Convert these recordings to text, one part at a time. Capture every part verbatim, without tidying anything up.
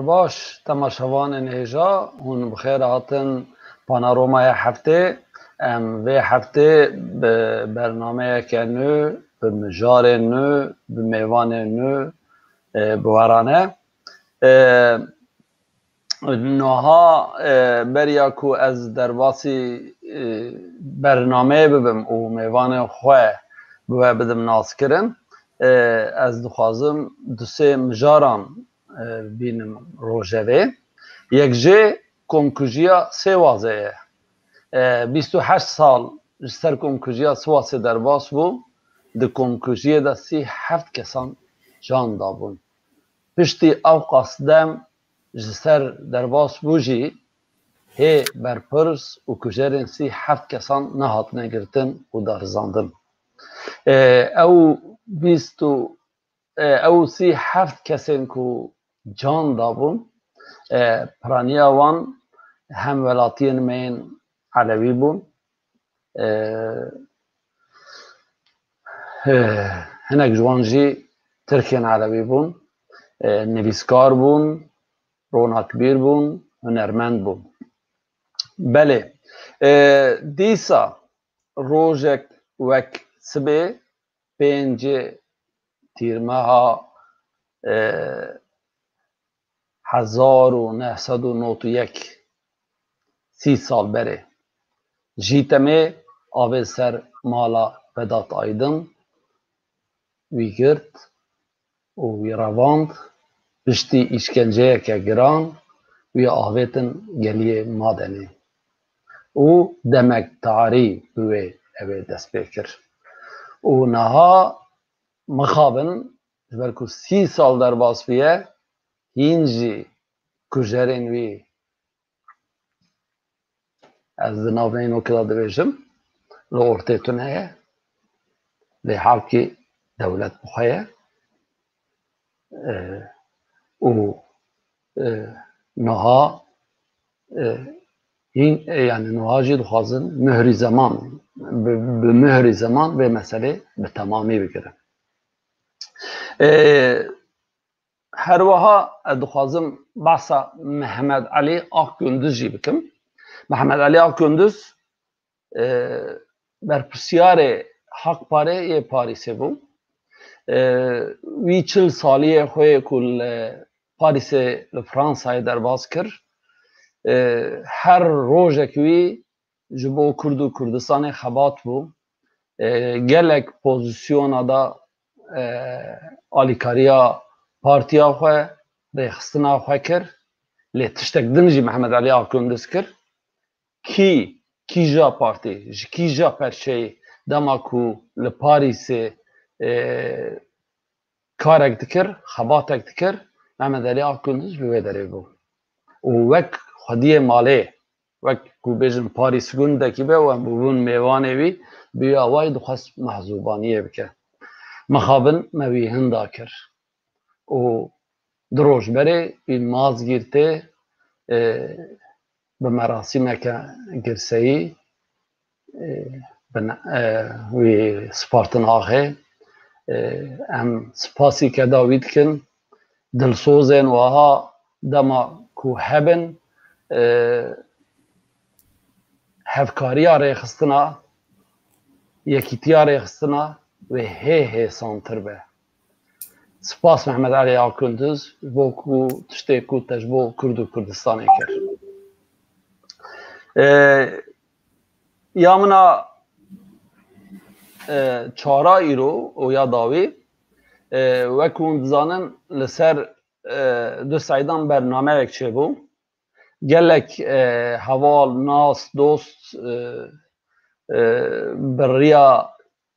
Baş, temaşevanên hêja, hûn bi xêr hatin Panoromaya Heftê. Em vê heftê bi bernameyeke nû, bi mijarên nû, bi mêvanên nû, e, bi we re ne. E, Niha, e, beriya ku ez derbasî, e, bernameyê bibim û mêvanên xwe bi we bidim naskirin, e, ez dixwazim du sê mijaran, e, bînim rojevê. Yek jê komkujiya Sêwazê ye. E, bîst û heşt sal ji ser komkujiya Sêwazê derbas bû. Di komkujiyê de sî heft kesan can dabûn. Piştî ewqas dem ji ser derbas bû jî, hê berpirs û kujerên sî heft kesan nehatine girtin û darizandin. E, ew bîst û, e, ew sî heft kesên ku can dabûn, e, piraniya wan hemwelatiyên me yên Elewî bûn, e, e, hinek ji wan jî Tirkên Elewî bûn, e, nivîskar bûn, ronakbîr bûn, hunermend bûn. Belê, e, dîsa rojek wek sibê pêncê tîrmeha, e, hezar û neh sed û nod û yek, sî sal berê, jî temê avê ser mala Vedat Aydin wî girt û wî revand, piştî îşkenceyeke giran wî avêtin geliyê Madenê û demek tarî bi wê ew ê dest pê kir. Û niha mixabin, ji ber ku sî sal derbas bûye, hîn jî kujerên wî, ez di navneyên wekî de dibêjim, li ortê tune ye. Lê halkî dewlet bi xwe ye. E, û, e, niha, e, hîn, e, yani niha jî dixwazin mihrî zeman, bi, bi mihrî zeman vê meselê bi temamî bigirin. E, Her wiha ez dixwazim behsa Mehmet Elî Akgunduz jî bikim. Mehmet Elî Akgunduz, e, berpirsiyarê Hakparê yê Parîsê bû. E, wî çil saliyê xwe yê ku li Parîsê, li Fransayê derbas kir. E, her rojek wî ji bo Kurd û Kurdistanê xebat bû. E, gelek pozîsyona da, e, alîkariya partiya xwe, rêxistina xwe kir. Lê tiştek din jî Mehmet Elî Akgunduz kir. Kî, kîja partî, ji kîja perçeyî dema ku li Parîsê, e, karek dikir, xebatek dikir, Mehmet Elî Akgunduz bi wê derê bû. Û wek xwediyê malê, wek ku bêjin Parîsgundekî be, û em bûbûn mêvanê wî, bi wî awayî dixwest mehzûbaniyê bike. Mixabin me wî hinda kir. Û du roj berê wî Mazgîrtê, e, bi merasîmeke girseyî, e, bi ne-, e, wî spartin axê. E, em spasî keda wî dikin. Dilsozên wiha dema ku hebin, e, hevkariya rêxistina, yekîtiya rêxistina wê hê hêsantir be. Spas Mehmet Elî Akgunduz, ji bo ku tiştê ku te ji bo Kurd û Kurdistanê kir. E, ya min a, e, çara îro û ya dawî, e, wek hûn dizanin, li ser, e, du seydan bernameyek çêbû. Gelek, e, heval, nas, dost, e, e, bi riya,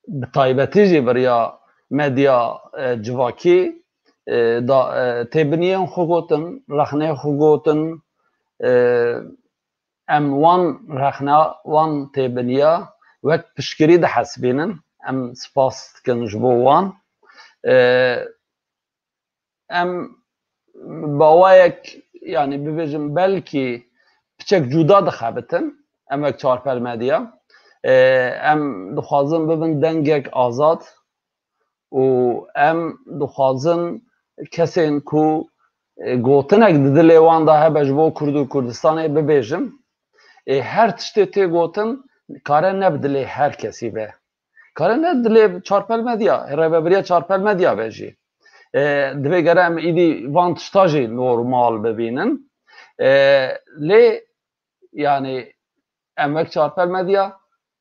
bi taybetî jî bi riya medya, e, civakî, e, da, e, têbiniyên xwe gotin, rexneyên xwe gotin, e, em wan rexna, wan têbiniya wek piştgirî dihesibînin. Em spas dikin ji bo wan. E, em bi awayek, yani bibêjim, belkî piçek cuda dixebitin, em wek Çarpel Medya. E, em dixwazin bibin dengek azad û em dixwazin kesên ku e, gotinek di dilê wan de hebe ji bo Kurd û Kurdistanê bibêjim. Ê, her tiştê tê gotin kare ne bi dilê her kesî be. Kare ne dilê Çarpel Medya, rêvebiriya Çarpel Medya be jî. E, divê gere em îdî van tişta jî normal bibînin. E, lê, yanî, em wek Çarpel Medya,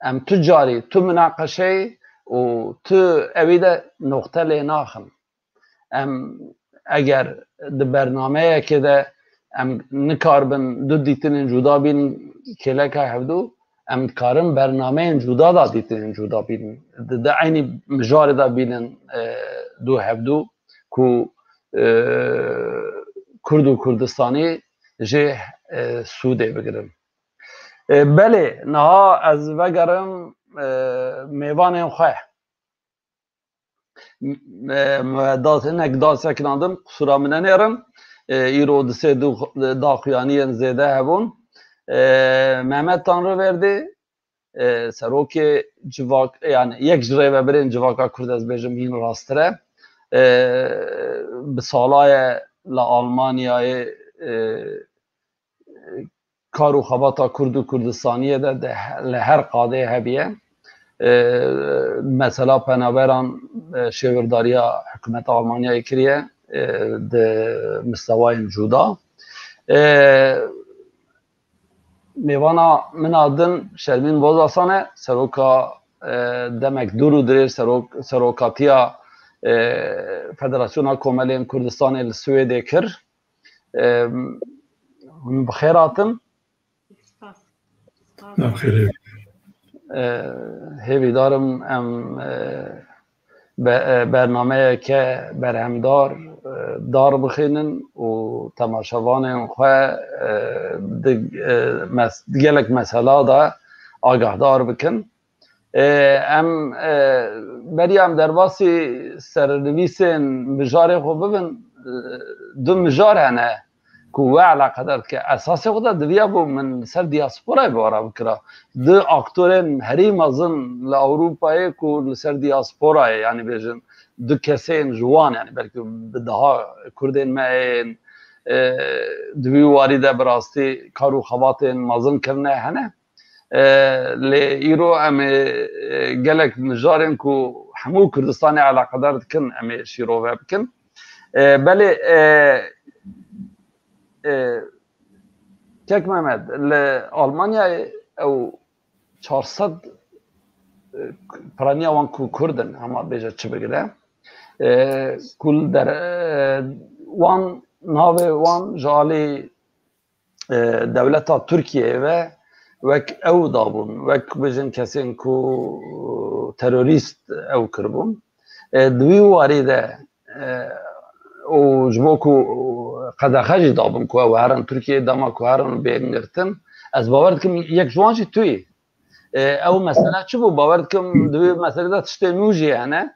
em tu carî, tu minaqeşeyê û tu ewî de noqte lê naxin. Em eger di bernameyekê de em nikaribin du dîtinên cuda bînin kêleka hevdû, em dikarin bernameyên cuda da dîtinên cuda bînin. Di, di eynî mijarê de bînin, e, du hevdû ku, e, Kurd û Kurdistanî jê, e, sûdê bigirin. E, belê, niha ez vegerim, e, mêvanên xwe. M-, e, me da-, hinek da sekinandin, qusura min nenêrin. E, îro di sê du daxuyaniyên zêde hebûn. E, Mehmet Tanrıverdi, e, serokê civak, yani yek ji rêvebirên civaka Kurd, ez bêjim hîn rasttir e. E, bi salaye li Almanyayê, e, kar û xebata Kurd û Kurdistaniyê de, de he-, li her qadê hebiye. E, mesela penaberan, e, şêwirdariya hikûmeta Almanyayê kiriye, e, di mistewayên cuda. E, mêvana min a din Şermîn Bozasan e, seroka, e, demek dûr û dirêj serok-, serokatiya, e, Federasyona Komelên Kurdistanê li Swêdê kir. Em, hûn bi xêr hatin. Spas. Spas. Em xêr. E, hêvîdar im em, e, be-, e, bernameyeke berhemdar, e, dar bixînin û temaşevanên xwe, e, di, e, mes-, di gelek mesela de agahdar bikin. E, em, e, beriya em derbasî sernivîsên mijarê xwe bibin, e, du mijar hene ku we eleqedar dike. Esasê xwe de diviya bû min li ser diasporayê bi ara bikira. Du aktorên herî mezin li Ewropayê ku li ser diasporayê, yanî bêjin du kesên ji wan, yanî belkî bi daha Kurdên me ên, e, di wî warî de bi rastî kar û xebatên mezin kirine hene. E, lê îro em ê, e, gelek mijarên ku hemû Kurdistanê eleqedar dikin, em ê şîrove bikin. E, belê, e, e, Kek Mehmet, li Almanyayê ew çar sed, e, piraniya wan ku Kurd in, hema bêje çi bigire, e, ku li der, e, wan, navê wan ji alî e, dewleta Tirkiyeyê ve wek ew dabûn, wek bêjin kesên ku terorîst ew kiribûn. E, di wî warî de, e, û ji bo ku qedexe jî dabûn ku ew herin Tirkiyeyê, dema ku herin bên girtin, ez bawer dikim yek ji wan jî tu yî. E, ew mesele çi bû? Bawer dikim di wî meselê de tiştê nû jî hene.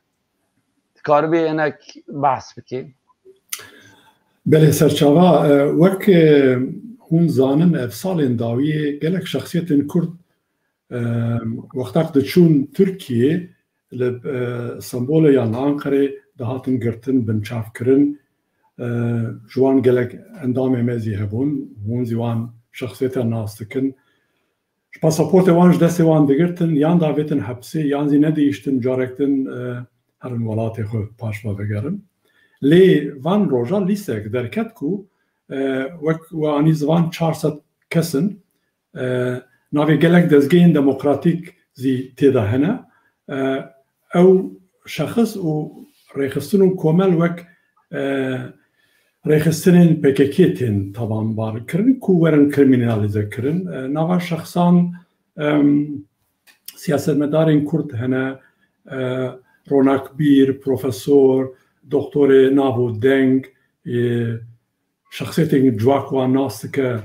Dikaribî hinek behs bikî? Belê, serçava, e, wek, e, hûn zanin, ev salên dawiyê gelek şexsiyetên Kurd, e, wexta ku diçûn Tirkiyê, li, e, Stenbolê yan li Anqerê dihatin girtin, binçavkirin. E, ji wan gelek endamê me zî hebûn, hûn zî wan şexsiyete nas dikin. Ji pasaportê wan ji destê wan digirtin, yan davêtin hepsê, yan zî nedihiştin, carek din, e, herin welatê xwe paş ve vegerin. Lê van roja lîstek derket ku, e, wek we anî ziman çar sed kes in, e, navê gelek dezgehên demokratîk zî tê de hene. E, ew şexis û rêxistin û komel wek, e, rêxistinên P K K tên tabanbar kirin ku werin kriminalîze kirin. E, nava şexsan, em, siyasetmedarên Kurd hene, e, ronakbîr, profesor, doktorê nav û deng, e, şexsiyetên civak wan nas dike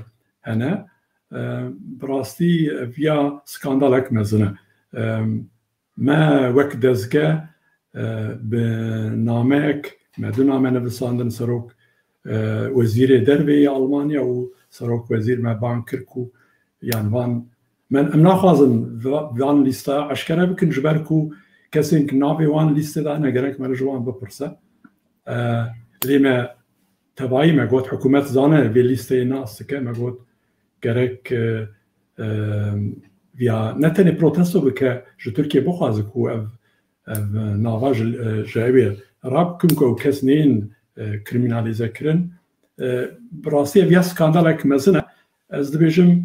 hene. E, bi rastî ev ya skandalek mezin e. E, me wek dezge, e, bi nameyek, me du name nivisandin serok, e, wezîrê derve yê Almanya û serok wezîr me bang kir ku, yan van, me, em naxwazin va-, van lîstaya eşkere bikin, ji ber ku kesên ki navê wan lîstê de ne, gerek me li ji wan bipirse. E, lê me tevayî me got, hikûmet zane vê lîsteyê nas dike, me got gerek, e, e, viya ne tenê protesto bike, ji Tirkiyê bixwaze ku ev, ev nava ji, e, ji ew ê rabikim ku ew kes neyên, e, krîmînalîze kirin. E, bi rastî ev ya skandalek mezin e. Ez dibêjim,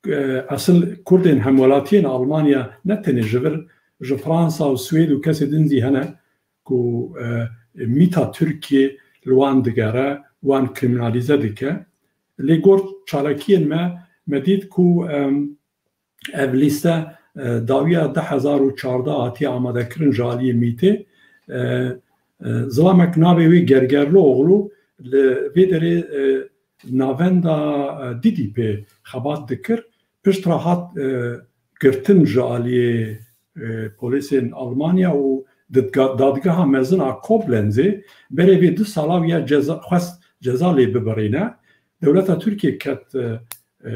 e, esil Kurdên hemwelatiyên Almanya ne tenê ji vir, ji Fransa û Swêd û kesê din zî hene ku, e, mîta Tirkiyê li wan digere, wan krîmînalîze dike. Lê gor çalakiyên me, me dît ku, em, ev lîste, e, dawiya du hezar û çardeh hatiye amadekirin ji aliyê mîtê. E, e, zilamek navê wê Gergerlioğlu li vê derê, e, navenda, e, D D P xebat dikir. Piştre hat, e, girtin ji aliyê, e, polîsên Almanya û didga-, dadgeha mezin a Koblenzê berê vê du sala wî ya ceza, xwest ceza lê bibirîne. Dewleta Tirkiyê ket, e, e,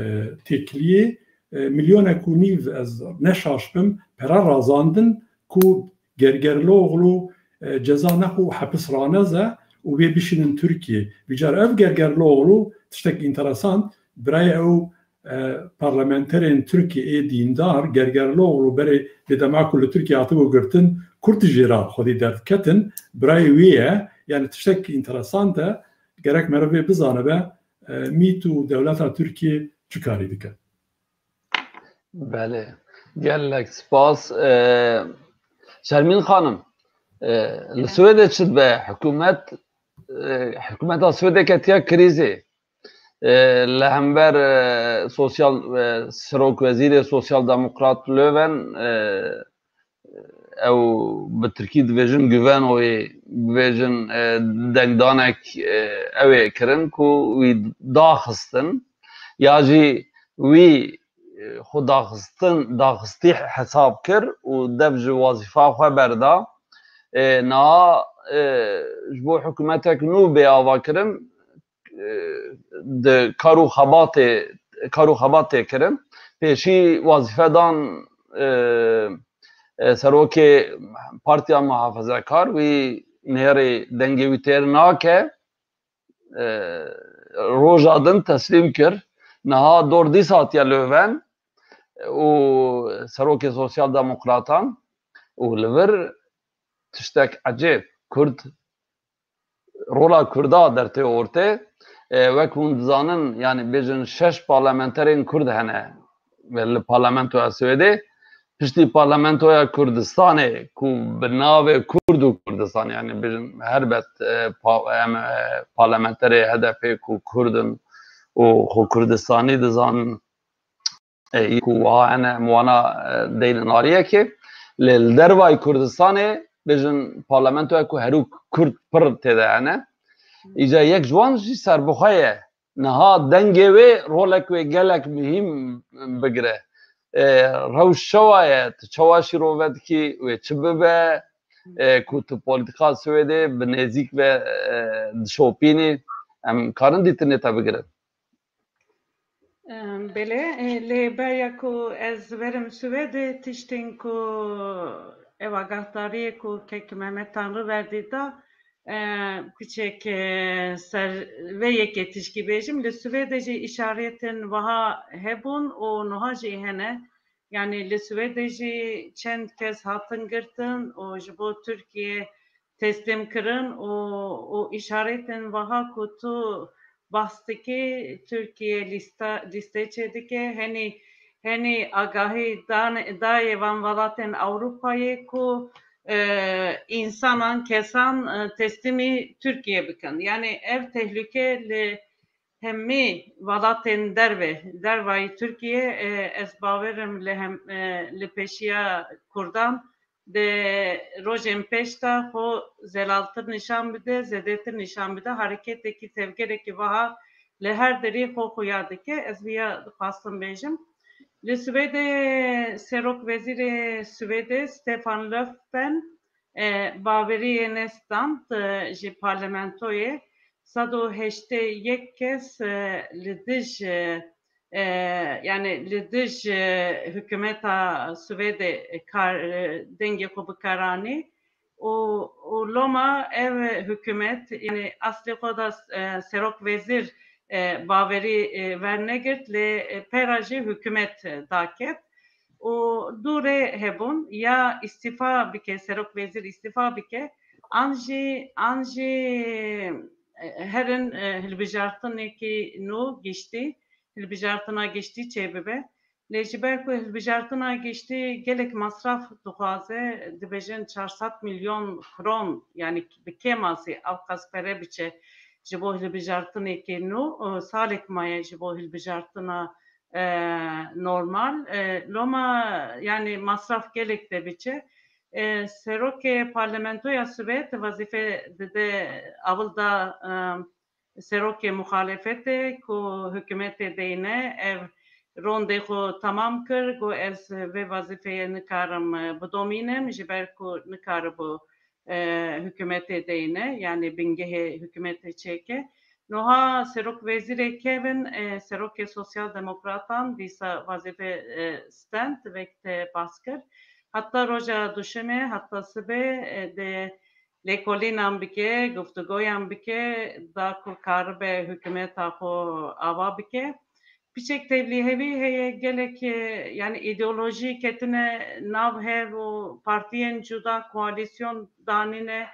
têkiliyê, e, milyonek û nîv, ez ne şaş bim, pere razandin ku Gergerlioğlu, e, ceza nexwe û hepis raneze û wê bişînin Tirkiyê. Vîcar ev Gergerlioğlu tiştek înteresan, birayê ew, e, parlamenterên Tirkiyê ê dîndar, Gergerlioğlu berê lê dema ku li Tirkiyê hatibû girtin, Kurd jê re xwedî derdiketin, birayê wê ye. Yani tiştek înteresan e, gerek meriv vê bizanibe, e, mît û dewleta Tirkiyê çi karî dike. Belê. Gelek spas. E, Şermîn Xanim, e, li Swêdê çi dibe? Hikûmet, e, hikûmeta Swêdê ketiye krîzê. E, li hember, e, sosyal, e, serok wezîrê sosyal demokrat Löfven, e, ew bi tirkî dibêjin Güvenoyê, bibêjin, e, dengdanek, e, ew ê kirin ku wî daxistin, ya jî wî, e, xwe daxistin, daxistî hesab kir û dev ji wazîfa xwe berda. E, niha, e, ji bo hikûmetek nû bê avakirin, e, di kar û xebatê, kar û xebat tê kirin. Pêşî wazîfe dan, e, e, serokê Partiya Muhafazekar, wî nêrê dengê wî têr nake, e, roja din teslîm kir. Niha dor dîsa hatiye Löfven û serokê Sosyal Demokratan û li vir tiştek ecêb. Kurd rola Kurda dertê ortê. E, wek hûn dizanin, yani bêjin şeş parlamenterên Kurd hene li parlamentoya Swêdê. Piştî parlamentoya Kurdistanê ku bi navê Kurd û Kurdistan, yani bêjin helbet, e, pa-, em, e, parlamenterê H D P ku Kurd in û xwe Kurdistanî dizanin, e, ku wiha hene em wana, e, deynin aliyekê. Lê li dervayî Kurdistanê bêjin parlamentoya ku herû Kurd pir tê de hene. Îca yek ji wan jî serbixwe ye. Niha dengê wê rolek wê gelek muhîm bigire. E, rewş çawa ye? Tu çawa şîrove dikî? Wê çi bibe? E, ku tu polîtîka Swêdê bi nêzîk ve, e, dişopînî? Em karin dîtinê te bigirin? Em, belê, e, lê beriya ku ez werim Swêdê, tiştên ku ev agahdariyê ku kek Mehmet Tanrıverdi da, e, piçek, e, ser vê yekê tişkî bêjim. Li Swêdê jî îşaretên wiha hebûn û niha jî hene. Yani li Swêdê jî çend kes hatin girtin û ji bo Tirkiye teslîm kirin û, û îşaretên wiha ku tu bahs dikî, Tirkiye lîsta, lîstê çêdike, henî, henî agahî dan, dayê van welatên Ewropayê ku, e, însanan, kesan, e, teslîmî Tirkiye bikin. Yani ev tehlûke li hemî welatên derve, dervayî Tirkiye, e, ez bawerim li hem, e, li pêşiya Kurdan di rojên pêş de xwe zelaltir nîşan bide, zêdetir nîşan bide, hareketekî, tevgerekî wiha li her derî xwe xuya dike. Ez viya dixwastim bêjim. Li Swêdê Serok Wezîrê Swêdê Stefan Löfven, e, baweriyê ne stand, e, ji parlamentoyê sed û heştê yek kes, e, li dij, e, e, yani li dij, e, hikûmeta Swêdê kar, e, dengê xwe bi kar anî û, û loma ev hikûmet, yani aslê xwe da, e, serok wezîr, e, bawerî, e, wernegirt, lê, e, pera jî hikûmet, e, daket. Û du rê hebûn, ya îstîfa bike, serok wezîr îstîfa bike, an jî, an jî, e, herin, e, hilbijartinekî nû giştî, hilbijartina giştî çêbibe. Lê ji ber ku hilbijartina giştî gelek masraf dixwaze, dibêjin çar sed milyon kron, yani bi kêmasî ew qas pere biçe ji bo hilbijartinekê nû, e, salek maye ji bo hilbijartina, e, normal. E, loma, yani masraf gelek de biçe. E, serokê parlamentoya Swêd wezîfe dide, ewil da, e, serokê muxalefetê ku hikûmetê deyne, ev rondê xwe temam kir, got, ez vê wezîfeyê nikarim, e, bidomînim, ji ber ku nikaribû, e, hikûmetê deyne, yani bingehê hikûmetê çêke. Niha serok wezîrê kevin, e, serokê Sosyal Demokratan dîsa wezîfe, e, stend, wek te behs kir. Heta roja duşemê, heta sibê, e, de lêkolînan bike, guftûgoyan bike, da ku karibe hikûmeta xwe ava bike. Piçek tevlîhevî heye, gelek, e, yani îdeolojî ketine nav hev û partiyên cuda, koalîsyon danîne,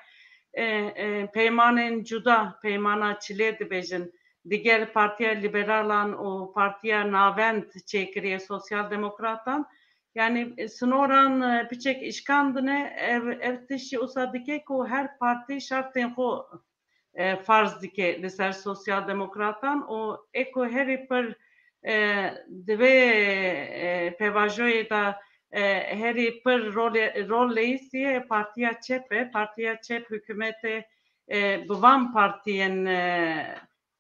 e, e, peymanên cuda, peymana çilê dibêjin, digel Partiya Liberalan û Partiya Navend çêkiriye Sosyal Demokratan. Yani, e, sinoran, e, piçek işkandine, ev, ev tiştî usa dike ku her partî şertên xwe, e, farz dike li ser Sosyal Demokratan û ê ku herî pir, e, di vê, e, pêvajoyê de, e, herî pir rolê, rol leyîstiye Partiya Çep e. Partiya Çep hikûmetê, e, bi van partiyên, e,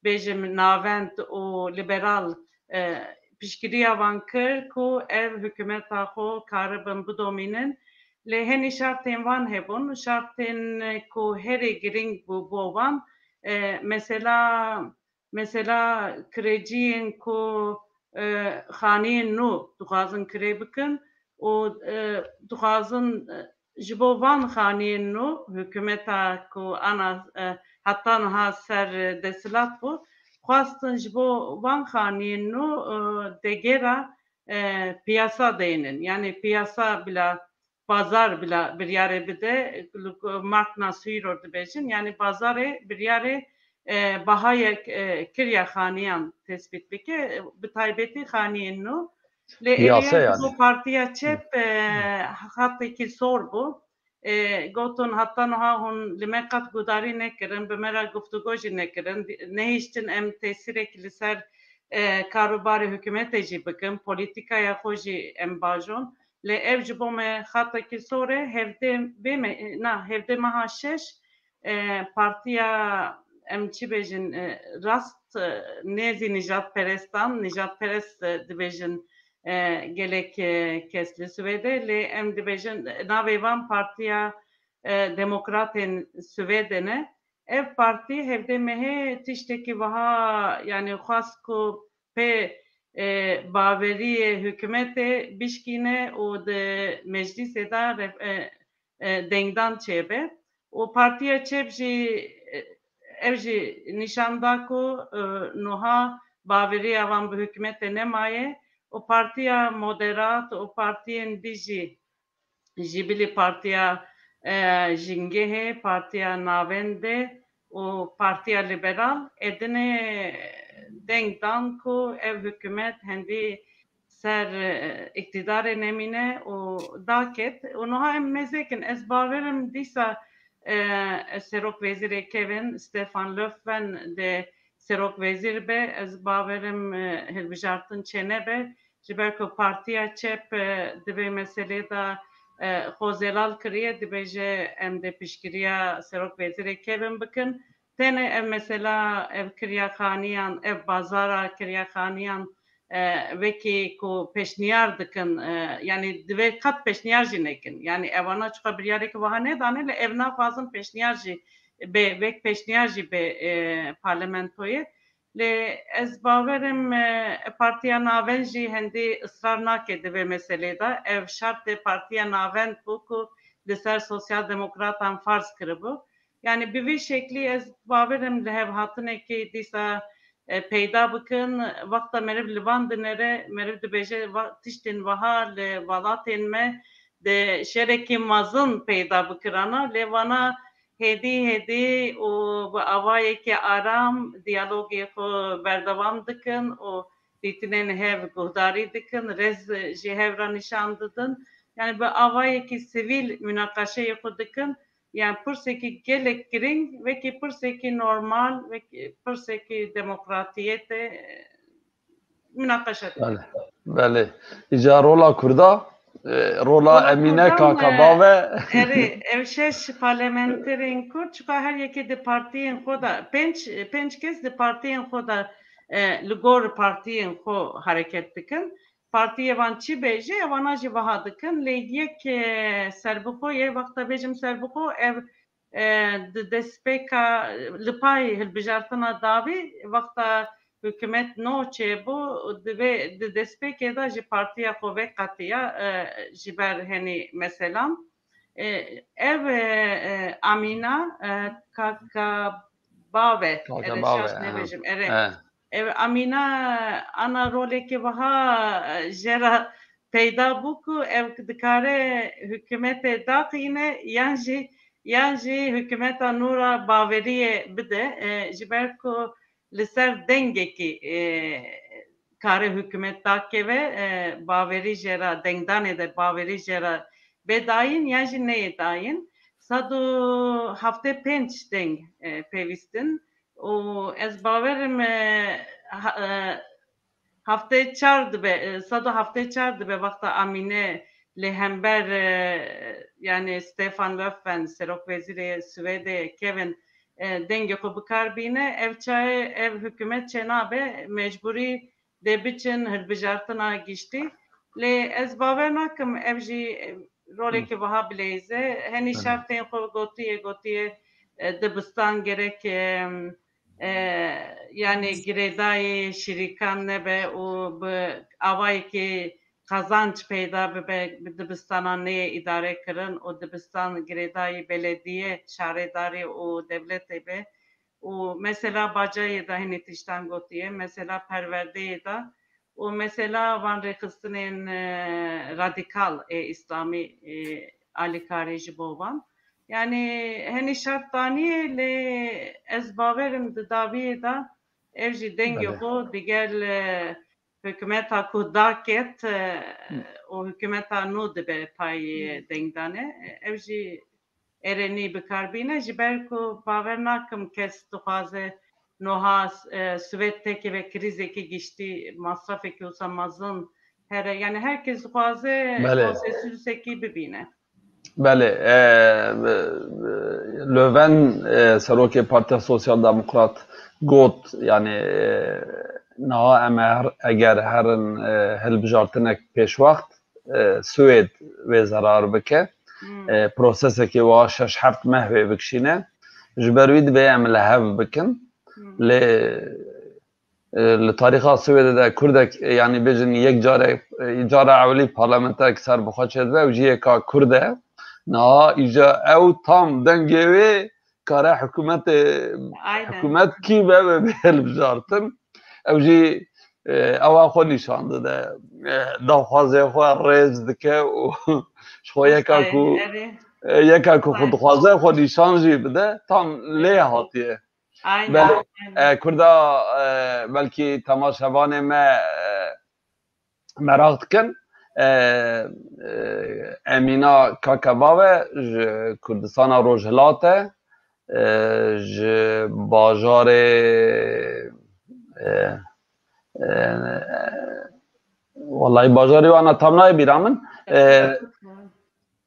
bêjim, navend û liberal, e, piştgiriya wan kir ku ev hikûmeta xwe karibin bidomînin. Lê henî şertên wan hebûn, şertên ku herî girîng bû bo wan, e, mesela, mesela kireciyên ku, e, xaniyên nû dixwazin kirê bikin û, e, dixwazin, e, ji bo van xaniyên nû, hikûmeta ku ana, e, heta niha ser, e, desthilat bû, xwestin ji bo van xaniyên nû, e, degera, e, piyasa deynin. Yani piyasa bila, bazar bila biryarê bide, li ku Marktnaturhörer dibêjin. Yani bazarê biryarê, e, bahayek, e, kirya xaniyan tespît bike, e, bi taybetî xaniyên nû. Lê Piyasa êrî yani. Ji bo Partiya Çep, e, xatekî sor bû. E, gotin, heta niha hûn li me qet gudarî nekirin, bi me re guftûgo jî nekirin, nehiştin em tesîrek li ser, e, karûbarê hikûmetê jî bikin, polîtîkaya xwe jî em bajon. Lê ev ji bo me xatekî sor e, hevdê vê me, na, hevdê meha şeş, e, partiya, em çi bêjin, e, rast, e, nêzî nijadperestan, nijadperest, e, dibêjin, e, gelek, e, kes li Swêdê, lê em dibêjin, e, navê van Partiya, e, Demokratên Swêdê ne. Ev partî hevdê mehê tiştekî wiha, yani xwest ku pê, e, baweriyê hikûmetê bişkîne û di meclîsê de ref-, e, e, dengdan çêbe. Û Partiya Çep jî, e, ev jî nîşan da ku, e, niha baweriya wan bi hikûmetê nemaye û Partiya Moderat û partiyên dî jî, jî bilî Partiya, e, Jingehê, Partiya Navendê û Partiya Liberal ê dinê deng dan ku ev hikûmet hendî ser, e, îktîdarê nemîne û daket. Û niha em mêzekin. Ez bawerim dîsa, e, serok wezîrê kevin Stefan Löfven de serok wezîr be. Ez bawerim, e, hilbijartin çênebe. Ji ber ku Partiya Çep, e, di vê meselê de, e, xwe zelal kiriye, dibêje em dê piştgiriya serok wezîrê kevin bikin. Tenê ev mesela, ev kiryaxaniyan, ev bazara kiryaxaniyan, e, wekî ku pêşniyar dikin, e, yani divê qet pêşniyar jî nekin. Yani evana çiqa biryareke wiha nedane, lê ev naxwazin pêşniyar jî bê, wek pêşniyar jî bê, e, parlamentoyê. Lê ez bawerim, e, Partiya Navend jî hendî israr nake di vê meselê de. Ev şertê Partiya Navend bû ku li ser sosyal demokratan farz kiribû. Yani bi vî şeklî ez bawerim li hevhatinekî dîsa e, peyda bikin. Wexta meriv li van dinere, meriv dibêje, va-, tiştên wiha li welatên me di şerekî mezin peyda bikirana. Lê vana hêdî hêdî û bi awayekî aram diyalogê xwe berdewam dikin û dîtinên hev guhdarî dikin, rêz ji hev re nîşan didin. Yani bi awayekî sivîl münaqeşeyê xwe dikin. Yani pirsekî gelek girîng, wekî pirsekî normal, wekî pirsekî demokratiyê te, e, münaqeşe dikin. Belê. Belê. Îca rola Kurda, e, rola Rola Emîne Kurdan, Kaka e, Bave. Erê, ev şeş parlamenterên Kurd, çiqa her yekê di partiyên xwe de, pênc, pênc kes di partiyên xwe de, e, li gor partiyên xwe hereket dikin. Partiyê van çi bêje, ewana jî wiha dikin. Lê yek, e, serbixwe ye, wexta bêjim serbixwe, ev, e, di destpêka, li pay hilbijartina dawî, wexta hikûmet nû çêbû, di vê, di destpêkê de ji partiya xwe vê qetiya, e, ji ber henî meselan. E, ev, e, e, Amîna, e, Kakabave, Kaka erê Bave, şaş ha. nebêjim, erê. He. Ev Amîna ana rolekî wiha, e, jê re peyda bû ku ev dikare hikûmetê daqîne yan jî, yan jî hikûmeta nû re baweriyê bide. E, ji ber ku li ser dengekî, e, kare hikûmet dakeve, e, bawerî jê re, dengdanê de bawerî jê re bê dayîn yan jî neyê dayîn. Sed û heftê pênc deng, e, pêwîstin û ez bawerim, e, ha-, e, heftê çar dibe, e, sed û heftê çar dibe wexta Amîne li hember, e, yani Stefan Löfven, serokwezîrê Swêdê, kevin, e, dengê xwe bi kar bîne. Ev çaye, ev hikûmet çênabe, mecbûrî dê biçin hilbijartina giştî. Lê ez bawer nakim ev jî, e, rolekî wiha bileyze. Henî şertên xwe gotiye, gotiye, e, dibistan gerek, e, e, yani girêdayî şirîkan nebe û bi awayekî qazanc peyda bibe, bi dibistanan neyê îdare kirin û dibistan girêdayî belediyê, şaredarî û dewletê be. Û mesela bacayê de hinî tiştan gotiye, mesela perwerdeyê de û mesela van rêxistinên, e, radîkal ê îslamî, e, alîkarî ji bo van. Yani henî şert daniye, lê ez bawerim di dawiyê de ev jî dengê Belê. xwe digel, e, hikûmeta ku daket, e, Hı. û hikûmeta nû dibe payê Hı. dengdane. Ev jî erenî bi kar bîne, ji ber ku bawer nakim kes dixwaze noha, e, Swêd têkeve krîzekî giştî, masrafekî wisa mezin here. Yani her kes dixwaze Belê. konsensusekî bibîne. Belê, e, e, Löfven, e, serokê Partiya Sosyal Demokrat got, yani, e, niha em her, eger herin, e, hilbijartinek pêşwext, e, Swêd vê zerar bike. Hmm. E, prosesekê wiha şeş heft meh wê bikişîne. Ji ber wî divê em li hev bikin. Hmm. Lê, e, li tarîxa Swêdê de Kurdek, e, yanî bêjin yek care, e, cara ewilî parlamenterek ser bi xwe çêdibe, ew jî yeka Kurd e. Niha îja ew tam dengê wê kare hikûmetê, Aynen. hikûmet kî be, be, be hilbijartin. Ew jî, e, ewa xwe nîşan dide. E, daxwazê xwe rêz dike û ji xwe yeka ku, Aynen, erê. e, yeka ku xwe Aynen. dixwaze xwe nîşan jî bide, tam lê hatiye. Aynen, Belê, aynen. e, Kurda, e, belkî temaşevanê me, e, meraq dikin. E, e, Emîna Kakebave ji Kurdistana Rojhilat e, e, ji bajarê, e, e, wellahî bajarê wana tam nayê bîra min. E,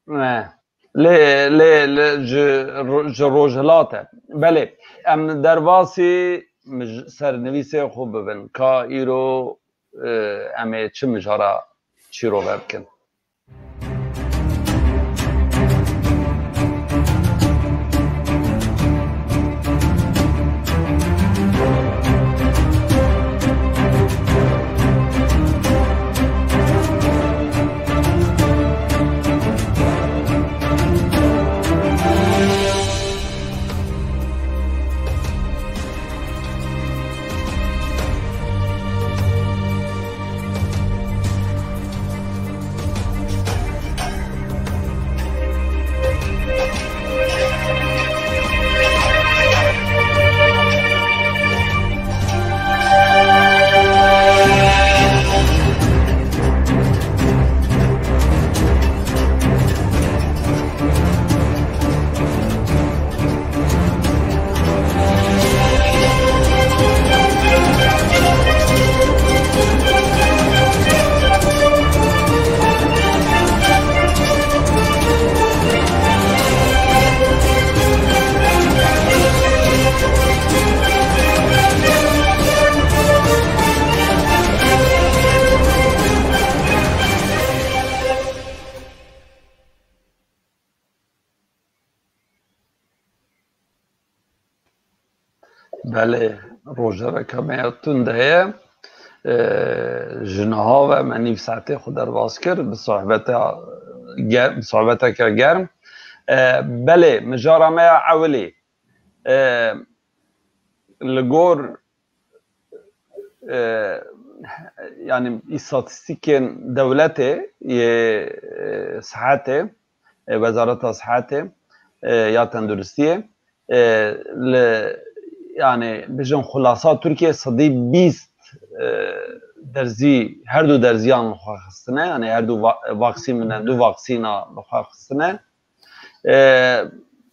ne. Lê, lê, lê ji ro-, ji Rojhilat e. Belê, em derbasî mij-, sernivîsê xwe bibin. Ka îro, e, em ê çi mijara çîrove bikin? Belê, rojeveka me ya tund heye. Ee, ji niha ve me nîv saetê xwe derbas kir bi sohbeta ger-, bi sohbeteke germ. Ee, belê, mijara me ya ewilî, ee, li gor, ee, yanî îstatîstîkên dewletê yê, ee, sihetê, ee, Wezareta Sihetê, ee, ya Tenduristiyê, e, li, yani, bijin xulasa Tirkiye sedî bîst, e, derzî, her du derziyan li xwe xistine, yani her du va-, vaksîn min, du vaksîna li xwe xistine. E,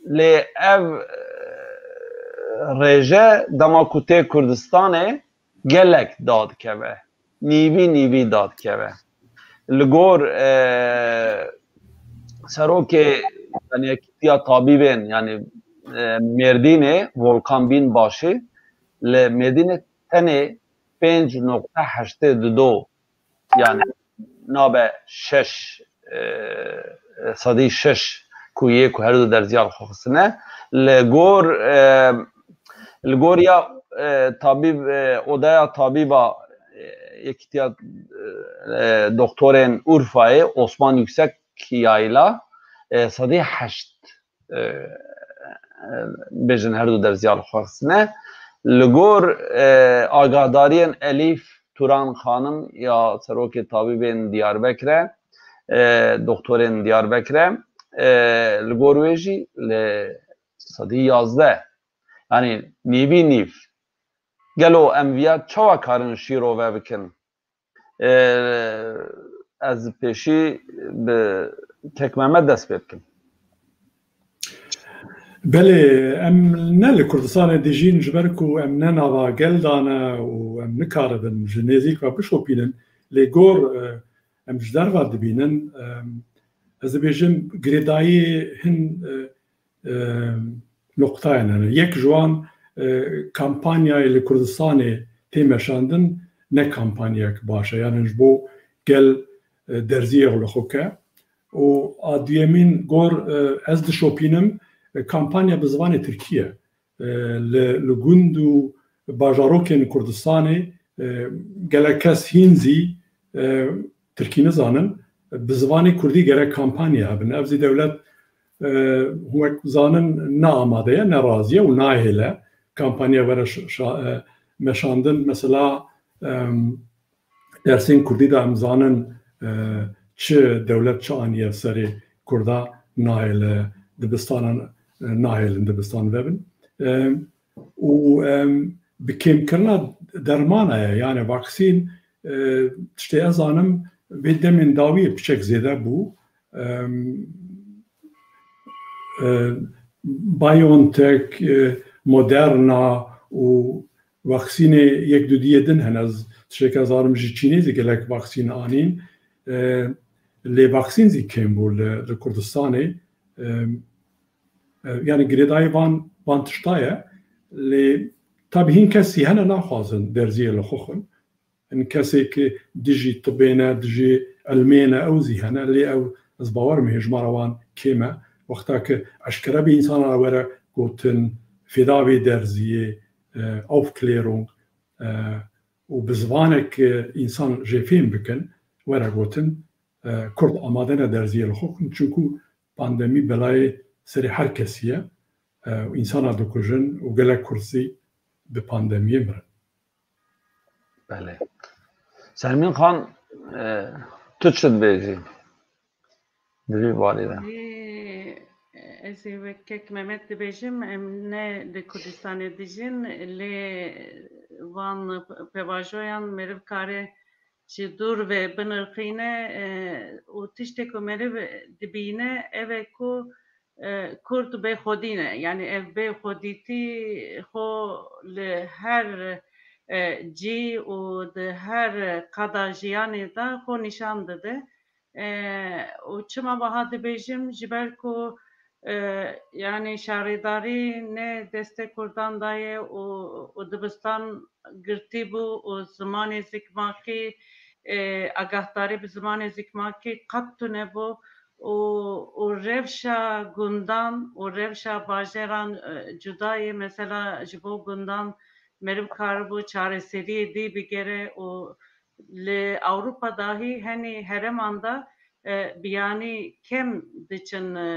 lê ev, e, rêje dema ku tê Kurdistanê gelek dadikeve. Nîvî nîvî dadikeve. Li gor, e, serokê, yani, Yekîtiya Tabîbên, yani, e, Mêrdînê, Volkan Bînbaşî, li Mêrdînê tenê pênc nokte heştê du, yani, nabe şeş, e, sedî şeş ku yê ku her du derziya li xwe xistine. Li gor, e, li gor ya, e, tabîb, e, odaya tabîba, e, Yekîtiya, e, doktorên Urfayê, Osman Yüksek Yayla, e, sedî heşt, e, e, bêjin her du derziya li xwe xistine. Li gor, e, agahdariyên Elîf Turan Xanim ya serokê tabîbên Diyarbekirê, e, doktorên Diyarbekirê, e, li gor wê jî li sedî yazdeh. Yanî nîvî nîv. Gelo em viya çawa karin şîrove bikin? E, ez pêşî bi Kek Mehmet dest pê bikim. Belê, em ne li Kurdistanê dijîn, ji ber ku em ne nava gel de ne û em nikaribin ji nêzîk ve bişopînin, lê gor, e, em ji derve dibînin. E, ez dibêjim girêdayî hin, e, e, noqtayên hene. Yek ji wan, e, kampanyayê li Kurdistanê tê meşandin ne kampanyayek baş e. Yani ji bo gel, e, derziyê li xwe ke. Û a duyemîn gor, e, ez dişopînim, e, kampanya bi zimanê Tirkî ye. E, li, li gund û bajarokên Kurdistanê, e, gelek kes hîn zî, e, Tirkî nizanin, bi zimanê Kurdî gerek kampanya hebin. Ev zî dewlet, e, wek zanin ne amade ye, ne razî ye û nahêle kampanya were ş-, şa-, e, meşandin. Mesela, em, dersên Kurdî de em zanin, e, çi dewlet çi aniye serê Kurda nahêle dibistanan, e, nahêlin dibistan vebin. E, û, em, bi kêmkirina dermana ye, yani vaksîn, e, tiştê ez zanim vê demên dawiyê piçek zêde bû. Em, e, BioNTech, e, Moderna û vaksînê yek du diyê din hene. Ez tiştek ez zanim ji Çînê zî gelek vaksîn anîn. E, lê vaksîn zî kêm bû li, li Kurdistanê. E, e, yani girêdayî van, van tişta ye. Lê tabî hin kesî hene naxwazin derziyê li xwe xwin. Hin kesê ki dijî tibê ne, dijî ilmê ne, ew zî hene. Lê ew, ez bawer me hêjmara wan kêm e. Wexta ki eşkere bi însana were gotin, fêda vê derziyê, e, Aufklärung, e, û bi zivanek, e, însan jê fêm bikin, were gotin, e, Kurd amade ne derziyê li xwe xwin, çunku pandemî belayê serê her kesî ye, e, û însana dikujin û gelek Kurd zî bi pandemiyê mirin. Belê. Sermîn Xan, e, tu çi dibêjî? Di vî barî de. Ê, ez ê wek kek Mehmet dibêjim, em ne li Kurdistanê dijîn, lê van pevajoyan meriv kare ji dûr ve binirxîne, e, û tiştê ku meriv dibîne, ev e ku, e, Kurd bêxwedî ne. Yani ev bêxwedîtî xwe li her, e, cî û di her qada jiyanê de xwe nîşan dide. E, û çima wiha dibêjim? Ji ber ku, e, yani şarêdarî ne destê Kurdan daye û, û dibistan girtî bû û zimanê zikmakî, e, agahdarî bi zimanê zikmakî qet tune bû û, û rewşa gundan û rewşa bajaran, e, cuda ye. Mesela ji bo gundan meriv karibû çareseriyê dî bigere û li Ewropa dahî henî hereman de, e, biyanî kem diçin, e,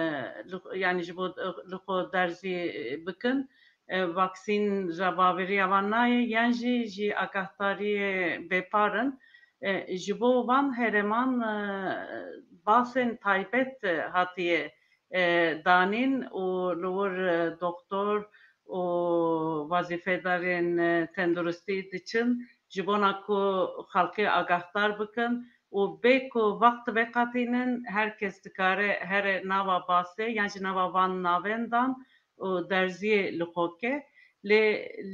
li, yanî ji bo, e, li xwe derzî, e, bikin. E, vaksîn re baveriya wan nayê, yan jî jî agahdariyê bêpar in. E, ji bo van herêman, e, basên taybet, e, hatiye, e, danîn û li wir, e, doktor û wezîfedarên, e, tenduristî diçin, ji bona ku xelkê agahdar bikin û bê ku wext veqetînin, her kes dikare here nava basê yan jî nava van navendan û derziyê li xwe ke. Lê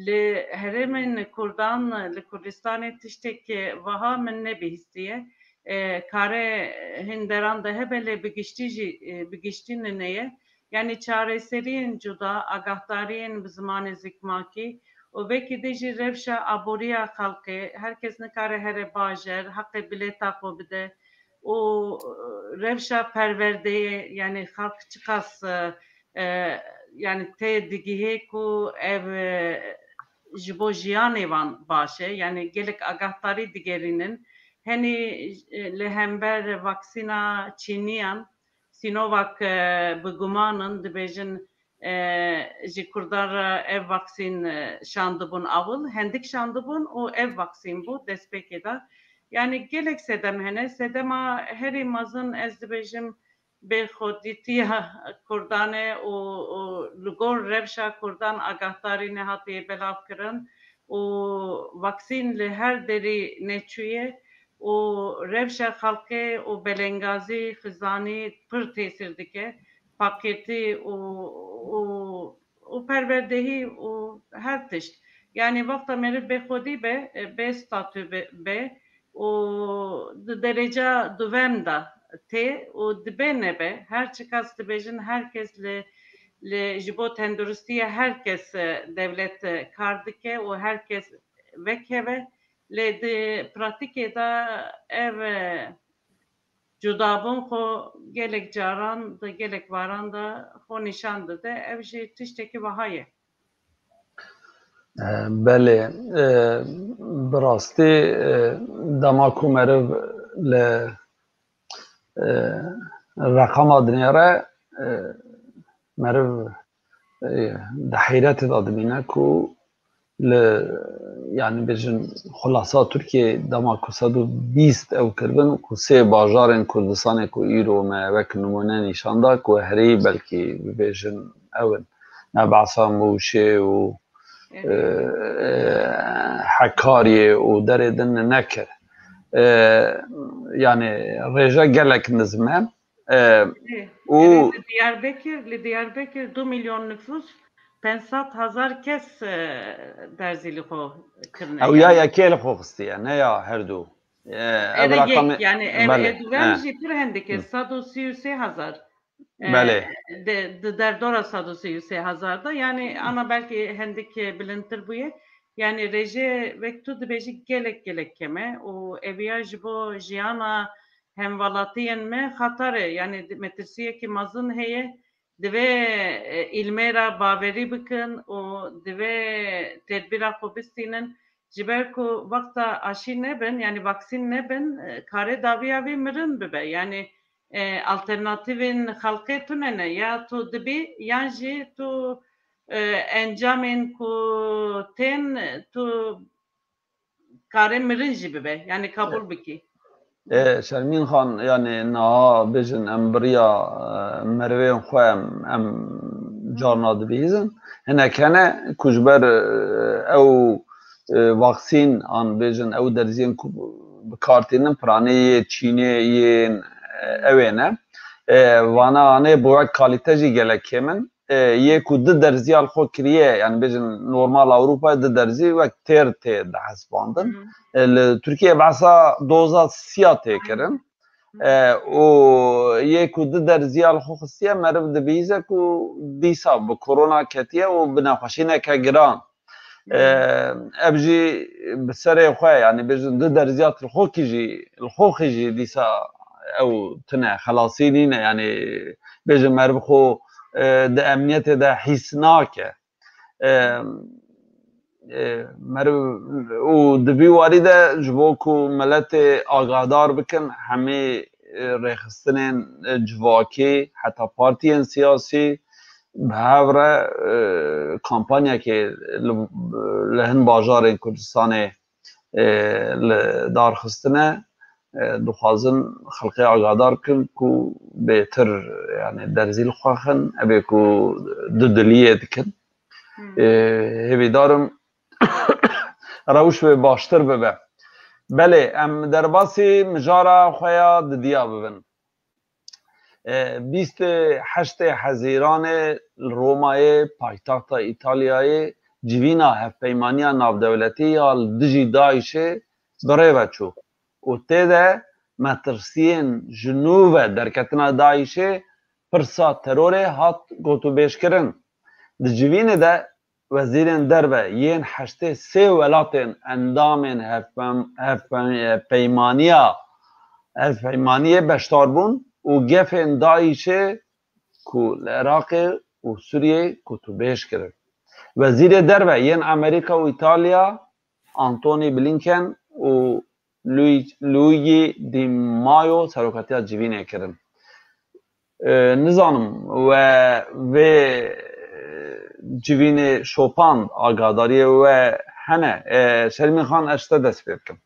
li herêmên Kurdan, li Kurdistanê tiştekî wiha min nebihîstiye. E, kare hin deran de hebe, lê bi giştî jî, e, bi giştî nine ye. Yanî çareseriyên cuda, agahdariyên bi zimanê zikmakî û vekî dî jî rewşa aboriya xelkê, her kes nikare here bajer, heqê bilêta xwe bide û, e, rewşa perwerdeyê, yanî xelk çiqas, e, e, yanî tê digihê ku ev, e, ji bo jiyanê wan baş e. Yanî gelek agahdarî digerînin. Henî, e, li hember vaksîna Çîniyan, Sinovac, e, bi guman in, dibêjin, e, ji Kurdan re ev vaksîn, e, şandibûn ewil, hendik şandibûn û ev vaksîn bû destpêkê de. Yanî gelek sedem hene. Sedema herî mezin, ez dibêjim, bêxwedîtiya Kurdan e û, û li gor rewşa Kurdan agahdarî nehatiye belavkirin û vaksîn li her derî neçûye û rewşa xelkê û belengazî, xizanî pir tesîr dike. Pakêtî û, û, û perwerdehî û her tişt. Yanî wexta meriv bêxwedî be, e, bê statû be, be û di dereca duvem de tê û dibe nebe. Her çiqas dibêjin, her kes li, li, ji bo tenduristiya her kes, e, dewlet, e, kar dike û her kes vekeve. Lê di pratîkê de ev, e, cudabûn xwe gelek caran di gelek baran de xwe nîşan dide. Ev jî tiştekî wiha ye. E, belê, e, bi rastî, e, dema ku meriv li, e, reqama dinêre, e, meriv, e, di heyretê de dimîne ku li, yanî bêjin, xulasa Tirkiyê dema ku sed û bîst ew kiribin, ku sê bajarên Kurdistanê ku îro me wek nimûne nîşan da, ku herî belkî bibêjin ew in. Ne behsa Mûşê û, Evet. e, e, Hekariyê û derê din nekir. E, yanî rêje gelek nizm e. E, Evet. û Evet, li Diyarbekir, li Diyarbekir du milyon nüfus, pênc sed hezar kes, e, derzî li xwe kirine. Ew ya Yani yekê li xwe xistiye, ne ya her du. E, ev Evet, rakamê, yek, yani ev, belê, ev duvem e. jî pir hendik e, Hı. sed û sî û sê hezar. E, Belê. de, di derdora sed û sî û sê hezar de, yani ana belkî hendik, e, bilindtir bûye. Yani rêje wek tu dibêjî gelek, gelek kem e û eviya ji bo jiyana hemwelatiyên me xeter e. Yani di-, metirsiyekî mezin heye. Divê, e, îlmê re bawerî bikin û divê tedbîra xwe bistînin. Ji ber ku wexta aşî nebin, yani vaksîn nebin, e, kare dawiya vî mirin bibe. Yani, e, alternatîvên xelkê tune ne. Ya tu dibî, yan jî tu, e, encamên ku tên, tu kare mirin jî bibe, yani kabul bikî. E, Şermîn Xan, yani niha bêjin em biriya, e, merivên xwe em, em carna dibihîzin. Hinek hene ku ji ber, e, ew, e, vaksîn an bêjin ew derziyên ku bi kar tînin, piranî yê Çînê yên, e, ew ê ne. E, vana anê bi wek kalîte jî gelek kêm in. E, yê ku du derziya li xwe kiriye, yani bêjin normal Ewropayê du derzî wek têr tê dihesibandin. Hı hı. E, li Tirkiye behsa doza siya tê kirin. Hı. E, û yê ku du derziya li xwe xistiye, meriv dibihîze ku dîsa bi korona ketiye û bi nexweşîneke giran. Hı. E, ev jî bi serê xwe, yani bêjin du derziya li xwe kî jî, li xwe xî jî dîsa Ew tune xelasî nîne, yanî bêje meriv xwe, e, di emniyetê de hîs nake. E, e, meriv û di vî warî de ji bo ku miletê agadar bikin, hemî, e, rêxistinên, e, civakî, heta partiyên siyasî bi hev re, e, kampanyekê li, li hin bajarên Kurdistanê, e, li dar xistine, e, dixwazin xelkê agadar bikin ku bêtir, yani derzî li xwe xin, ebê ku dudiliyê dikin. Hmm. E, hêvîdar im rewş wê baştir bibe. Belê, em derbasî mijara xwe ya didiya bibin. E, bîst û heştê Hezîranê li Romayê, paytexta Îtalyayê, civîna hevpeymaniya navdewletî ya li dijî DAIŞê bi rê ve çû û tê de metirsiyên ji nû ve derketina DAIŞê pirsa terorê hat gotûbêjkirin. Di civînê de wezîrên derve yên heştê sê welatên endamên hevpem-, hevpem-, peymaniya, hevpeymaniyê beşdar bûn û gefên DAIŞê ku li Iraqê û Sûriyeyê gotûbêj kirin. Wezîrê derve yên Amerîka û Îtalya, Antony Blinken û Luigi, Luigi Di Maio serokatiya civînê kirin. E, nizanim we vê, e, civînê şopand, agadariyê we hene. E, Şermîn Xan, ez ji te dest pê bikim.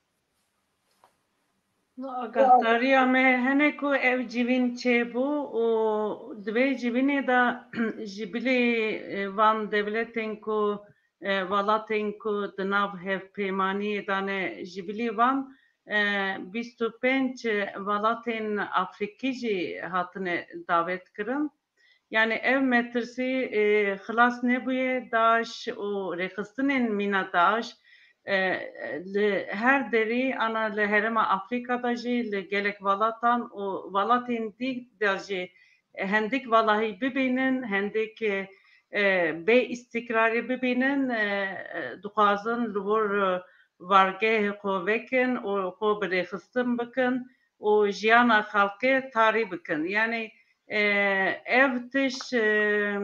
Agadariya me hene ku ev civîn çêbû û di vê civînê de ji bilî, e, van dewletên ku, e, welatên ku di nav hevpeymaniyê de ne, ji bilî van, e, bîst û pênc welatên Afrîkî jî hatine davet kirin. Yani ev metirsî, e, xilas nebûye. DAIŞ û rêxistinên mîna DAIŞ, e, li her derî, ana li herêma Afrîka de jî, li gelek welatan û welatên dî de jî, e, hendik valahî bibînin, hendik, e, e, bê îstîkrarê bibînin, e, e, dixwazin li wir, e, wargehê xwe vekin û xwe bi rêxistin bikin û jiyana xelkê tarî bikin. Yani, e, ev tişt, e,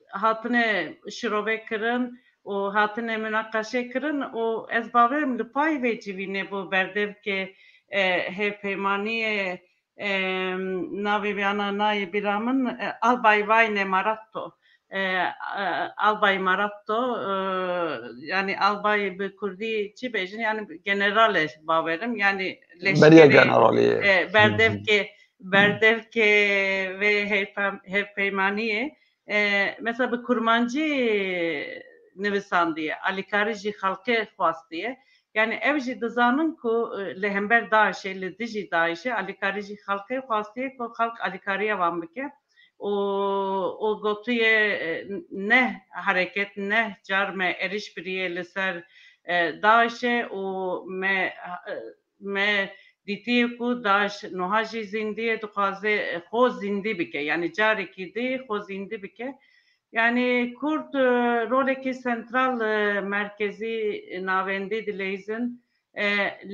hatine şirove kirin û hatine münaqeşe kirin û ez bawerim li pay vê civînê bû berdevkê, e, hevpeymaniyê, e, navê vê ana nayê bîra min, e, Albay Wayne Maratto. E, e, Albay Maratto, e, yani albay bi kurdî çi bêjin? Yani general e bawerim. Yani Beriya leşkerê, generaliyê. E, berdevkê, berdevkê vê hevpem-, hevpeymaniyê, e, mesela bi kurmancî nivîsandiye, alîkarî jî xelkê xwastiye. Yani ev jî dizanin ku, e, li hember DAIŞê, li dijî DAIŞê alîkarî jî xelkê xwastiye ku xelk alîkariya wan bike. Û, û gotiye, e, neh hereket, neh car me êrîş biriye li ser, e, DAIŞê û me, e, me dîtiye ku DAIŞ nuha jî zîndî ye, dixwaze xwe zîndî bike. Yani carekî dî xwe zîndî bike. Yani Kurd, e, rolekî sentral, e, merkezî, e, navendî dileyzin. E,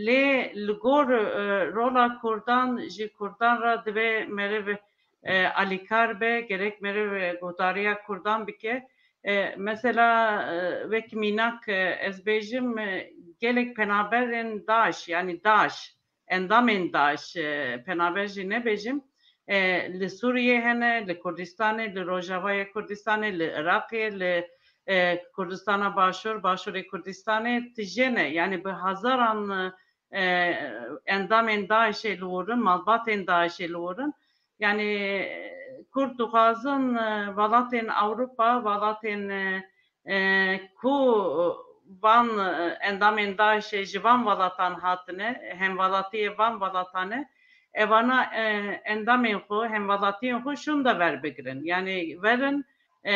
lê li gor, e, rola Kurdan, ji Kurdan re divê meriv, e, alîkar be, gerek meriv, e, guhdariya Kurdan bike. E, mesela, e, wek mînak, e, ez bêjim, e, gelek penaberên DAIŞ, yani DAIŞ, endamên DAIŞ, e, penaber jî nebêjim, e, li Sûriyê hene, li Kurdistanê, li Rojavayê Kurdistanê, li Iraqê, li, e, Kurdistana Başûr, Başûrê Kurdistanê tije ne. Yani bi hezaran, e, endamên DAIŞê li wir in, malbatên DAIŞê li wir in. Yani, e, Kurd dixwazin, e, welatên Ewropa, welatên, e, e, ku van, e, endamên DAIŞê ji van welatan hatine, hemwelatiyê van welatan e, evana, e, endamên xwe, hemwelatiyên xwe şûnde ver bigirin. Yani verin, e,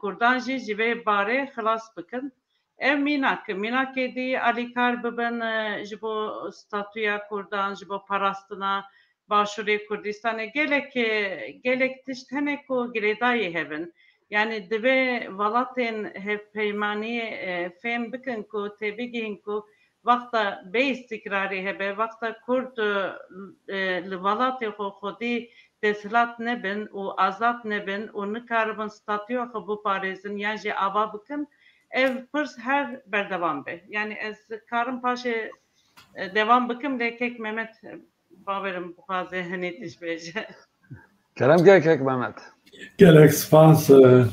Kurdan jî ji vê barê xilas bikin. Ev mînak, mînakê dî alîkar bibin, e, ji bo statûya Kurdan, ji bo parastina Başûrê Kurdistanê gelek, e, gelek tişt hene ku girêdayî hev in. Yani divê welatên hevpeymaniyê, e, fêm bikin ku têbigihîn ku wexta bê îstîkrarê hebe, wexta Kurd, e, e, li welatê xwe xwedî desthilat nebin û azad nebin û nikaribin statûya xwe biparêzin yan jî ava bikin, ev pirs her berdewam be. Yani ez karim paşê, e, dewam bikim, lê kek Mehmet, e, bawerim bixwaze hinê tişt bêje. Kerem ke kek Mehmet. Gelek spas, e,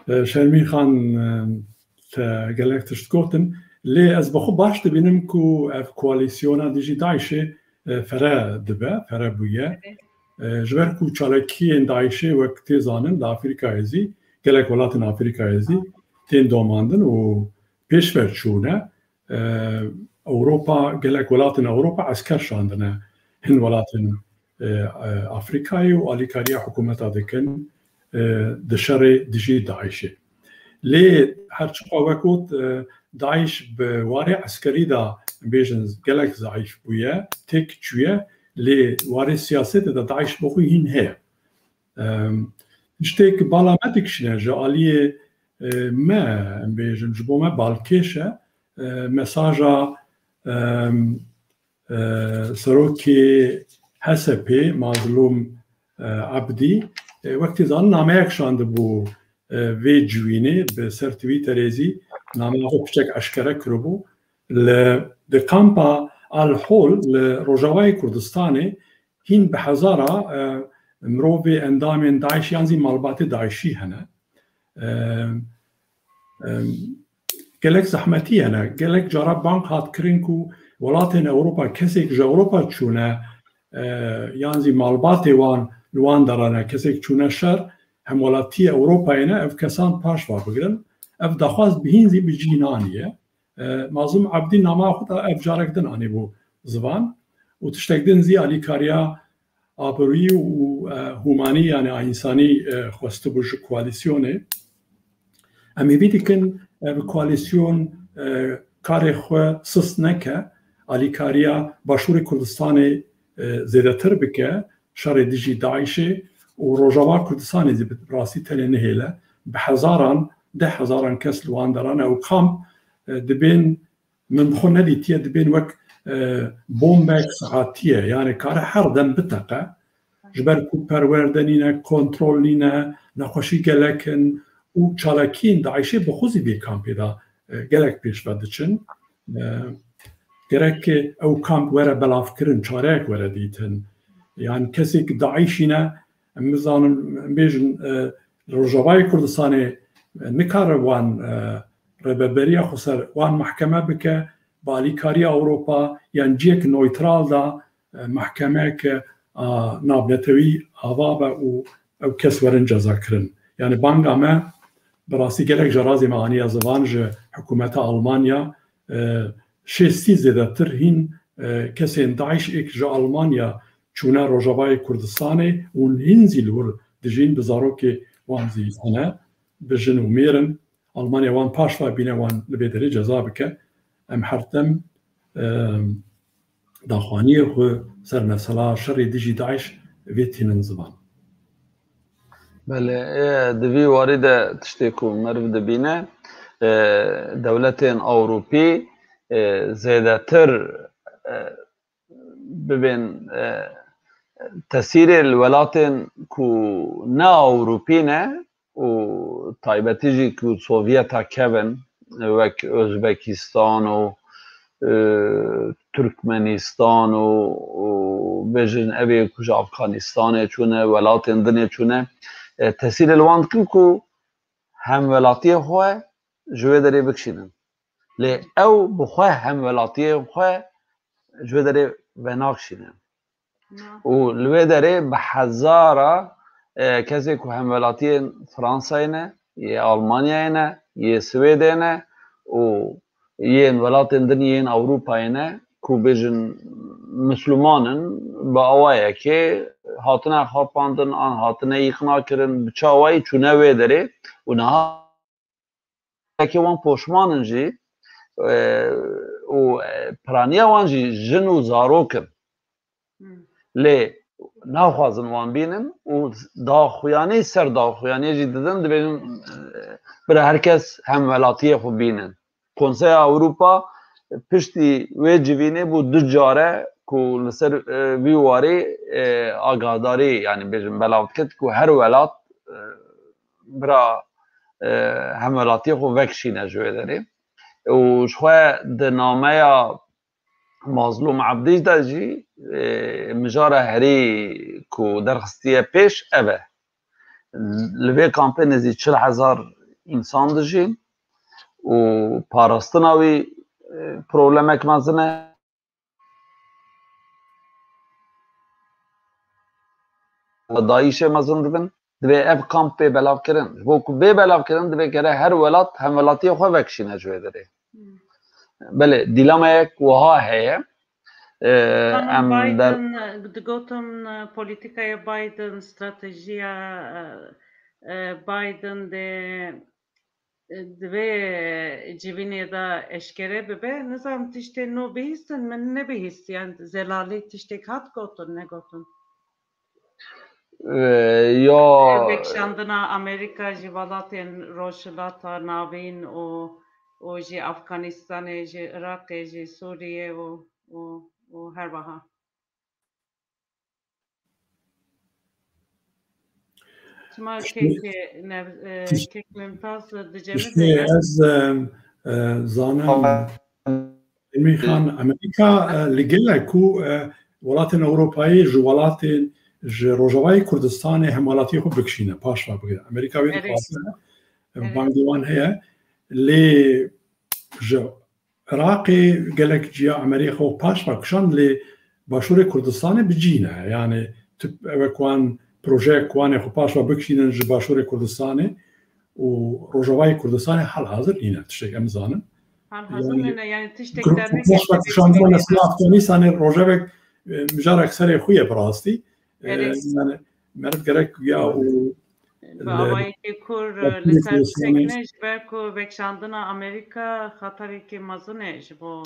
e, Şermîn Xan, e, te gelek tişt gotin. Lê ez bi xwe baş dibînim ku ev koalîsyona dijî DAIŞê, e, fere dibe, fere bûye. E, ji ber ku çalakiyên DAIŞê wek tê zanin li Afrîkayê zî, gelek welatên Afrîkayê zî tên domandin û pêşver çûne. E, Ewropa, gelek welatên Ewropa esker şandine hin welatên, e, e, Afrîkayê û alîkariya hikûmeta dikin, e, di şerê dijî DAIŞê. Lê her çiqa wek got, e, DAIŞ bi warê eskerî de, em bêjin, gelek zeîf bûye, têk çûye, lê warê siyasetê de DAIŞ bi xwe hîn heye. Em, tiştêk bala me dikişîne ji aliyê, e, me, em bêjin, ji bo me balkêş e, e, mesaja, em, e, serokê H S P Mazlûm, e, Ebdî, e, wek tê zanin nameyek şandibû, e, vê civînê bi ser Twitterê zî nameya xwe piçek eşkere kiribû. Li, di kampa Al Hol li Rojavayê Kurdistanê hîn bi hezara, e, mirovê endamên DAIŞ yan zî malbatê DAIŞî hene. E, e, gelek zehmetî hene. Gelek cara bang hat kirin ku welatên Ewropa, kesek ji Ewropa çûne, e, yan zî malbatê wan li wan derane, kesek çûne şer, hemwelatiyê Ewropayê ne, ev kesan paş ve bigirin. Ev daxwaz bi hîn zî bi cî naniye. E, Mazlûm Ebdî nama xwe da ev carek din anîbû zivan û tiştek din zî alîkariya aborî û, e, hûmanî, yani a însanî, e, xwestibû ji koalîsyonê. Em hêvî dikin, e, bi koalîsyon, e, karê xwe sist neke, alîkariya Başûrê Kurdistanê, e, zêdetir bike, şerê dijî DAIŞê û Rojava Kurdistanê zî bi rastî tenê nihêle. Bi hezaran, deh hezaran kes li wan deran e û kamp, e, dibên, min bi xwe nedîtiye, dibên wek, e, bombek saetiye, yani kare her dem biteqe. Ji ber ku perwerde nîne, kontrol nîne, nexweşî gelek in û çalakiyên DAIŞê bi xwe zî vê kampê de, e, gelek pêş ve diçin. E, gerek ew kamp were belavkirin, çareyek were dîtin. Yan kesek DAIŞî ne, em bizanin, em bêjin, e, Rojavayê Kurdistanê, e, nikare wan, e, rêveberiya xwe ser wan mehkeme bike, bi alîkariya Ewropa yan cihek neytral de, e, mehkemeyeke, a, navnetewî ava be û ew kes werin cezakirin. Yani banga me bi rastî gelek carazê me aniye zivan ji hikûmeta Almanya, e, şêstî zêdetir hîn, e, kesên DAIŞ êk ji Almanya çûne Rojavayê Kurdistanê û hîn zî li wir dijîn, bi zarokê wan zî hene, bi jin û mêr in. Almanya wan paş ve bîne, wan li vê derê ceza bike. Em her dem, e, daxuyaniyê xwe ser mesela şerê dijî DAIŞ vê tînin ziman. Belê, e, di vî warî de tiştê ku meriv dibîne, e, dewletên Ewropî, e, zêdetir, e, bibên, e, tesîrê li welatên ku ne Ewropî ne û taybetî jî ku Sovyeta kevin, wek Ozbekistan û, e, Turkmenistan û, û bêjin evê ku ji Afganistanê çûne, welatên dinê çûne, e, tesîrê li wan dikin ku hemwelatiyê xwe ji wê derê bikişînin. Lê ew bi xwe hemwelatiyê xwe ji wê derê venakişînin. Û li wê derê bi hezara, e, kesê ku hemwelatiyên Fransayê ne, yê Almanyayê ne, yê Swêdê ne û yên welatên din yên Ewropayê ne ku bêjin Misliman in, bi awayekê hatine xapandin an hatine îqna kirin, bi çawayî çûne wê derê û niha yekê wan poşman in jî, e, û, e, piraniya wan jî jin û zarok in. Hmm. Lê naxwazin wan bînin û daxuyanî ser daxuyaniyê jî didin, dibêjin, e, bira her kes hemwelatiyê xwe bînin. Konseya Ewropa piştî wê civînê bû du care ku li ser, e, vî warî, e, agahdarî, yanî bêjin belav dikir ku her welat, e, bira, e, hemwelatiyê xwe vekişîne ji wê derê. Û ji xwe di nameya Mazlûm Ebdî de jî, e, mijara herî ku derxistiye pêş ev e. Li vê kampê nêzî çil hezar însan dijîn û parastina wî, e, problemek mezin e. DAIŞê mezin dibin, divê ev kamp bê belavkirin. Ji bo ku bê belavkirin, divê gere her welat hemwelatiyê xwe vekişîne ji wê derê. Hmm. Belê, dîlamayek wiha heye. Ee, Zanim em der- Biden, digotin, polîtikaya Biden, stratejiya, e, e, Biden de, e, di vê civînê de eşkere bibe. Nizanim tiştê nû bihîstin, min nebihîst. Yan zelalî tiştek hat gotin, negotin? Ee, ya Vekişandina Amerîka ji welatên Rojhilata Navîn û, û jî Afganistanê, ji Iraqê, ji Sûriyê û, û, û her wiha. Çima Tiştê- kek, e, nev-, e, Tiş- kek Mimtaz di cem Tiştê de ye? ez, e, e, zanim Tamam. Emîn Xan, Amerîka, e, li gele ku, e, welatên Ewropayê ji welatên, ji Rojavayê Kurdistanê hemwelatiyê xwe bikişîne, paş ve bigire. Amerîka wê Erê. dixwaze, e, Erê. bangê wan heye. Lê ji Iraqê gelek ciya Amerîka xwe paş ve kişand, lê Başûrê Kurdistanê bi cî ne. Yani, tu, ew e ku wan projeyek ku wanê xwe paş ve bikişînin ji Başûrê Kurdistanê û Rojavayê Kurdistanê hal hazir nîne. Tiştek em zanin. Hal hazir Yani, nîne, yani tiştek Grup dernek Kurdiş ve kişandina mesela Afganistanê rojevek, e, mijarek serê xwe ye bi rastî. E, Erê. Yani, meriv gerek ya û Bi awayekî kur, e, li ser sekine ji ber ku vekişandina Amerîka xeterekî mezin e ji bo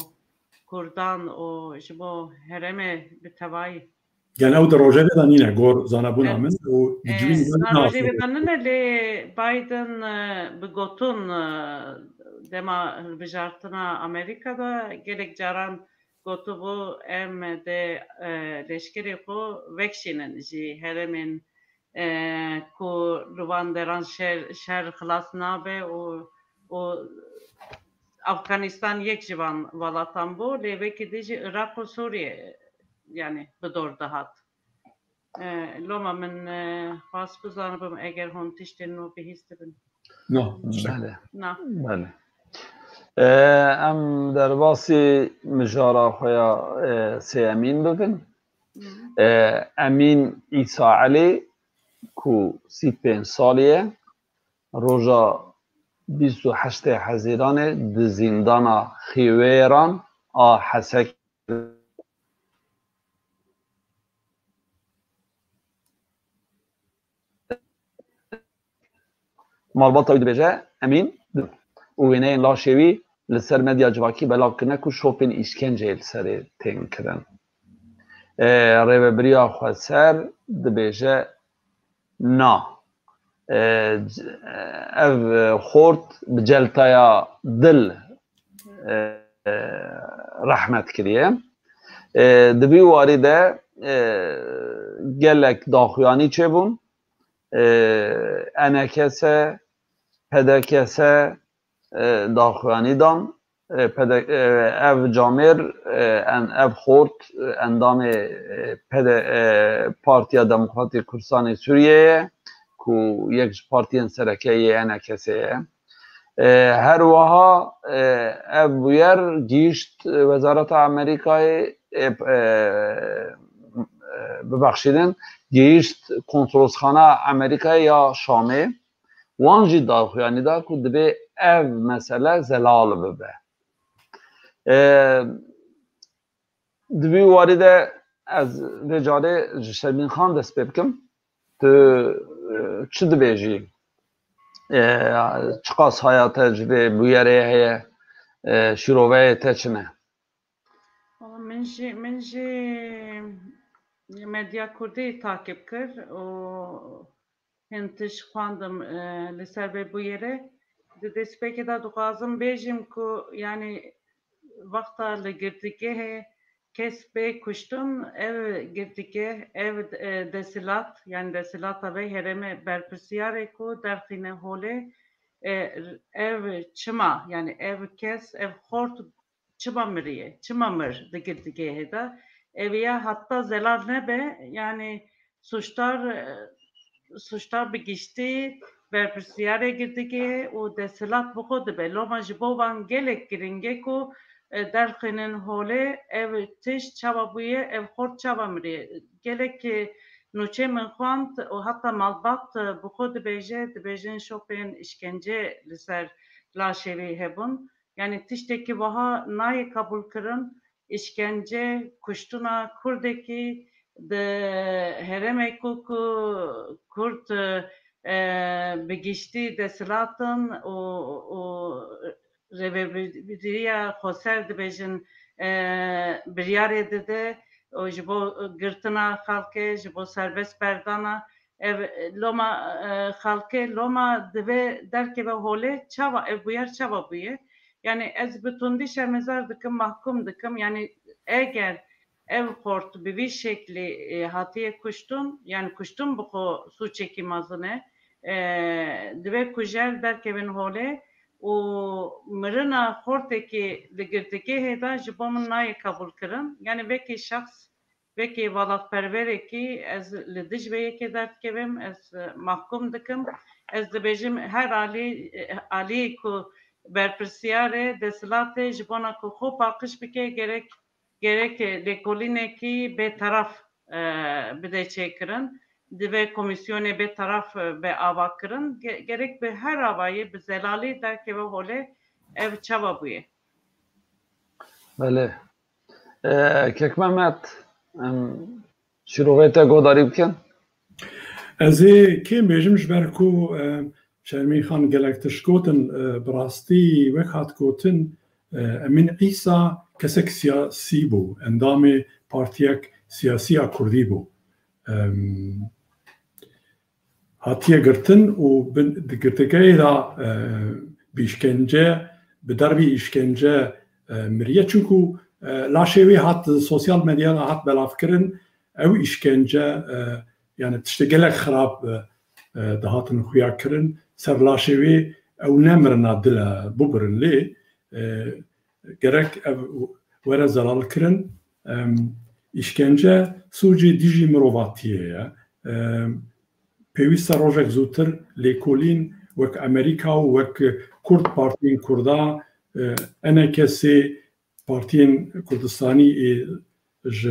Kurdan û ji bo herêmê bi tevayî. Yani ew di rojevê de nîne gor zanebûna min û di civînê de Di rojevê de nîne lê Biden, e, bi gotin, e, dema hilbijartina Amerîka de gelek caran gotibû em dê, e, leşkerê xwe vekişînin ji herêmên, e, ku li van deran şer, şer xilas nabe û, û Afganistan yek ji van welatan bû, lê wekî dî jî Iraq û Sûriye, yani bi dor dihat. E, loma min, e, xwest bizanibim eger hûn tiştên nû bihîstibin. No, Belê. Na. Belê. E, em derbasî mijara xwe ya, e, sêyemîn bibin. Hı. E, Emîn Îsa Elî ku sî pênc salî ye, roja bîst û heştê Hezîranê di zîndana Xîwêran a Hesek Malbata wî dibêje Emîn û wêneyên laşê wî li ser medya civakî belav kirine ku şopên îşkenceyê li serê tên kirin. E, rêvebiriya xweser dibêje na. E, c-, ev xort bi celtaya dil, e, e, rehmet kiriye. E, di vî warî de, e, gelek daxuyanî çêbûn. E, E N K S, P D K S, e, daxuyanî dan. E, P D, e, ev camêr, e, en, ev xort, e, endamê, e, P D, e, Partiya Demokratîk Kurdistanê Sûriyê ye, ku yek ji partiyên sereke yê E N K S ye. E, her wiha, e, ev bûyer gihîşt Wezareta Amerîkayê, e, e, e, bibexşînin, gihîşt konsolosxana Amerîkayê ya Şamê. Wan jî daxuyanî da ku divê ev mesele zelal bibe. E, di vî warî de ez vê carê ji Şermîn Xan dest pê bikim. Tu, e, çi dibêjî? E, çiqas haya te ji vê bûyerê heye? E, şîroveyê te çi ne? Valla min jî, min jî medya kurdî takip kir û hin tişt xwendim, e, li ser vê bûyerê. Di destpêkê de dixwazim bêjim ku, yanî, Wexta li girtîgehê kes bê kuştin, ev girtîgeh, ev, e, desilat, yani desilata vê herêmê berpirsiyarê ku derxîne holê, e, ev çima, yani ev kes, ev xort çima miriye, çima mir di girtîgehê de? Ev ya heta zelal nebe, yani suçdar, e, suçdar bi giştî berpirsiyarê girtîgehê û desilat bi xwe dibe. Loma ji bo van gelek giring e ku, e, derxînin holê ev tişt çawa bûye, ev xort çawa miriye. Gelek, e, nûçe min xwend û heta malbat, e, bi xwe dibêje, dibêjin şopên îşkence li ser laşê wî hebûn. Yani tiştekî wiha nayê qebûlkirin, îşkence, kuştina kurdekî di herêmê ku, ku kurd, e, bi giştî desilatin û, û rêvebiriya xweser dibêjin, e, biryarê dide û ji bo girtina xelkê, ji bo serbest berdana, ev loma, e, xelkê loma divê derkeve holê, çawa ev bûyer çawa bûye? Yani ez bi tundî şermezar dikim, mahkum dikim. Yani eger ev xort bi vî şeklî, e, hatiye kuştin, yani kuştin bi xwe sûçekî mezin e, e, divê kujer derkevin holê û mirina xortekî li girtîgehê de ji bo min nayê qebûlkirin. Yani vekî şexs, vekî welatperwerekî ez li dij vê yekê derdikevim, ez, e, mahkum dikim. Ez dibêjim her alî, e, aliyê ku berpirsiyar e, desilat e, ji bona ku xwe paqij bike, gerek, gerek lêkolînekî bêteraf, e, bide çêkirin. Divê komîsyonê bêteraf, e, be avakirin. Ge-, gerek bi her avayê, bi zelalî derkeve holê, ev çawa bûye? Belê. E, Kek Mehmet, em, şîrovê te godarî bikin. Ez ê kêm bêjim ji ber ku, e, Şermîn Xan gelek tişt gotin, e, bi rastî wek hat gotin, e, Emîn Îsa kesek siyasî bû, endamê partiyek siyasî ya kurdî bû. Em, hatiye girtin û bin, di girtîgehê de, e, bi îşkence, bi derbî îşkence, e, miriye. Çunku, e, laşê wê hat sosyal medyada hat belavkirin, ew îşkence, e, yani tiştê gelek xirab, e, e, dihatin xuya kirin. Ser laşê wê ew nemirina dile bibirin lê, e, gerek ev were zelalkirin. Em, îşkence sûcê dijî mirovatiyê ye. Em, pêwîst e rojek zûtir lêkolîn wek Amerîka û wek Kurd, partiyên Kurda, e, E N K S, partiyên Kurdistanî ê ji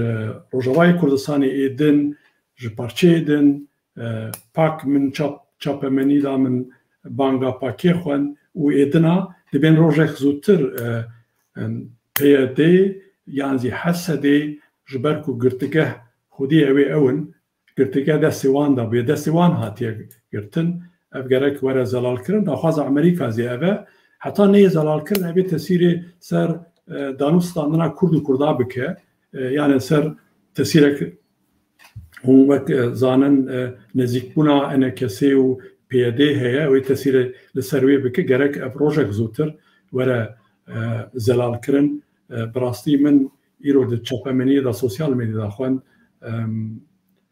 Rojavayê Kurdistanê ê din, ji parçeyê din, e, pak min çap-, çapemenî da, min banga pakê xwend û ê dina dibên rojek zûtir, e, em, P Y D yan zî H S D ji ber ku girtîgeh xwedî ew ê ew in, girtîgeh destê wan de bûye, destê wan hatiye girtin. Ev gerek were zelalkirin. Daxwaza Amerîka zî ev e. Heta neyê zelalkirin, ev ê tesîrê ser, e, danûstandina Kurd û Kurda bike. E, yani ser tesîrek hûn wek, e, zanin, e, nezîkbûna E N K S û P Y D heye, ew ê tesîrê li ser wê bike. Gerek ev rojek zûtir were, e, zelalkirin. E, bi rastî min îro di çapemeniyê de, sosyal medyada xwend, em,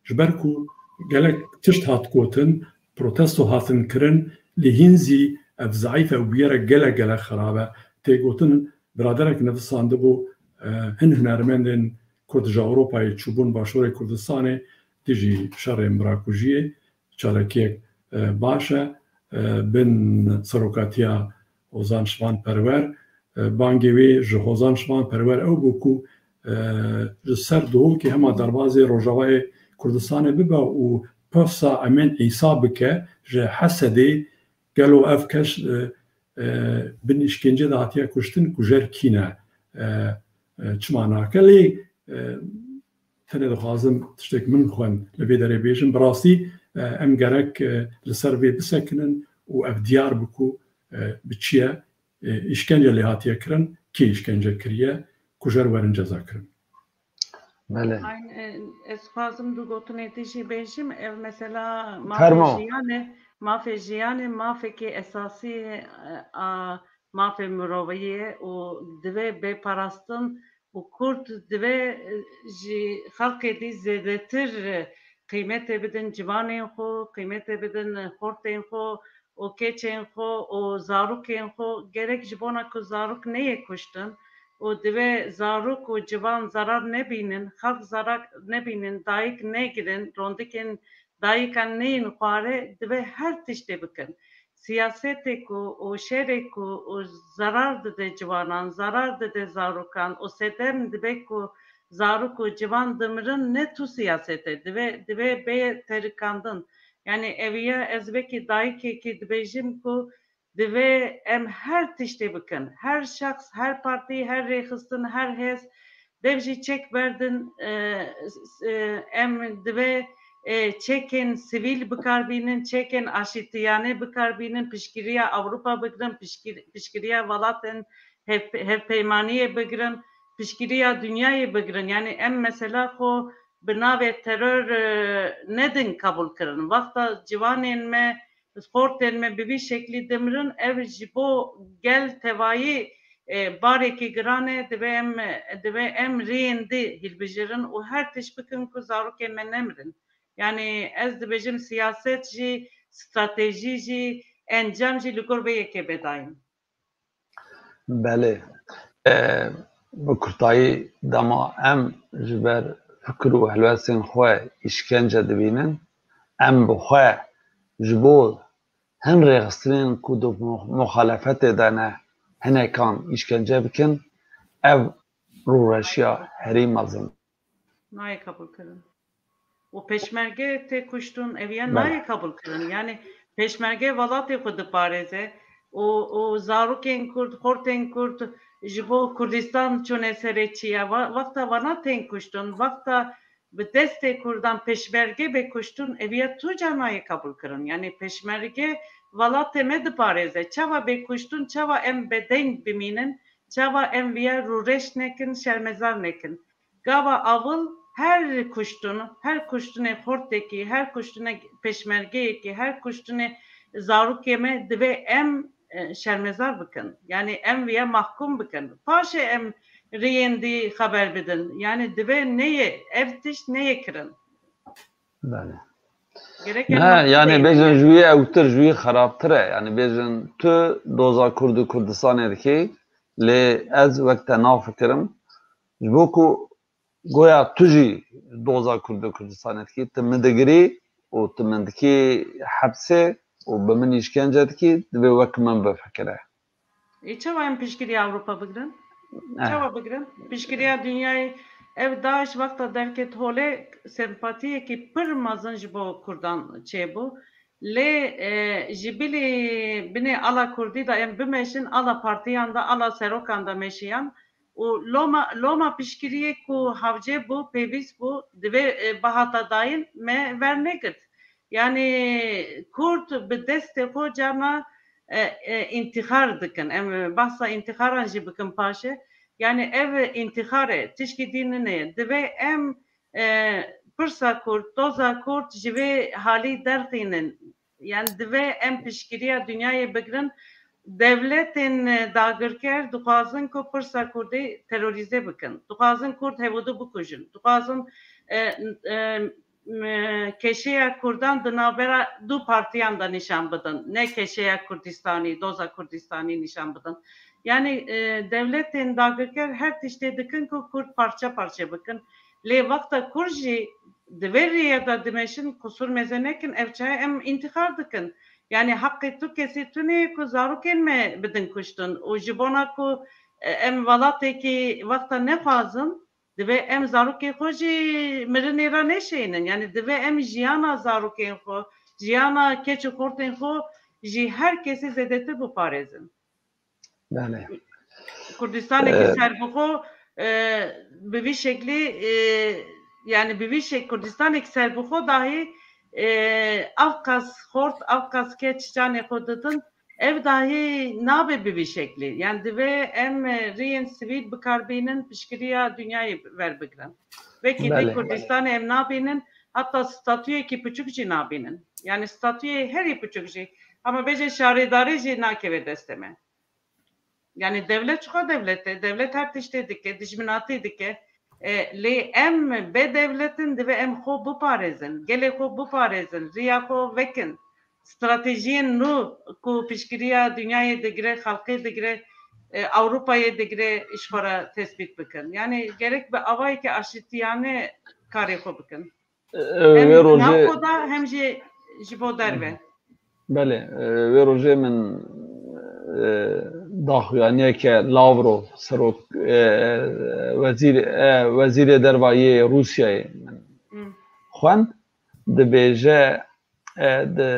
ji ber ku gelek tişt hat gotin, protesto hatin kirin, lê hîn zî ev zeîf e û bûyerek gelek gelek xirab e. Tê gotin, biraderek nivîsandibû, e, hin hunermendên Kurd ji Ewropayê çûbûn başûrê Kurdistanê dijî şerê mirakujiyê, çalakiyek, e, baş e, e, bin serokatiya Hozan Şivan Perwer. E, bangê wê ji Hozan Şivan Perwer ew bû ku, e, ji ser Duhokê hema derbazê Rojavayê Kurdistanê bibe û pirsa Emîn Îsa bike ji H S D'ê, gelo ev kes, e, e, bin îşkence de hatiye kuştin, kujer kî ne? E, e, çima nake? Lê, e, tenê dixwazim tiştek min xwend li vê derê bêjim. Bi rastî, e, em gerek, e, li ser vê bisekinin û ev diyar bi ku, e, bi çi ye, e, îşkence lê hatiye kirin, kê îşkence kiriye, kujer werin ceza kirin. Belê. Aynen, e, ez xwazim du gotinê te jî bêjim. Ev mesela mafê Fermo. jiyanê, mafê jiyanê, mafekî esasî, e, a, mafê mirovî ye û divê bê parastin û Kurd divê, e, ji xelkê dî zêdetir, e, qîmetê bidin ciwanên xwe, qîmetê bidin xortên xwe û keçên xwe û zarokên xwe. Gerek ji bona ku zarok neyê kuştin û divê zarok û ciwan zarar nebînin, xelk zarar nebînin, dayik negirin, rondikên dayikan neyên xware, divê her tiştê bikin. Siyasetê ku û şerê ku û zarar dide ciwanan, zarar dide zarokan û sedem dibe ku zarok û ciwan dimirin, ne tu siyaset e. Divê, divê bê terikandin. Yani eviya ez wekî dayikekî dibêjim ku divê em her tiştê bikin. Her şexs, her partî, her rêxistin, her hêz dev jî çek berdin, e, s-, e, em divê, e, çekên sivîl bikarbînin, çekên aşîtiyanê bikarbînin, piştgiriya Ewropa bigirin, piştgir-, piştgiriya welatên hev-, hevpeymaniyê bigirin, piştgiriya dinyayê bigirin. Yani em mesela xwe bi navê teror, e, nedin qebûlkirin. Wexta ciwanên me, xortên me bi vî şeklî dimirin, ev ji bo gel tevayî, e, barekî giran e, divê em, divê em rêyên dî hilbijirin û her tişt bikin ku zarokên me nemirin. Yani ez dibêjim siyaset jî, stratejî jî, encam jî li gor vê yekê bê dayîn. Belê. E, bi kurtayî dema em ji ber fikir û helwestên xwe îşkence dibînin, em bi xwe ji bo hin rêxistinên ku di mu-, muxalefetê de ne hinekan îşkence bikin, ev rûreşiya herî mezin. Nayê qebûlkirin. Û pêşmerge tê kuştin, ev ya Belê. nayê qebûlkirin. Yani pêşmerge welatê xwe diparêze û, û zarokên Kurd, xortên Kurd ji bo Kurdistan çûne serê çiya. Wa-, wexta wana tên kuştin, wexta bi destê Kurdan pêşmerge bê kuştin, ev ya tu ca nayê qebûlkirin. Yani pêşmerge welatê me diparêze. Çawa bê kuştin, çawa em bedeng bimînin, çawa em viya rûreş nekin, şermezar nekin. Gava awil her kuştin, her kuştinê xortekî, her kuştinê pêşmergeyekî, her kuştinê zarokê me divê em, e, şermezar bikin. Yani em viya mahkum bikin. Paşê em rêyên dî xeber bidin. Yani divê neyê, ev tişt neyê kirin. Belê. Gerek em Ne, mahkum yani bêjin ji wî ewtir, ji wî xerabtir e. Yani bêjin tu doza Kurd û Kurdistanê dikî, lê ez wek te nafikirim. Ji bo ku goya tu jî doza Kurd û Kurdistanê dikî, tu min digirî û tu min dikî hepsê û bi min îşkence dikî, divê wek min bifikire. Ê, çawa em piştgiriya Ewropa bigirin? Eh. Çawa bigirin? Piştgiriya dinyayê, ev DAIŞ wexta derket holê, sempatiyekî pir mezin ji bo Kurdan çêbû. Lê, e, ji bilî binê ala Kurdî de em bimeşin, ala partiyan de, ala serokan de meşiyan. Û loma, loma piştgiriyê ku hewce bû, pêwîst bû, divê, e, bihata dayîn, me wernegirt. Yani Kurd bi destê xwe carna, e, e, întîxar dikin. Em behsa întîxaran jî bikin paşê. Yani ev întîxar e, tişkî dî nine. Divê em, e, pirsa Kurd, doza Kurd ji vê halî derxînin. Yani divê em piştgiriya dinyayê bigirin. Dewletên, e, dagirker dixwazin ku pirsa Kurdî terorîze bikin. Dixwazin Kurd hevûdû bikujin. Dixwazin, e, e, m-, keşeya Kurdan di navbera du partiyan de nîşan bidin. Ne keşeya Kurdistanî, doza Kurdistanî nîşan bidin. Yani, e, dewletên dagirker her tiştê dikin ku Kurd parçe parçe bikin. Lê wexta Kurd jî di vê rêya de dimeşin, qusûr meze nekin, ev çaye em întîxar dikin. Yani heqê tu kesî tune ye ku zarokên me bidin kuştin û ji bona ku, e, em welatekî wexta nexwazin, divê em zarokê xwe jî mirinê re neşeynin. Yani divê em jiyana zarokên xwe, jiyana keç û xortên xwe jî her kesî zêdetir biparêzin. Belê. Kurdistanekî Ee, serbixwe, e, bi vî şeklî, e, yani bi vî şek-, Kurdistanekî serbixwe dahî, e, ev qas xort, ev qas keç canê xwe didin, ev dahî nabe bi vî şeklî. Yani divê em, e, riyên sivîl bikarbînin, piştgiriya dinyayê verbigrin. Wekî dî Belê. Kurdistanê em nabînin, heta statuyekî piçûk jî nabînin. Yani statuyê herî piçûk jî, hema bêje şarêdarî jî nakeve destê me. Yani dewlet çiqa dewlet e, dewlet her tiştê dike, dijminatî dike. E, lê em bê dewlet in, divê em xwe biparêzin, gelê xwe biparêzin, riya xwe vekin. Stratejiyên nû ku piştgiriya dinyayê digire, xelkê digire, e, Ewropayê digire, ji xwe re tespît bikin. Yani gerek bi awayeke aşitiyane karê xwe bikin. E, Hem wê rojê navxwe de hem jî ji bo derve. Belê, e, wê rojê min, e, daxuyaniyeke Lavrov, serok, e, wezîr, e, wezîrê derva yê Rûsyayê min Hmm. xwend, dibêje, e, di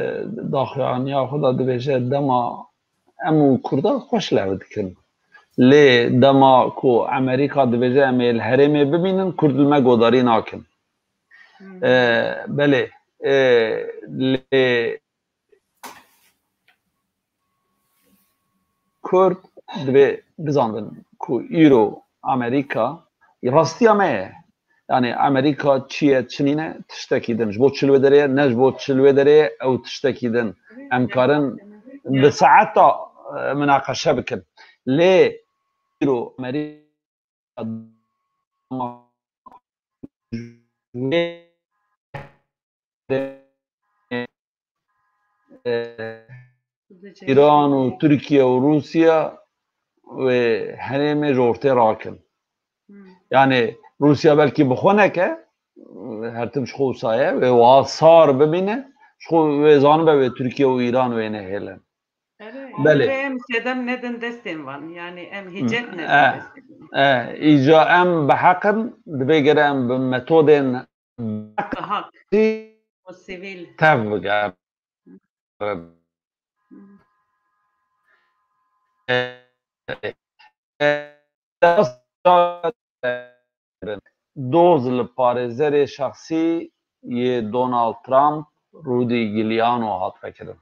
daxuyaniya xwe de dibêje, dema em û Kurda xweş lev dikin. Lê dema ku Amerîka dibêje em ê li herêmê bimînin, Kurd li me godarî nakin. Hmm. E, belê, e, lê Kurd divê bizandin ku îro Amerîka rastiya me ye. Yani Amerîka çi ye, çi nîne, tiştekî din. Ji bo çi li wê derê ye, ne ji bo çi li wê derê ye, ew tiştekî din. Em karin bi saeta, e, minaqeşe bikin. Lê îro Amerîka Îran û Tirkiye û Rûsya wê herêmê ji ortê rakin. Hmm. Yani Rûsya belkî bi xwe neke, her tim ji xwe wisa ye, wê wiha sar bibîne, ji xwe wê zanibe wê Tirkiye û Îran wê nehêlin. Erê, Belê. Em sedem nedin destên van, yani em hicet nedin E, destên van. E, îca em bi heq in, divê gere em bi metodên Bi hak. Û sivîl. Tev bigerin. Doz li parêzerê şexsî yê Donald Trump, Rudy Giuliano, hat vekirin.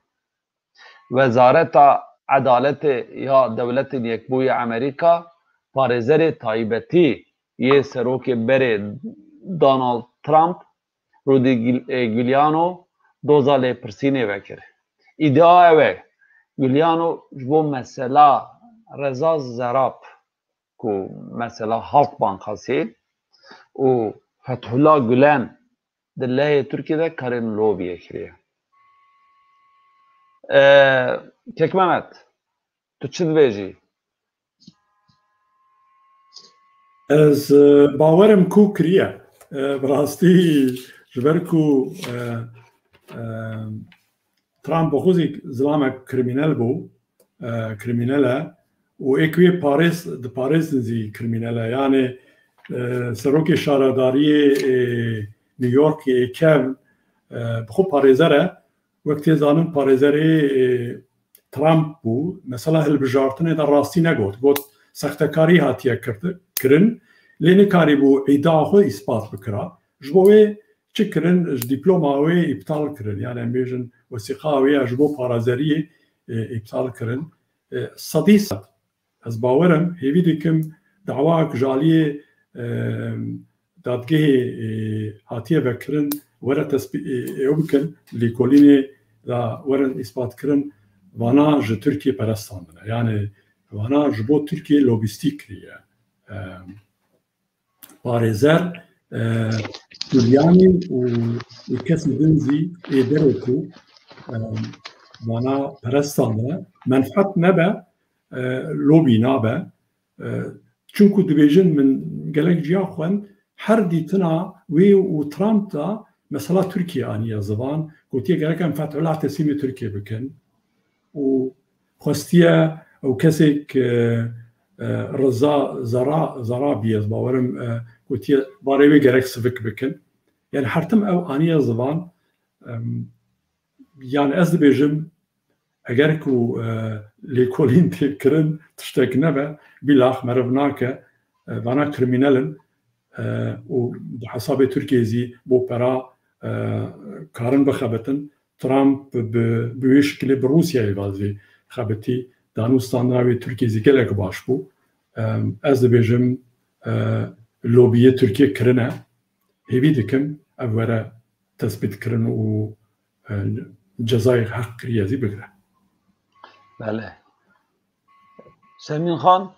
Wezareta Edaletê ya Dewletên Yekbûyî Amerîka parêzerê taybetî yê serokê berê Donald Trump, Rudy Gil-, e, Giuliano, doza lêpirsînê vekir. Îdia ew e, Giuliano ji bo mesela Reza Zarrab, ku mesela Halkbankasî û Fethullah Gulen di lehê Tirkiyê de karên lobiyê kiriye. E, Kek Mehmet, tu çi dibêjî? Ez, e, bawerim ku kiriye. E, bi rastî ji ber ku, e, e, Trump bi xwe zî zilamek krîmînel bû, e, krîmînel e û ê ku wê parêz, diparêzin zî krîmînel e. Yanî, e, serokê şaredariyê, e, New Yorkê, ê kevn, e, bi xwe parêzer e. Wek tê zanin parêzerê, e, Trump bû. Mesela hilbijartinê de rastî negot. Got sextekarî hatiye kirdi-, kirin. Lê nikarîbû îdia xwe îspat bikira. Ji bo wê çi kirin? Ji dîploma wê îptal kirin. Yani em bêjin wesîqa wê ya ji bo parêzeriyê, e, îptal kirin. E, sedî sed. Ez bawer im, hêvî dikim dawayek ji aliyê, e, dadgehê, e, hatiye vekirin, were tespî-, e, ew bikin, lêkolînê de werin îspat kirin, vana ji Tirkiyê perestandine. Yani vana ji bo Tirkiyê lobîstî kiriye. E, parêzer, e, Giuliani û, û kesên din zî ê derê ku, e, vana perestandine, menfet nebe, e, lobî nabe. E, çunku dibêjin, min gelek ciya xwend, her dîtina wê û Trump de mesela Tirkiye aniye zivan, gotiye gerek em Fethullah teslîmê Tirkiye bikin. Û xwestiye ew kesek, e, e, Reza Zara-, Zarabî, ez bawerim, e, gotiye barê wê gerek sivik bikin. Yani her tim ew aniye zivan, em, yani ez dibêjim, eger ku, e, lêkolîn tê kirin, tiştek nebe, bîlax meriv nake, e, vana krîmînel in, e, û di hesabê Tirkiyeyê zî bo pera, e, karin bixebitin. Trump bi, bi wê şikilê bi Rûsyayê ve zî xebitî, danûstandina wê Tirkiyeyê zî gelek baş bû. E, ez dibêjim, e, lobiyê Tirkiye kirine. Hêvî dikim ev were tespîtkirin û, e, cezayê heq kiriye zî bigire. Belê. Semîn Xan.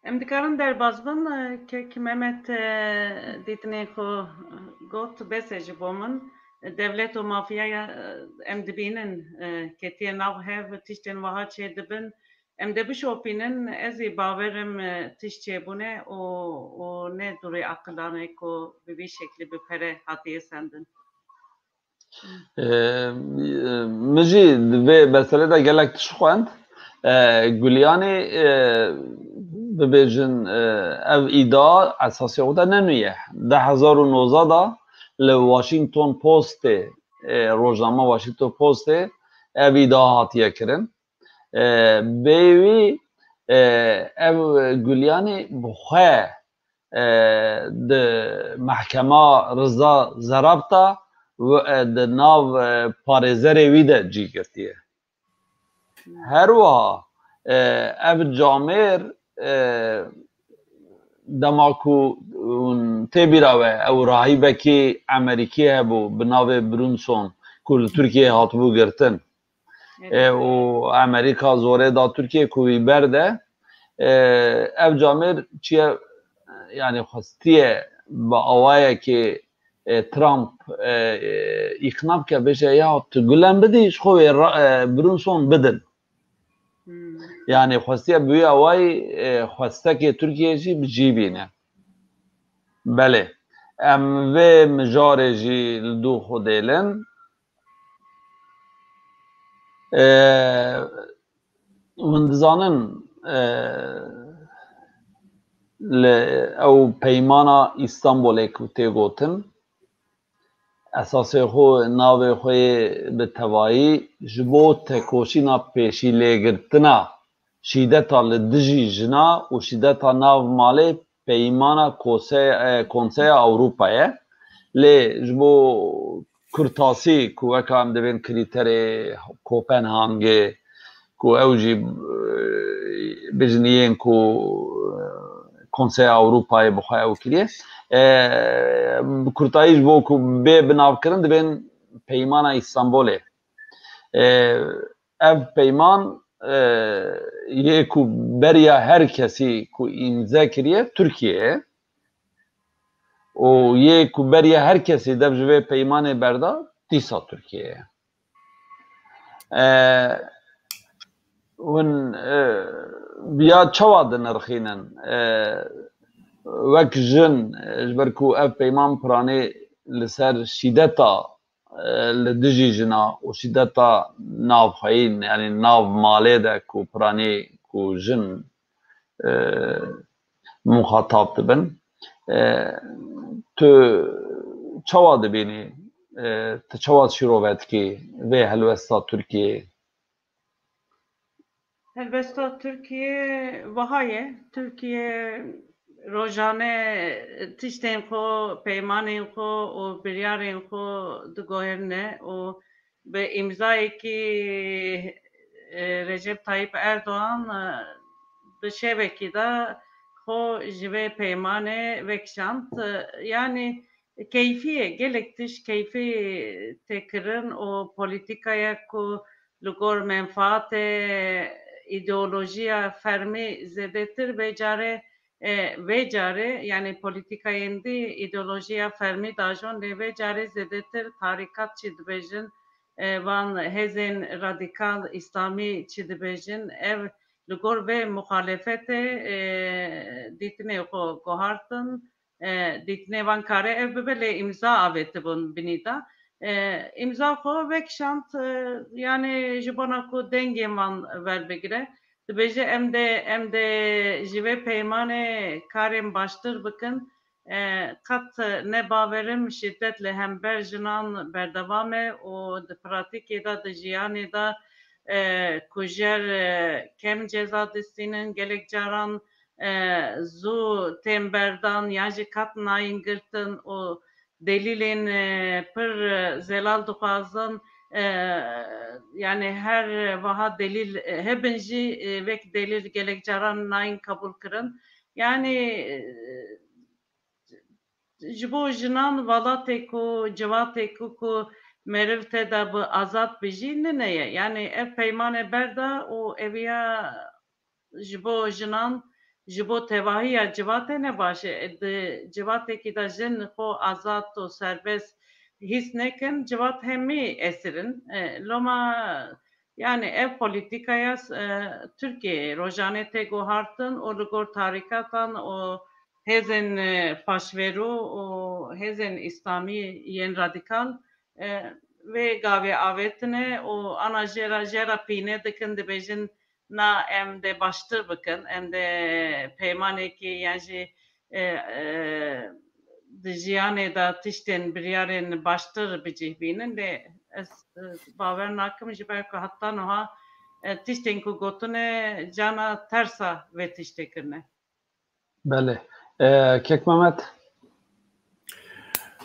Em dikarin derbas bin, e, kek Mehmet, e, dîtinên xwe got, bes e ji bo min. Dewlet û mafya, e, em dibînin, e, ketiye nav hev, tiştên wiha çêdibin. Em dê bişopînin, ez ê bawerim, e, tişt çêbûne û, û ne dûrê aqilan e ku bi vî şeklî bi pere hatiye sendin. Min jî di vê meselê de gelek tişt xwend. Guliyanê, bibêjin, ev îdia esasê xwe de ne nû ye. Du hezar û nozdeh de li Washington Postê, rojnama Washington Postê ev îdia hatiye kirin. Bê wî, ev Guliyanê bi xwe e, di mehkema Riza Zerabta û, e, di nav, e, parêzerê wî de cî girtiye. Her wiha, e, ev camêr, e, dema ku hûn tê bîra we, ew rahîbekî Emerîkî hebû bi navê Brunson ku li Tirkiyeyê hatibû girtin. E, û Amerîka zorê da Tirkiye ku wî berde. E, ev camêr çiye, yani xwestiye bi awayekê, e, Trump, e, e, îqna bike, bêje ya tu Gulen bidî, ji xwe wê ra-, e, Brunson bidin. Yani xwestiye bi wî awayî, e, xwestekê Tirkiye jî bi cî bîne. Belê. Em vê mijarê jî li dû xwe dêlin. E, hûn dizanin, e, li ew peymana Îstanbulê ku tê gotin, esasê xwe navê xwe yê bi tevayî ji bo tekoşîna pêşîlêgirtina şîdeta li dijî jina û şîdeta nav malê peymana Kose-, e, Konseya Ewropa ye. Lê ji bo kurtasî ku weka em dibên krîterê Kopenhagê ku ew jî, e, bijin yên ku, e, Konseya Ewropayê bi xwe ew kiriye. E, bi kurtayî ji bo ku bê binavkirin dibên Peymana Îstanbulê. E, ev peyman, e, yê ku beriya her kesî ku îmze kiriye Tirkiye ye û yê ku beriya her kesî dev ji vê peymanê berda dîsa Tirkiye ye. E, hûn, e, ya çawa dinirxînin? E, wek jin, e, ji ber ku ev peyman piranî li ser şîdeta e, li dijî jina û şîdeta navxweyî, yani nav malê de ku piranî ku jin, e, muxatab dibin. E, tu çawa dibînî? E, tu çawa şîrove dikî vê helwesta Tirkiyeyê? Helbesta Tirkiye wiha ye. Tirkiye rojane tiştên xwe, peymanên xwe û biryarên xwe diguherîne û bi îmzayekî, e, Recep Tayyip Erdoğan, e, bi şevekî de xwe ji vê peymanê vekişand. E, yanî keyfî ye, gelek tişt keyfî tê kirin û polîtîkaya ku li gor menfaatê îdeolojiya fermî zêdetir vê carê, e, vê carê, yanî polîtîkayên dî îdeolojiya fermî dajon, lê vê carê zêdetir tarîkat çi dibêjin, e, van hêzên radîkal îslamî çi dibêjin, ev li gor vê muxalefetê, e, dîtinê xwe guhartin. E, dîtinê van kare ev bibe, lê îmza avêtibûn binî de. E, îmza xwe vekişand, e, yanî ji bona ku dengê van verbigire. Dibêje em dê, em dê ji vê peymanê karên baştir bikin. E, qet ne bawerim şîdet li hember jinan berdewam e û di pratîkê de, di jiyanê de, e, kujer, e, kêm ceza distînin, gelek caran e, zû tên berdan yan jî qet nayên girtin û delîlên, e, pir, e, zelal dixwazin. E, yanî her wiha delîl, e, hebin jî, e, wek delîl gelek caran nayên qebûl kirin. Yanî, e, ji bo jinan welatê ku, civatê ku, ku meriv te de bi azad bijî, nine ye. Yanî ev peymanê berda û eviya ji bo jinan, ji bo tevahiya civatê ne baş e. Di civatekî de jin xwe azad û serbest hîs nekin, civat hemî esir in. E, loma, yani ev polîtîkaya, e, Tirkiyeyê rojane tê guhartin û li gor tarîkatan û hêzên, e, paşverû û hêzên îslamî yên radîkal, e, vê gavê avêtine û ana jê re, jê re pîne dikin, dibêjin, na, em dê baştir bikin, em dê peymanekî yan jî, e, e, di jiyanê de tiştên, biryarên baştir bi cih bînin. Lê ez, e, bawer nakim, ji ber ku heta niha, e, tiştên ku gotine cana tersa vê tiştê kirine. Belê. E, Kek Mehmet?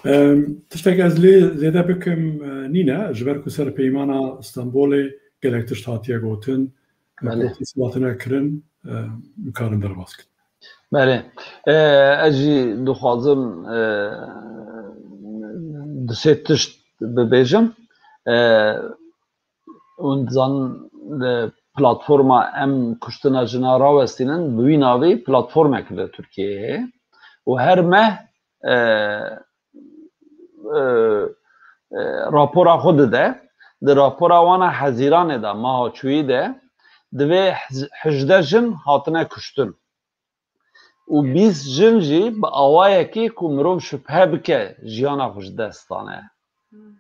Em, tiştek ez lê zêde bikim, e, nîne, ji ber ku ser peymana Stenbolê gelek tişt hatiye gotin, e, Belê. Protest hatine kirin, e, em karin derbas kin. Belê. E, ez jî dixwazim, e, du sê tişt bibêjim. E, Hûn dizanin, e, platforma Em Kuştina Jina Rawestînin, bi wî navî platformek li Tirkiyeyê heye û her meh, e, e, e, rapora xwe dide. Di rapora wana Hezîranê de, maha çûyî de, divê hez-, hejdeh jin hatine kuştin. Û bîst jin jî bi awayekî ku mirov şibhe bike jiyana xwe ji dest dane. Hmm.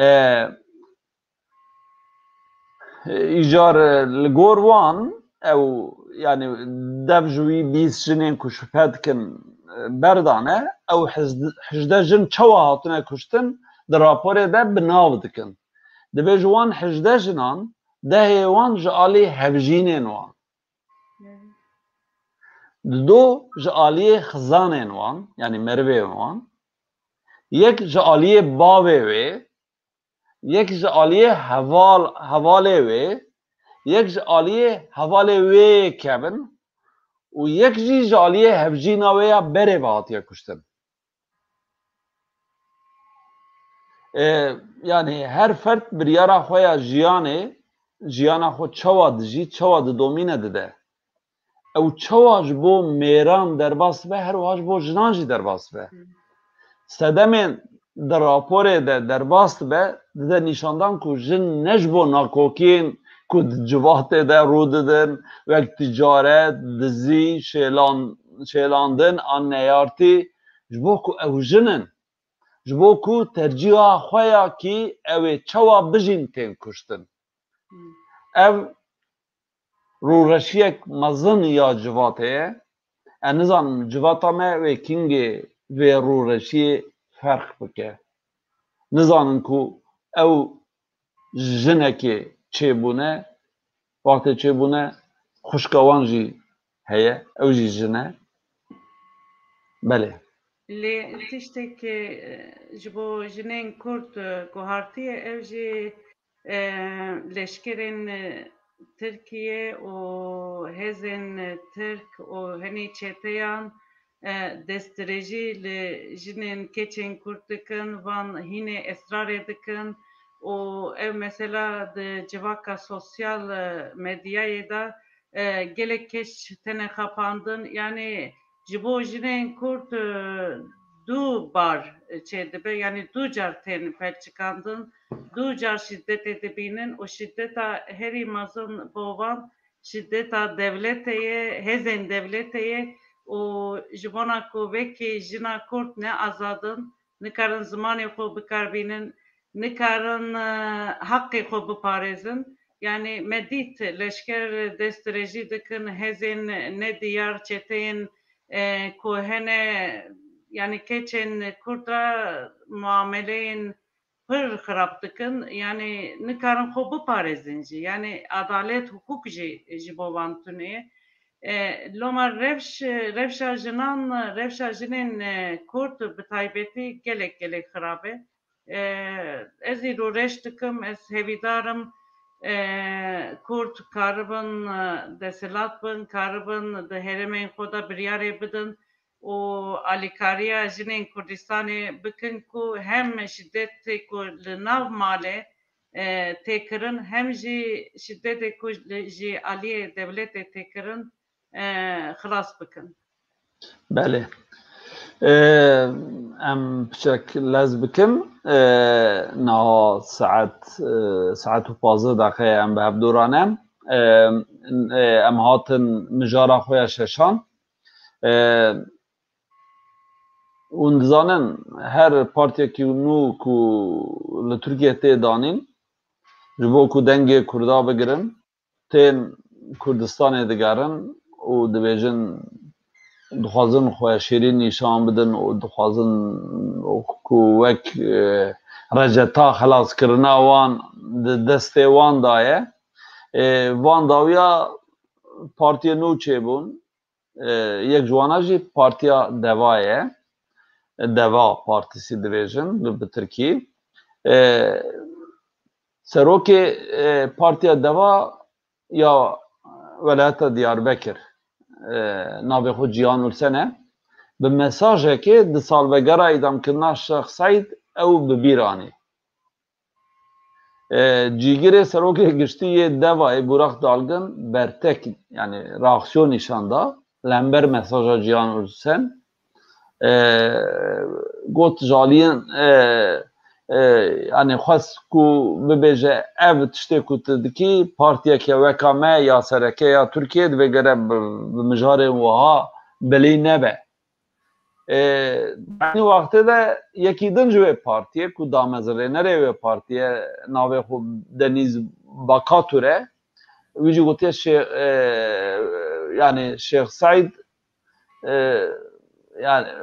E, Îcar, e, li gor wan ew, yani dev ji wî bîst jinên ku şibhe dikin, e, berdane, ew hezd-, hejdeh jin çawa hatine kuştin di raporê de bi nav dikin. Dibê ji wan hejdeh jinan dehê wan ji alî hevjînên wan. Dido ji aliyê xizanên wan, yani merivên wan, yek ji aliyê bavê wê, yek ji aliyê heval-, hevalê wê, yek ji aliyê hevalê wê yê kevin û yek jî ji aliyê hevjîna wê ya berê ve hatiye kuştin. E, yani her fert biryara xwe ya jiyanê, jiyana xwe çawa dijî, çawa didomîne dide. Ew çawa ji bo mêran derbas dibe, her wiha ji bo jinan jî derbas dibe. Hı. Sedemên di raporê de derbas dibe, dide nîşandan ku jin ne ji bo nakokiyên ku di civatê de rû didin, wek ticaret, dizî, şêlan-, şêlandin an neyartî, ji bo ku ew jin in, ji bo ku tercîha xwe ya kî ew ê çawa bijîn tên kuştin. Hmm. Ev rûreşiyek mezin ya civatê ye. Ez nizanim civata me wê kîngê vê rûreşiyê ferq bike. Nizanin ku ew jinekê çêbûne, wextê çêbûne, xwişka wan jî heye, ew jî jin e. Belê. Lê tiştek, e, ji bo jinên Kurd, e, guhartiye, ew jî, e, leşkerên, e, Tirkiye û hêzên, e, Tirk û hinî çeteyan, e, destdirêjî li jinên keçên Kurd dikin, van hînê israrê dikin û ev mesela di civaka sosyal, e, medyayê de, e, gelek keç tene xapandin. Yani ji bo jinên Kurd, e, du bar çêdibe, yani du car tên pelçikandin, du car şîdetê dibînin û şîdeta herî mezin bo van şîdeta dewletê ye, hêzên dewletê ye û ji bona ku wekî jina Kurd ne azad in, nikarin zimanê xwe bikarbînin, nikarin, e, heqê xwe biparêzin. Yani me dît leşker destdirêjî dikin, hêzên nediyar, çeteyên, e, ku hene, yani keçên Kurd re muameleyên pir xirab dikin, yani nikarin xwe biparêzin jî. Yani adalet, hukuk jî ji bo van tune ye. E, loma rewş, rewşa jinan, rewşa jinên, e, Kurd bi taybetî gelek, gelek xirab e. E, ez îro reş dikim, ez hevîdar im, e, Kurd karibin, e, desthilat bin, karibin di herêmên xwe de biryarê bidin û alîkariya jinên Kurdistanê bikin ku hem şîdetê ku li nav malê, e, tê kirin, hem jî şîdetê ku li, ji aliyê dewletê tê kirin, e, xilas bikin. Belê. E, em piçek lez bikim. E, niha saet, e, saet û pazdeh deqe em bi hevdû re ne. E, e, em hatin mijara xwe ya şeşan. E, hûn dizanin her partiyekî nû ku li Tirkiye tê danîn, ji bo ku dengê Kurda bigirin, tên Kurdistanê digerin û dibêjin, dixwazin xwe şêrîn nîşan bidin û dixwazin ku wek, e, receta xelaskirina wan di destê wan de ye. E, van dawiya partiyê nû çêbûn. E, yek ji wana jî Partiya Deva ye. Deva Partisi dibêjin bi, bi tirkî. E, serokê, e, Partiya Deva ya Welayeta Diyarbekir, e, navê xwe Cihan Ulsen e. Bi mesajekê di salvegera îdamkirina Şêx Seîd ew bi bîr anî. E, cîgirê serokê giştî yê Devayê Burak Dalgın bertek, yani reaksiyon nîşan da, li hember mesaja Cihan Ulsen. E, got ji aliyên, e, e, yani xwest ku bibêje ev tiştê ku tu dikî partiyeke weka me ya sereke ya Tirkiye divê gere bi, bi mijarên wiha belî nebe. E, di eynî wextê de yekî din ji wê partiyê ku damezrênerê wê partiyê navê xwe Denîz Bakatur e, wî jî gotiye Şê-, e, yani Şêx Seîd, e, yani, e,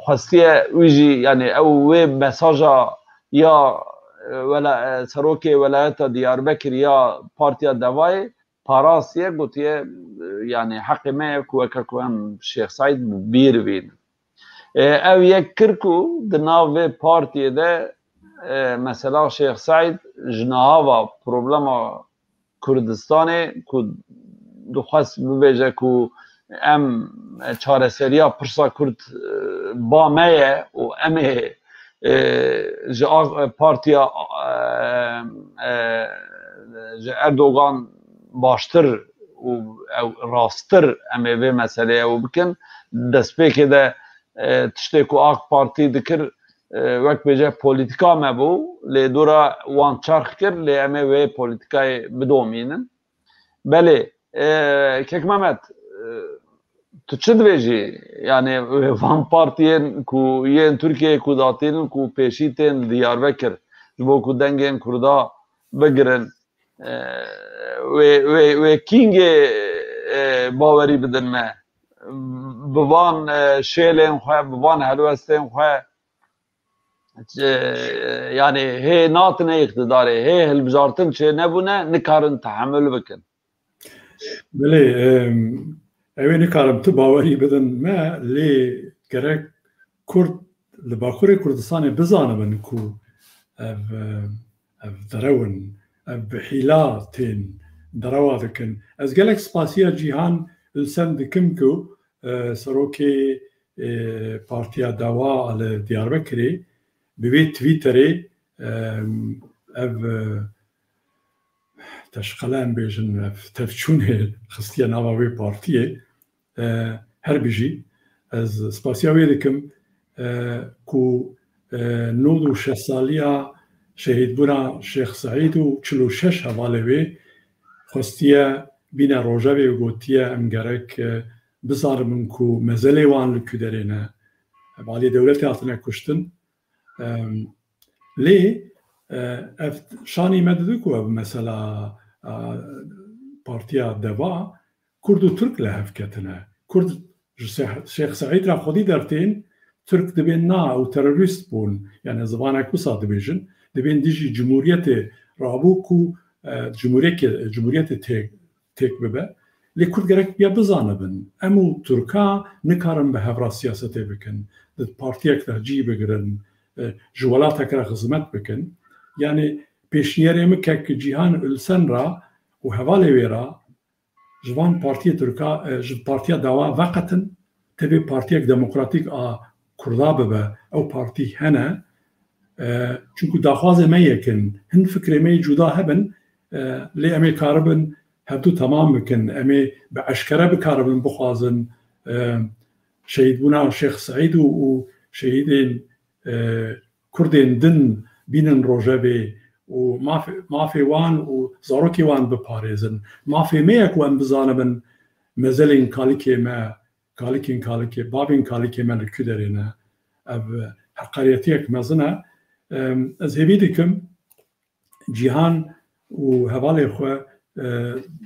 xwestiye wî jî, yani ew wê mesaja ya, e, wela-, e, serokê welayeta Diyarbekir ya Partiya Devayê parastiye, gotiye, e, yani heqê me ye ku weke ku em Şêx Seîd bi bîr bînin. E, ev yek kir ku di nav vê partiyê de, e, mesela Şêx Seîd ji niha ve problema Kurdistanê ku dixwest bibêje ku em çareseriya pirsa Kurd, e, ba me ye û em ê, e, ji a-, partiya, e, e, ji Erdogan baştir û ew rasttir em ê vê meseleyê ew bikin. Destpêkê de, e, tiştê ku AK Partî dikir, e, wek bêje polîtîka me bû, lê dora wan çerx kir, lê em ê wê polîtîkayê bidomînin. Belê, e, Kek Mehmet, e, tu çi dibêjî? Yani van partiyên ku yên Tirkiyeyê ku datînin ku pêşî tên li Diyarbekir, ji bo ku dengên Kurda bigirin, e, wê, wê, wê kîngê, e, bawerî bidin me? Bi van, e, şêlên xwe, bi van helwestên xwe, e, yani hê natine îqtidarê, hê hilbijartin çê nebûne, nikarin tehemul bikin. Belê, em, ew ê nikarin tu bawerî bidin me, lê gerek Kurd li Bakurê Kurdistanê bizanibin ku ev, e, ev derew in, ev bi hîla tên derewa dikin. Ez gelek spasiya Cîhan Ülsen dikim ku, e, serokê, e, Partiya Deva li Diyarbekirê bi vê Twitterê, e, ev, e, teşqele em bêjin, ev tevçûnê xistiye nava wê partiyê. E, her bijî. Ez spasiya wê dikim, e, ku, e, nod û şeş saliya şehîdbûna Şêx Seîd û çil û şeş hevalê wê xwestiye bîne rojevê û gotiye, em gerek, e, bizanibin ku mezelê wan li ku derê ne. Hevalê dewletê hatine kuştin. Em, lê, e, ev şanî me dide ku ev mesela, e, Partiya Deva Kurd û Tirk li hev ketine. Kurd ji Şêx, Şêx Seîd re xwedî dertên, Tirk dibên na ew terorîst bûn, yani zivanek wisa dibêjin, dibên dijî cumhuriyetê rabû ku, e, cumhuriyetê, cumhuriyetê tê-, têk bibe. Lê Kurd gerek ya bizanibin, em û Tirka nikarin bi hev re siyasetê bikin, di partiyek de cî bigirin, e, ji welatek re xizmet bikin. Yani pêşniyarê min kek Cîhan Ülsen re û hevalê wê re ji van partiyê Tirka, e, ji Partiya Deva veqetin, tevê partiyek demokratîk a Kurda bibe, ew partî hene, E, çunku daxwazê me yek in. Hin fikrê me yê cuda hebin, e, lê em ê karibin hevdu temam bikin. Em ê bi eşkere bikaribin bixwazin, e, şehîdbûna Şêx Seîd û, û şehîdên, e, Kurdên din bînin rojevê û mafê, mafê wan û zarokê wan biparêzin. Mafê me ye ku em bizanibin mezelên kalikê me, kalikên kalikê, bavên kalikê me li ku derê ne. Ev heqariyetiyek mezin e. Em, ez hêvî dikim cîhan û hevalê xwe, e,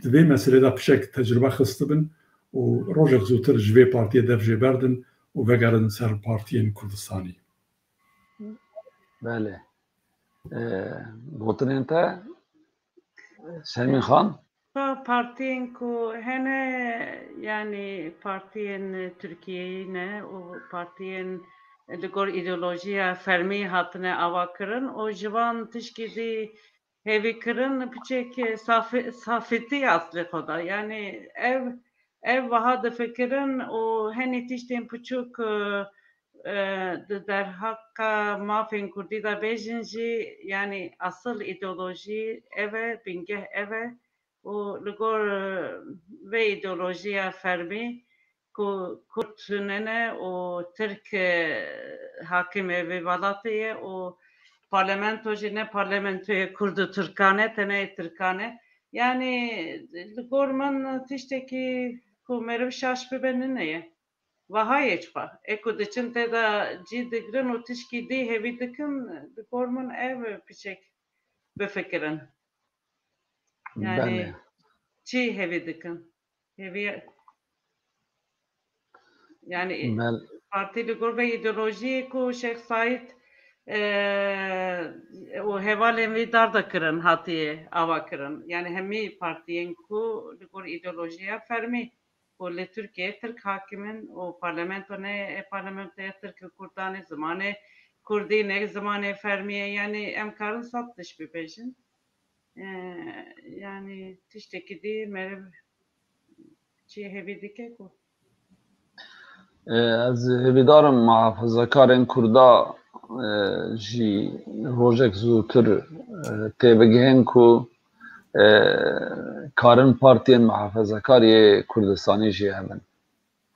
di vê meselê de piçek tecrube xistibin û rojek zûtir ji vê partiyê dev jê berdin û vegerin ser partiyên Kurdistanî. Belê. E, gotinên te, Şermîn Xan? Pa-, partiyên ku hene, yanî partiyên Tirkiyeyî ne û partiyên li gor îdeolojiya fermî hatine avakirin û ji van tişkî dî hêvîkirin piçek safî-, safîtî aslê xwe de. Yanî ev, ev wiha difikirin û henî tiştên piçûk, e, e, di derheqa mafên kurdî de bêjin jî, yanî asil îdeolojî ev e, bingeh ev e û li gor, e, vê îdeolojiya fermî ku kurd tune ne û tirk, e, hakimê vê welatê ye û parlamento jî ne parlamentoyê kurd û tirkan e, tenê tirkan e. Yanî li gor min tiştekî ku meriv şaş bibe nine ye. Wiha ye çiqa. Ê ku diçin tê de cî digirin û tişkî dî hêvî dikin, li gor min ev piçek bifikirin. Yanî Belê. Çi hêvî dikin? Hêvî, yanî Bel- partî li gor vê îdeolojiyê ku Şêx Saîd, e, û hevalên wî dar de kirin, hatiye ava kirin. Yanî hemî partiyên ku li gor îdeolojiya fermî ku li Tirkiyeyê Tirk hakim in û parlamento ne, e, parlamentoya Tirk û Kurdan e, zimanê Kurdî ne zimanê fermî ye. Yanî em karin sed tişt bibêjin. E, yanî tiştekî dî meriv çi hêvî dike ku? E, ez hêvîdar im muhafezekarên Kurda, e, jî rojek zûtir, e, têbigihên ku, e, karin partiyên muhafezekar yê Kurdistanî jî hebin.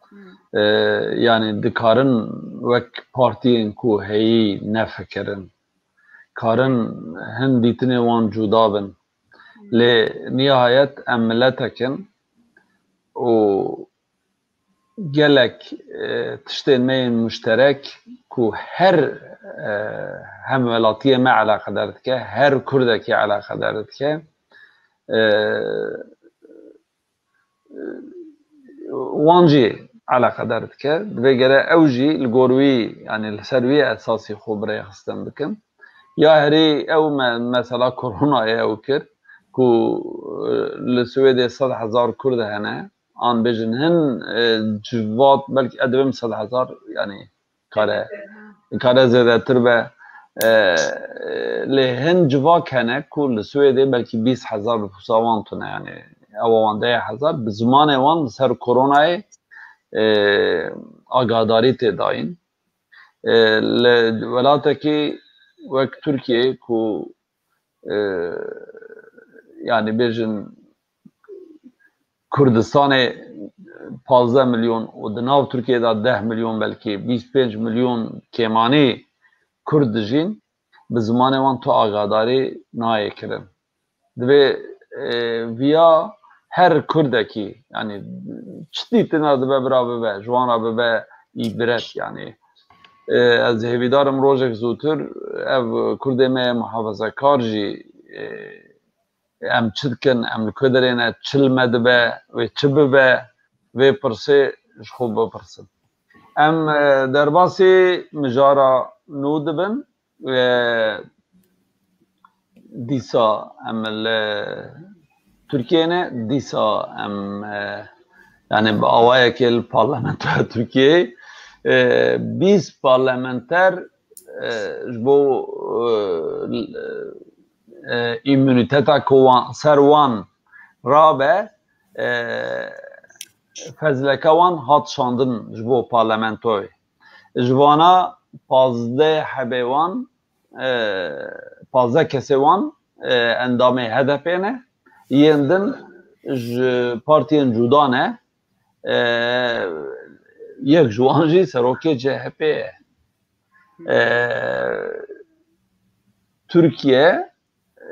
Hmm. E, yanî dikarin wek partiyên ku heyî nefikirin. Karin hin dîtinê wan cuda bin. Hmm. Lê nihayet em miletek in û gelek, e, tiştên me yên muşterek ku her, e, hemwelatiyê me eleqedar dike, her Kurdekî eleqedar dike, e, wan jî eleqedar dike. Divê gere ew jî li gor wî, yanî li ser wî esasî xwe bi rêxistin bikin. Ya herî ew me-, mesela koronayê ew kir ku, e, li Swêdê sed hezar Kurd hene. An bêjin hin, e, civat belkî ez dibêm sed hezar, yanî kare, kare zêdetir be. E, lê hin civak hene ku li Swêdê belkî bîst hezar nifûsa wan tune, yanî ewa wan deh hezar, bi zimanê wan li ser koronayê, e, agadarî tê dayîn. E, li welatekî wek Tirkiye ku, e, yanî bêjin Kurdistanê pazdeh milyon û di nav Tirkiyê de deh milyon, belkî bîst pênc milyon kêmanî Kurd dijîn, bi zimanê wan tu agadarî nayê kirin. Divê, e, viya her Kurdekî, yanî çi dîtina dibe bira bibe, ji wan re bibe îbret, yanî. E, ez hêvîdar im rojek zûtir ev Kurdê me muhafezekar jî, e, em çi dikin, em li ku derê ne, çi li me dibe, wê çi bibe, vê pirsê ji xwe bipirsin. Em, e, derbasî mijara nû dibin, e, dîsa em li Tirkiyeyê ne, dîsa em, e, yanî bi awayekê li parlamentoya Tirkiyeyê, e, bîst parlamenter, e, ji bo, e, e, îmûnîteta ku wan, ser wan rabe, e, fezleke wan hat şandin ji bo parlamentoyê. Ji vana pazdeh hebê wan, e, pazdeh kesê wan, e, endamê H D P ne. Yên din ji partiyên cuda ne. E, yek ji wan jî serokê C H P ye. E, Tirkiye,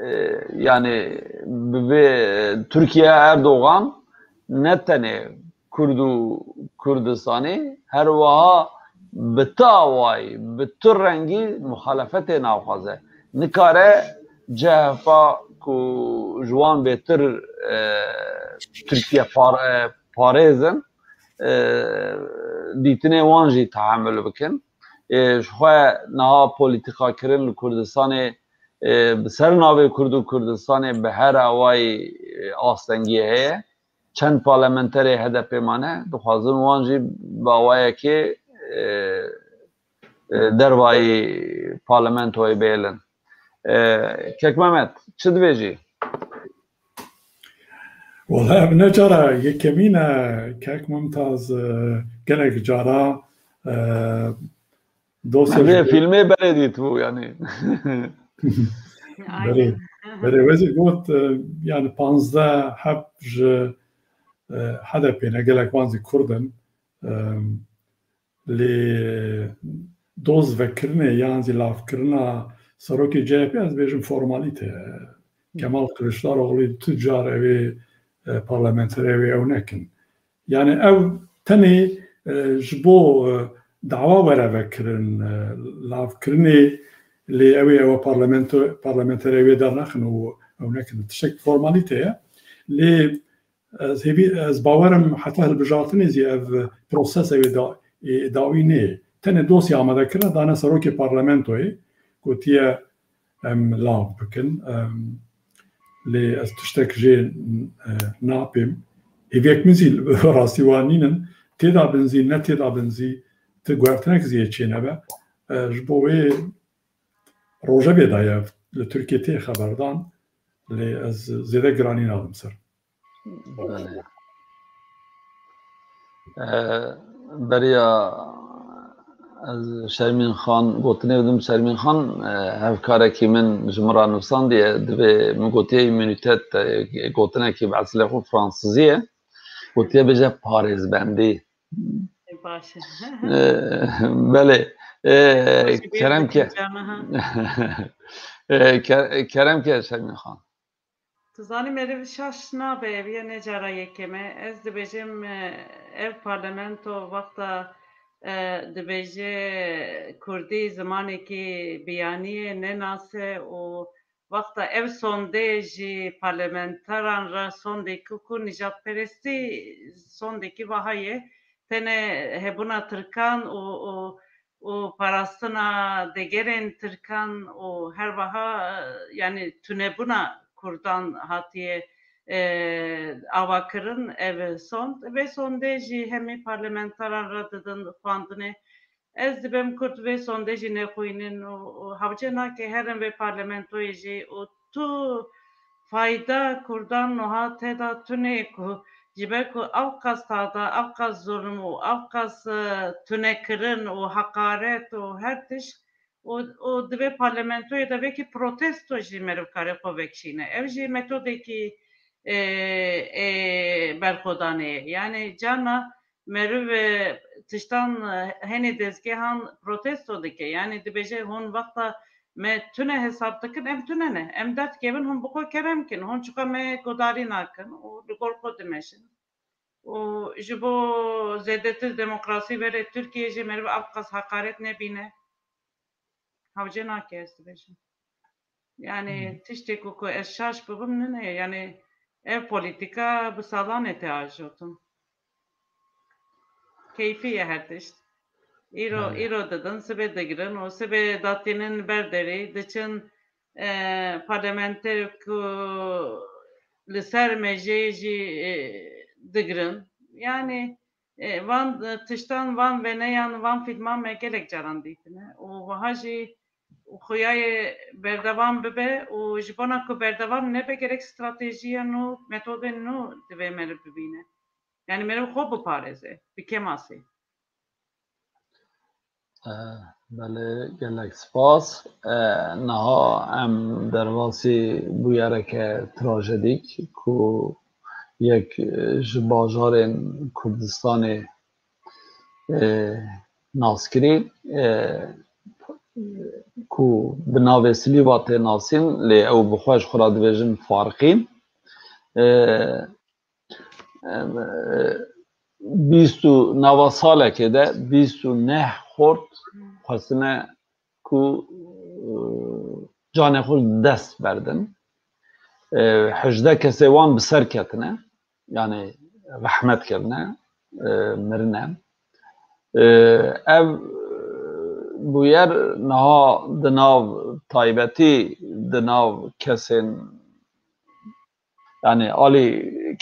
e, yani bi vê Tirkiye Erdogan ne tenê Kurd û Kurdistanê, her wiha bi ti awayî, bi ti rengî muxalefetê naxwaze. Nikare C H P ku ji wan bêtir, e, Tirkiye par-, e, parêz in, e, dîtinê wan jî tehemul bikin. E, ji xwe niha polîtîkakirin li Kurdistanê, e, bi ser navê Kurd û Kurdistanê bi her awayî, e, astengiyê heye. Çend parlamenterê H D P mane, dixwazin wan jî bi awayekê, e, e, dervayî parlamentoyê bêlin. E, Kek Mehmet, çi dibêjî? Wala ev ne cara yekemîn e, Kek Mumtaz, e, gelek cara, e, dosya Vê ji filmê berê dîtibû yani. Berê, Aynen. Berê wezî got, e, yani panzdeh heb ji, e, H D P ne, gelek wan zî Kurd in. E, lê doz vekirinê yan zî lavkirina serokê C H P, ez bêjim formalîte ye. Kemal Kiliçdaroglu tu car ew ê, e, parlamenterê wê ew nekin. Yani ew tenê, e, ji bo, e, dawa were vekirin, e, lavkirinê, lê ew ê ew parlamento-, parlamenterê wê dernaxin û ew nekin. Tiştek formalîte ye. Lê ez hêvî, ez bawerim heta hilbijartinê zî ev proses ew ê da-, ê dawî nê. Tenê dosya amade kirine, dane serokê parlamentoyê, gotiye em lav bikin. Em, lê ez tiştek jê, e, napêm. Hêviyek min zî rastî wan nînin. Tê de bin zî, ne tê de bin zî, ti guhertinek zî yê çênebe. E, ji bo wê rojevê daye li Tirkiyê tê xeberdan, lê ez zêde giranî nadim ser. Belê. E, beriya ez Şermîn Xan gotinê bidim, Şermîn Xan, e, hevkarekî min ji min re nivsandiye, divê min gotiye îmûnîtet, e, gotinekî bi eslê xwe fransizî ye. Gotiye bêje parêzbendî. Baş e. E, belê. E, Baş e, kerem ke. E, ke-, kerem ke Şermîn Xan. Tu zanî meriv şaş nabe, ev ye ne cara yekem e. Ez dibêjim, e, ev parlamento wexta, e, dibêje kurdî zimanekî biyanî ye, ne nas e û wexta ev sonde ji parlamenteran re sondekî ku nijadperestî sondekî vaha ye, tenê hebûna tirkan û, û û parastina degerên tirkan û her wiha, e, yani tunebûna kurdan hatiye, e, avakirin ev sond. Vê sondê jî hemî parlamenteran re didin xwendinê. Ez dibêm kurd vê sondê jî nexwînin û, û hewce nake herin vê parlamentoyê jî û tu fayda kurdan niha tê de tune ku ji ber ku ew qas tada, ew qas zulm û ew qas, e, tunekirin û heqaret û her tişt û, û di vê parlamentoyê de vekî protesto jî meriv kare xwe vekişîne. Ev jî metodekî, e, ê berxwedanê ye. Yani carna meriv, e, tiştan, e, henê dezgehan protesto dike. Yani dibêje hûn wexta me tune hesab dikin, em tune ne. Em derdikevin hûn bi xwe kerem kin. Hûn çiqa me guhdarî nakin û li gor xwe dimeşin. Û ji bo zêdetir demokrasî verê Tirkiyê jî meriv ev qas heqaret nebîne. Hewce nake ez dibêjim. Yani Hmm. tiştê ku, ku ez şaş bibim, nine, yani ev polîtîka bi salan e tê ajotin. Keyfî ye her tişt. Îro, Belê. îro didin, sibê digirin û sibê datînin ber derî, diçin, e, parlamenter ku li ser mejeyê jî, e, digirin. Yani, e, van, e, tiştan, van veneyan, van fîlman me gelek caran dîtine. Û wiha jî xuyayê berdewam bibe û ji bona ku berdewam nebe gerek stratejiya nû, metodên nû divê meriv bibîne. Yani meriv xwe biparêze, bi kemasê. E, Belê, gelek spas. E, niha em derbasî bûyereke trajedîk ku yek, e, ji bajarên Kurdistanê, e, naskirî, e, ku bi navê Silîva tê nasîn, lê ew bi xwe ji xwe re dibêjin Farqîn. E, em, e, bîst û nava salekê de bîst û neh xort xwestine ku, e, canê xwe dest berdin. E, hejdeh kesê wan bi ser ketine, yani rehmet kirine, e, mirine. E, ev bûyer niha di nav taybetî, di nav kesên, yani alî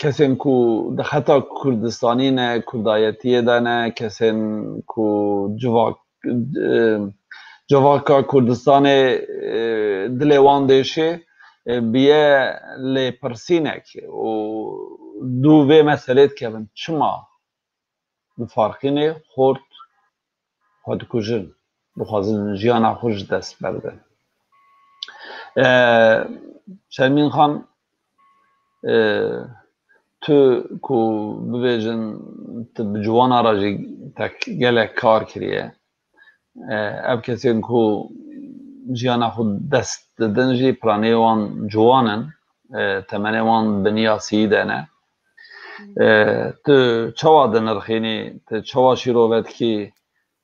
kesên ku di xeta Kurdistanî ne, Kurdayetiyê de ne, kesên ku civak, e, civaka Kurdistanê, e, dilê wan dêşê, e, biye lêpirsînek û dû vê meselê dikevin. Çima? Bi Farqînê xort xwe dikujin, dixwazin jiyana xwe ji dest berdin. E, Şermîn Xan, e, tu ku bibêjin tu bi ciwana re jî te gelek kar kiriye. E, ev kesên ku jiyana xwe dest didin jî piranî wan ciwan in. E, temenê wan bi niya siyî de ne. E, tu çawa dinirxînî, tu çawa şîrove dikî,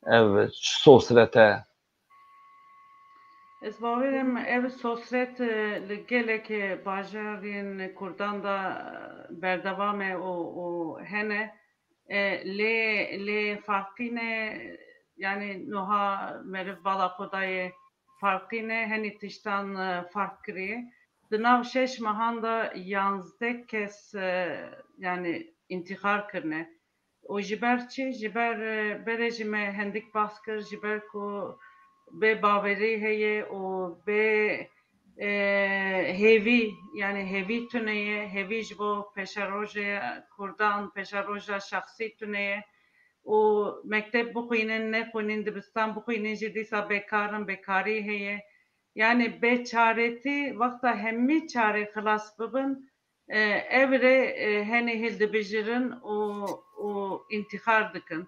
ev sosret e? Ez bawer im ev sosret, e, li gelek, e, bajarên Kurdan de, e, berdewam e û, û hene. E, lê, lê Farqînê, yani niha meriv bala xwe daye Farqînê, henî tiştan, e, farq kiriye. Di nav şeş mehan de yanzdeh kes, e, yani întîxar kirine. Û ji ber çi? Ji ber, e, berê jî me hindik behs kir, ji ber ku bê bawerî heye û bê, e, hêvî, yani hêvî tune ye, hêvî ji bo pêşerojê Kurdan, pêşeroja şexsî tune ye. Û mekteb bixwînin, nexwînin, dibistan bixwînin jî dîsa bêkar in, bêkarî heye. Yani bêçaretî, wexta hemî çare xilas bibin, e, ev rê, e, henê hildibijirin û, û întîxar dikin.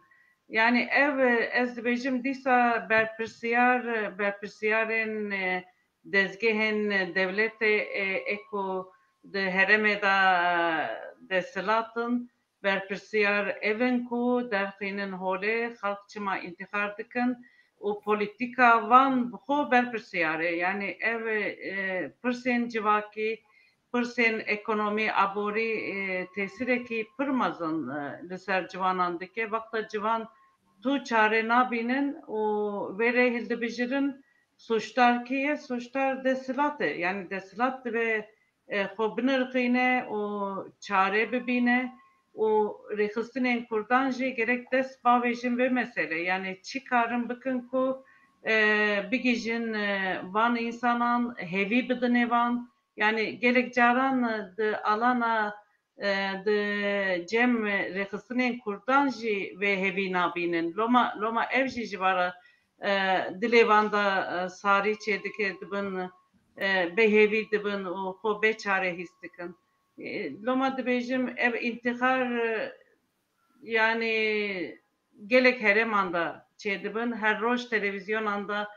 Yani ev, e, ez dibêjim dîsa berpirsiyar, berpirsiyarên, e, dezgehên dewletê, e, ê ku di herêmê de, e, desthilat in, berpirsiyar ev in ku derxînin holê xelk çima întîxar dikin û polîtîka wan bi xwe berpirsiyar e. Yani ev, e, pirsên civakî, pirsên ekonomî, aborî, e, tesîrekî pir mezin, e, li ser ciwanan dike. Wexta ciwan tu çare nabînin û vê rê hildibijirin, sûcdar kî ye? Sûcdar desthilat e. Yani desthilat divê, e, xwe binirxîne û çare bibîne û rêxistinên Kurdan jî gerek dest bavêjin vê meselê. Yani çi karin bikin ku, e, bigihîjin, e, van însanan, hêvî bidinê van. Yani gelek caran, e, di alana, e, di cem rêxistinên Kurdan jî vê hêvî nabînin. Loma, loma ev jî ji vara, e, dilê van de, e, sarî çêdike, dibin, e, bêhêvî dibin û xwe bê çare hîs dikin. E, loma dibêjim ev întîxar, e, yani gelek herêman de çêdibin. Her roj televîzyonan de,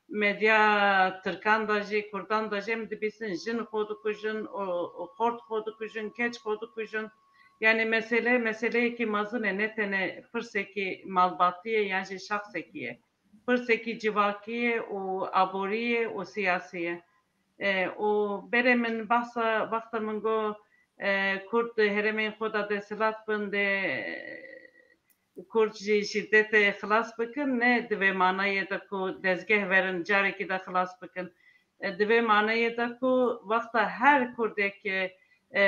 medya tirkan de jî, kurdan de jî em dibîsin jin xwe dikujin û, û xort xwe dikujin, keç xwe dikujin. Yani mesele, meseleyekî mezin e, ne tenê pirsekî malbatî ye yan jî şexsekî ye. Pirsekî civakî ye û aborî ye û siyasî ye. E, û berê min behsa, wexta min got, e, Kurd di herêmên xwe de desthilat bin, dê Kurd ji şîdetê xilas bikin, ne di vê manayê de ku dezgeh verin carekî de xilas bikin. E, di vê manayê de ku wexta her Kurdek, e,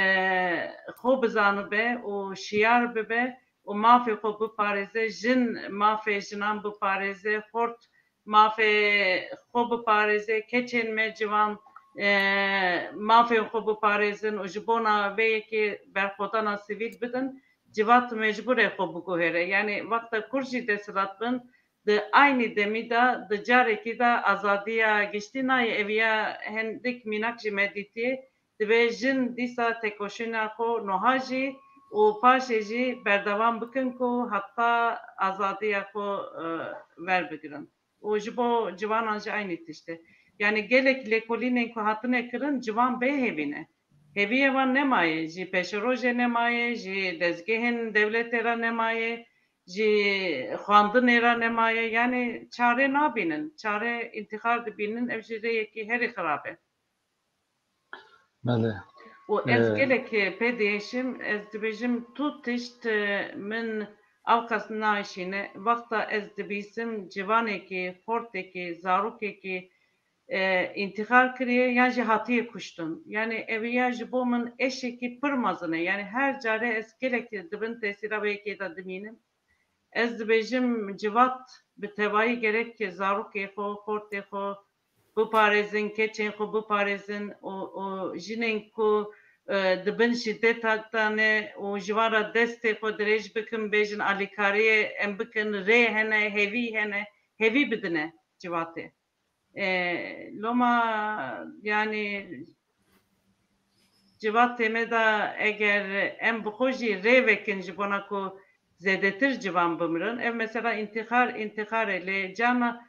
xwe bizanibe û şiyar bibe û mafê xwe biparêze, jin mafê jinan biparêze, xort mafê xwe biparêze, keçên me ciwan, e, mafên xwe biparêzin û ji bona vê yekê berxwedana sivîl bidin, civat mecbûr e xwe biguhere. Yani wexta Kurd jî desthilat bin, di aynî demî de di carekî de azadiya giştî nayê. Ev ya hindik mînak jî me dîtiye. Divê jin dîsa tekoşîna xwe niha jî û paşê jî berdewam bikin ku heta azadiya xwe, e, werbigirin. Û ji bo ciwanan jî aynî tişt e. Yanî gelek lêkolînên ku hatine kirin, ciwan bê hêvî ne. Hêviyê wan nemaye, jî pêşerojê nemaye, jî dezgehên dewletê re nemaye, jî xwendinê re nemaye. Yanî çare nabînin, çare întîxar dibînin, ev jî rêyekî herî xirab e. Belê. Û ez Ee, gelek pê diêşim, ez dibêjim tu tişt, e, min ewqas naşîne. Wexta ez dibîsim ciwanekî, xortekî, zarokekî, e, întîxar kiriye yan jî hatiye kuştin. Yanî ev ya ji bo min eşekî pir mezin e. Yanî her care ez gelek di bin tesîra wê yekê de dimînim. Ez dibêjim civat bi tevayî gerek zarokê xwe, xortê xwe biparêzin, keçên xwe biparêzin û, û jinên ku, e, di bin şîdeta de ne û ji wan re destê xwe dirêj bikin, bêjin alîkariyê em bikin, rê hene, hêvî hene, hêvî bidine civatê. E, loma, yanî, civatê me de eger em bi xwe jî rê vekin ji bona ku zêdetir civan bimirin, ev mesela întîxar, întîxar e, lê carna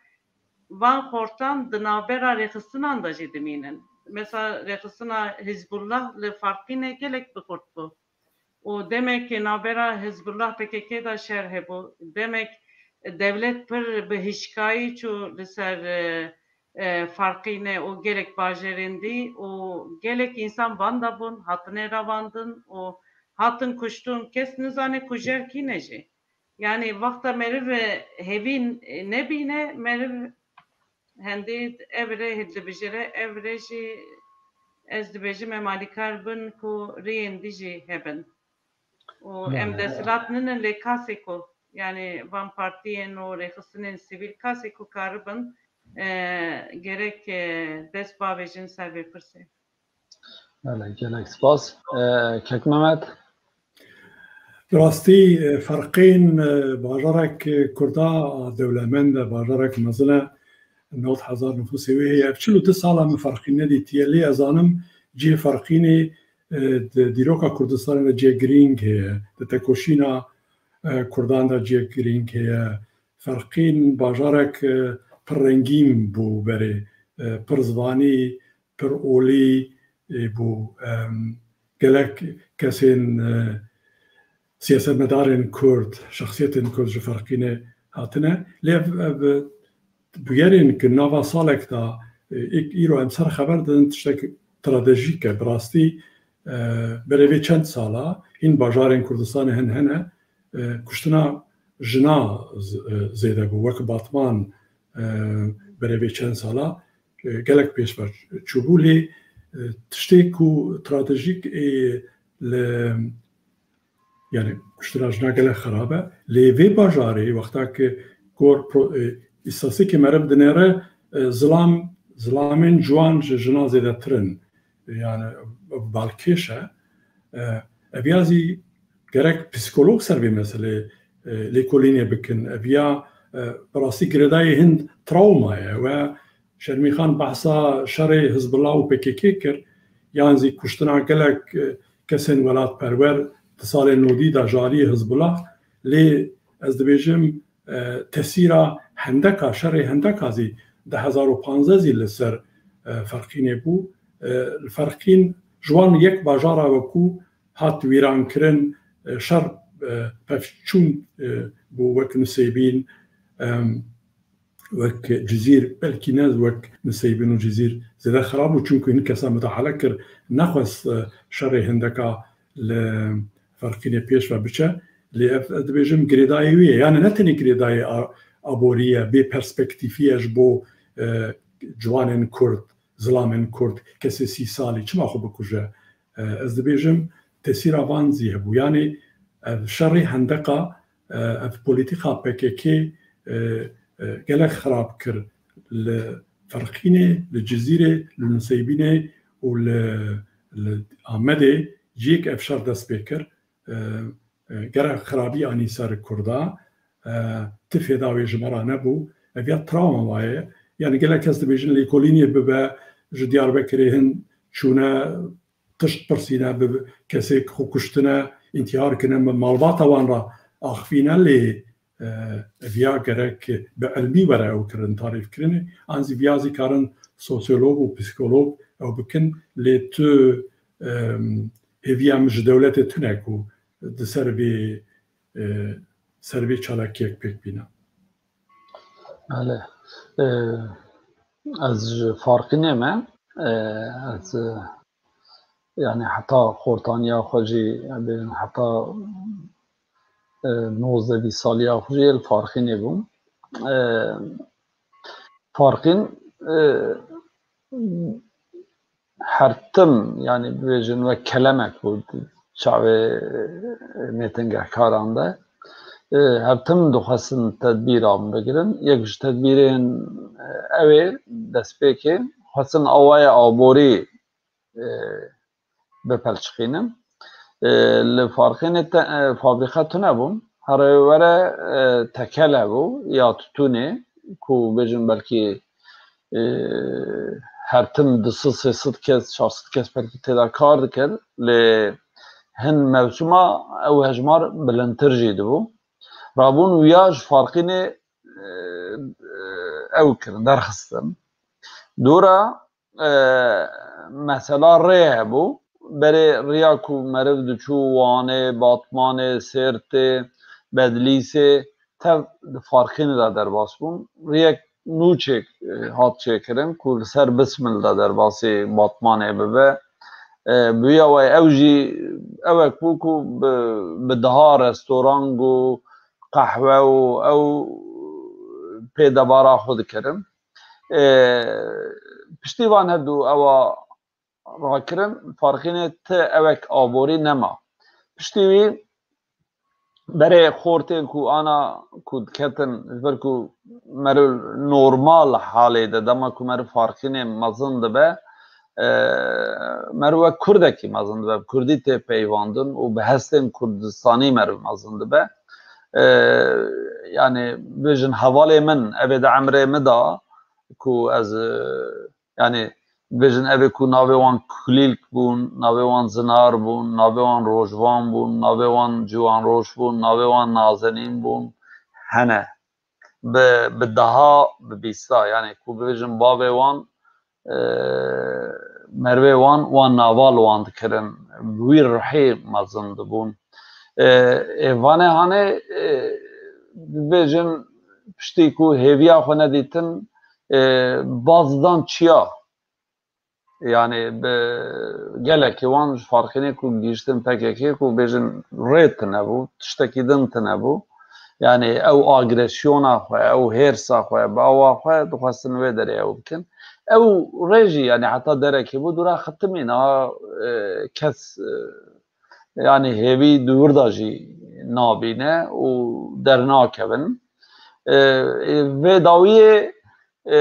van xortan di navbera rêxistinan de jî dimînin. Mesela rêxistina Hizbullah li Farqînê gelek bi xurt bû. Û demek navbera Hizbullah P K K de şer hebû. Demek dewlet pir bi hişkayî çû li ser, e, e, Farqîne û gelek bajarên dî û gelek însan van de bûn, hatine ravandin û hatin kuştin. Kes nizane kujer kî ne jî. Yanî wexta meriv, e, hevîn, e, nebîne, meriv hendê ev rê dibijêre, ev rê jî ez dibêjim em alîkar bin ku rêyên dî jî hebin. Û em Belê. desthilat ninin lê kasê ku, yanî van partiyên û rêxistinên sivîl kasê ku karibin, e, gerek, e, dest bavêjin ser vê pirsê. Belê, gelek spas. E, Kek Mehmet? Bi rastî, e, Ferqîn, e, bajarek, e, Kurda, e, dewlemend e, bajarek mezin e, nod hezar nifûsê wê heye. Ev çil û du sal e min Ferqîn nedîtiye, lê ez zanim cihê Ferqînê, e, di dîroka Kurdistanê de cihê girîng heye, di tekoşîna, e, Kurdan de cihê girîng heye. Ferqîn bajarek, e, pir rengîn bû berê, e, pir zivanî, pir olî, e, bû. Em, gelek kesên, e, siyasetmedarên Kurd, şexsiyetên Kurd ji Ferqînê hatine. Lê ev, ev bûyerên ku nava salek de, e, îk-, îro em ser xeber didin, tiştek stratejîk e. Bi rastî, e, berê vê çend sala hîn bajarên Kurdistanê hin hene, e, kuştina jina z-, e, zêde bû. Wek Batman, e, berê vê çend sala, e, gelek pêş ve çûbû, lê, e, tiştê ku stratejîk ê li, yani kuştina jina gelek xerab e, lê vê bajarê wexta ki gor pro-, e, îstatîstîkê meriv dinêre, e, zilam, zilamên ciwan ji jina zêdetir in. Yani balkêş e. E, ev ya zî gerek psîkolog ser vê meselê, e, lêkolînê bikin. Ev ya, e, bi rastî girêdayî hin trawma ye. We Şermî Xan behsa şerê Hizbullah û P K K kir, yan zî kuştina gelek, e, kesên welatperwer di salên nodî de ji aliyê Hizbullah. Lê ez dibêjim, e, tesîra hendeka, şerê hendeka zî du hezar û panzdeh zî li ser, e, Ferqînê bû. E, li Ferqîn ji wan yek bajara wekû hat wîrankirin, e, şer, e, pevçûn, e, bû wek Nisêbîn, em, wek Cizîr, belkî ne wek Nisêbîn û Cizîr zêde xirab bû, çunku hin kesa midahale kir, nexwest, e, şerê hindeka li Ferqînê pêş ve biçe. Lê ev, ez dibêjim, girêdayî wî ye. Yani ne tenê girêdayî a-, aborî ye, bê perspektîfî ye ji bo, e, ciwanên Kurd, zilamên Kurd, kesê sî salî çima xwe bikuje? E, ez dibêjim, tesîra van zî hebû. Yani ev şerê hendeka, e, ev polîtîka P K K, e, e, gelek xirab kir li Ferqînê, li Cizîrê, li Nisêbînê û li, li Amedê ciyê ku ev şer dest pê kir, e, e, gelek xirabî anî ser Kurda. e, ti fêda wê ji me re nebû. Ev ya travma ye. Yani gelek kes dibêjin lêkolînê bibe, ji Diyarbekirê hin çûne, tişt pirsîne, bi kesê xwe kuştine, întîhar kirine, bi malbata wan re axivîne, lê, e, ev ya gerek bi ilmî were ew kirin, tarîfkirinê. An zî viya zî karin sosyolog û psîkolog ew bikin, lê tu, em, hêviya min ji dewletê tune ku di ser vê, e, ser vê çalakiyek pêk bîne. Belê. E, ez ji Farqînê me. E, ez, e, yani heta xortaniya xwe jî, bêjin heta, e, nozdeh bîst saliya xwe jî li Farqînê bûm. E, Farqîn, e, her tim, yani bibêjin wek kelemek bû çavê, e, mêtingehkaran de. E, her tim dixwestin tedbîran bigirin. Yek ji tedbîrên, e, ew ê destpêkê xwestin awayê aborî, e, bipelçixînin. E, li Farqînê te, e, fabrîka tune bûn. Here were, e, tekel hebû ya tutûnê ku bêjin belkî, e, her tim du sed, sê sed kes, çar sed kes belkî tê de kar dikir. Lê hin mewsima ew hejmar bilindtir jî dibû. Rabûn wiya ji Farqînê, e, e, ew kirin, derxistin. Dora, e, mesela rê hebû. Berê riya ku meriv diçû Wanê, Batmanê, Sêrtê, Bedlîsê, tev di Farqînê de derbas bûn. Riyek nû çêk, e, hat çêkirin ku li ser Bismil de derbasî Batmanê bibe. E, bi wî awayî ew jî ewek bû ku bi, bi daha restoran û qehwe û ew pê debara xwe dikirin. E, piştî van herdu ewa rakirin, Farqînê ti ewek aborî nema. Piştî wî berê xortên ku ana ku diketin, ji ber ku meriv normal halê de, dema ku meriv Farqînê mezin dibe, e, meriv wek Kurdekî mezin dibe, bi Kurdî tê peyvandin û bi hestên Kurdistanî meriv mezin dibe. E, yani, bêjin hevalê min, ev ê di emrê min de ku ez, e, yani, bêjin ev ê ku navê wan Kulîlk bûn, navê wan Zinar bûn, navê wan Rojvan bûn, navê wan Ciwanroj bûn, navê wan Nazenîn bûn, hene. Bi, bi daha, bi bîsta, yani, ku bêjin bavê wan, e, merivê wan, wan nava li wan dikirin, bi wî ruhê mezin dibûn. E, ê vanê hanê, e, bibêjin piştî ku hêviya xwe nedîtin, e, baz dan çiya. Yani bi gelekî wan ji Farqînê ku gihiştin P K K ku bêjin rê tune bû, tiştekî din tune bû. Yani ew agresyona xwe, ew hêrsa xwe, bi awa xwe dixwestin wê derê ew bikin. Ew rê jî yani heta derekê bû dûra xitimî niha, e, kes, e, yani hêvî di wir de jî nabîne û dernakevin. E, e, vê dawiyê, e,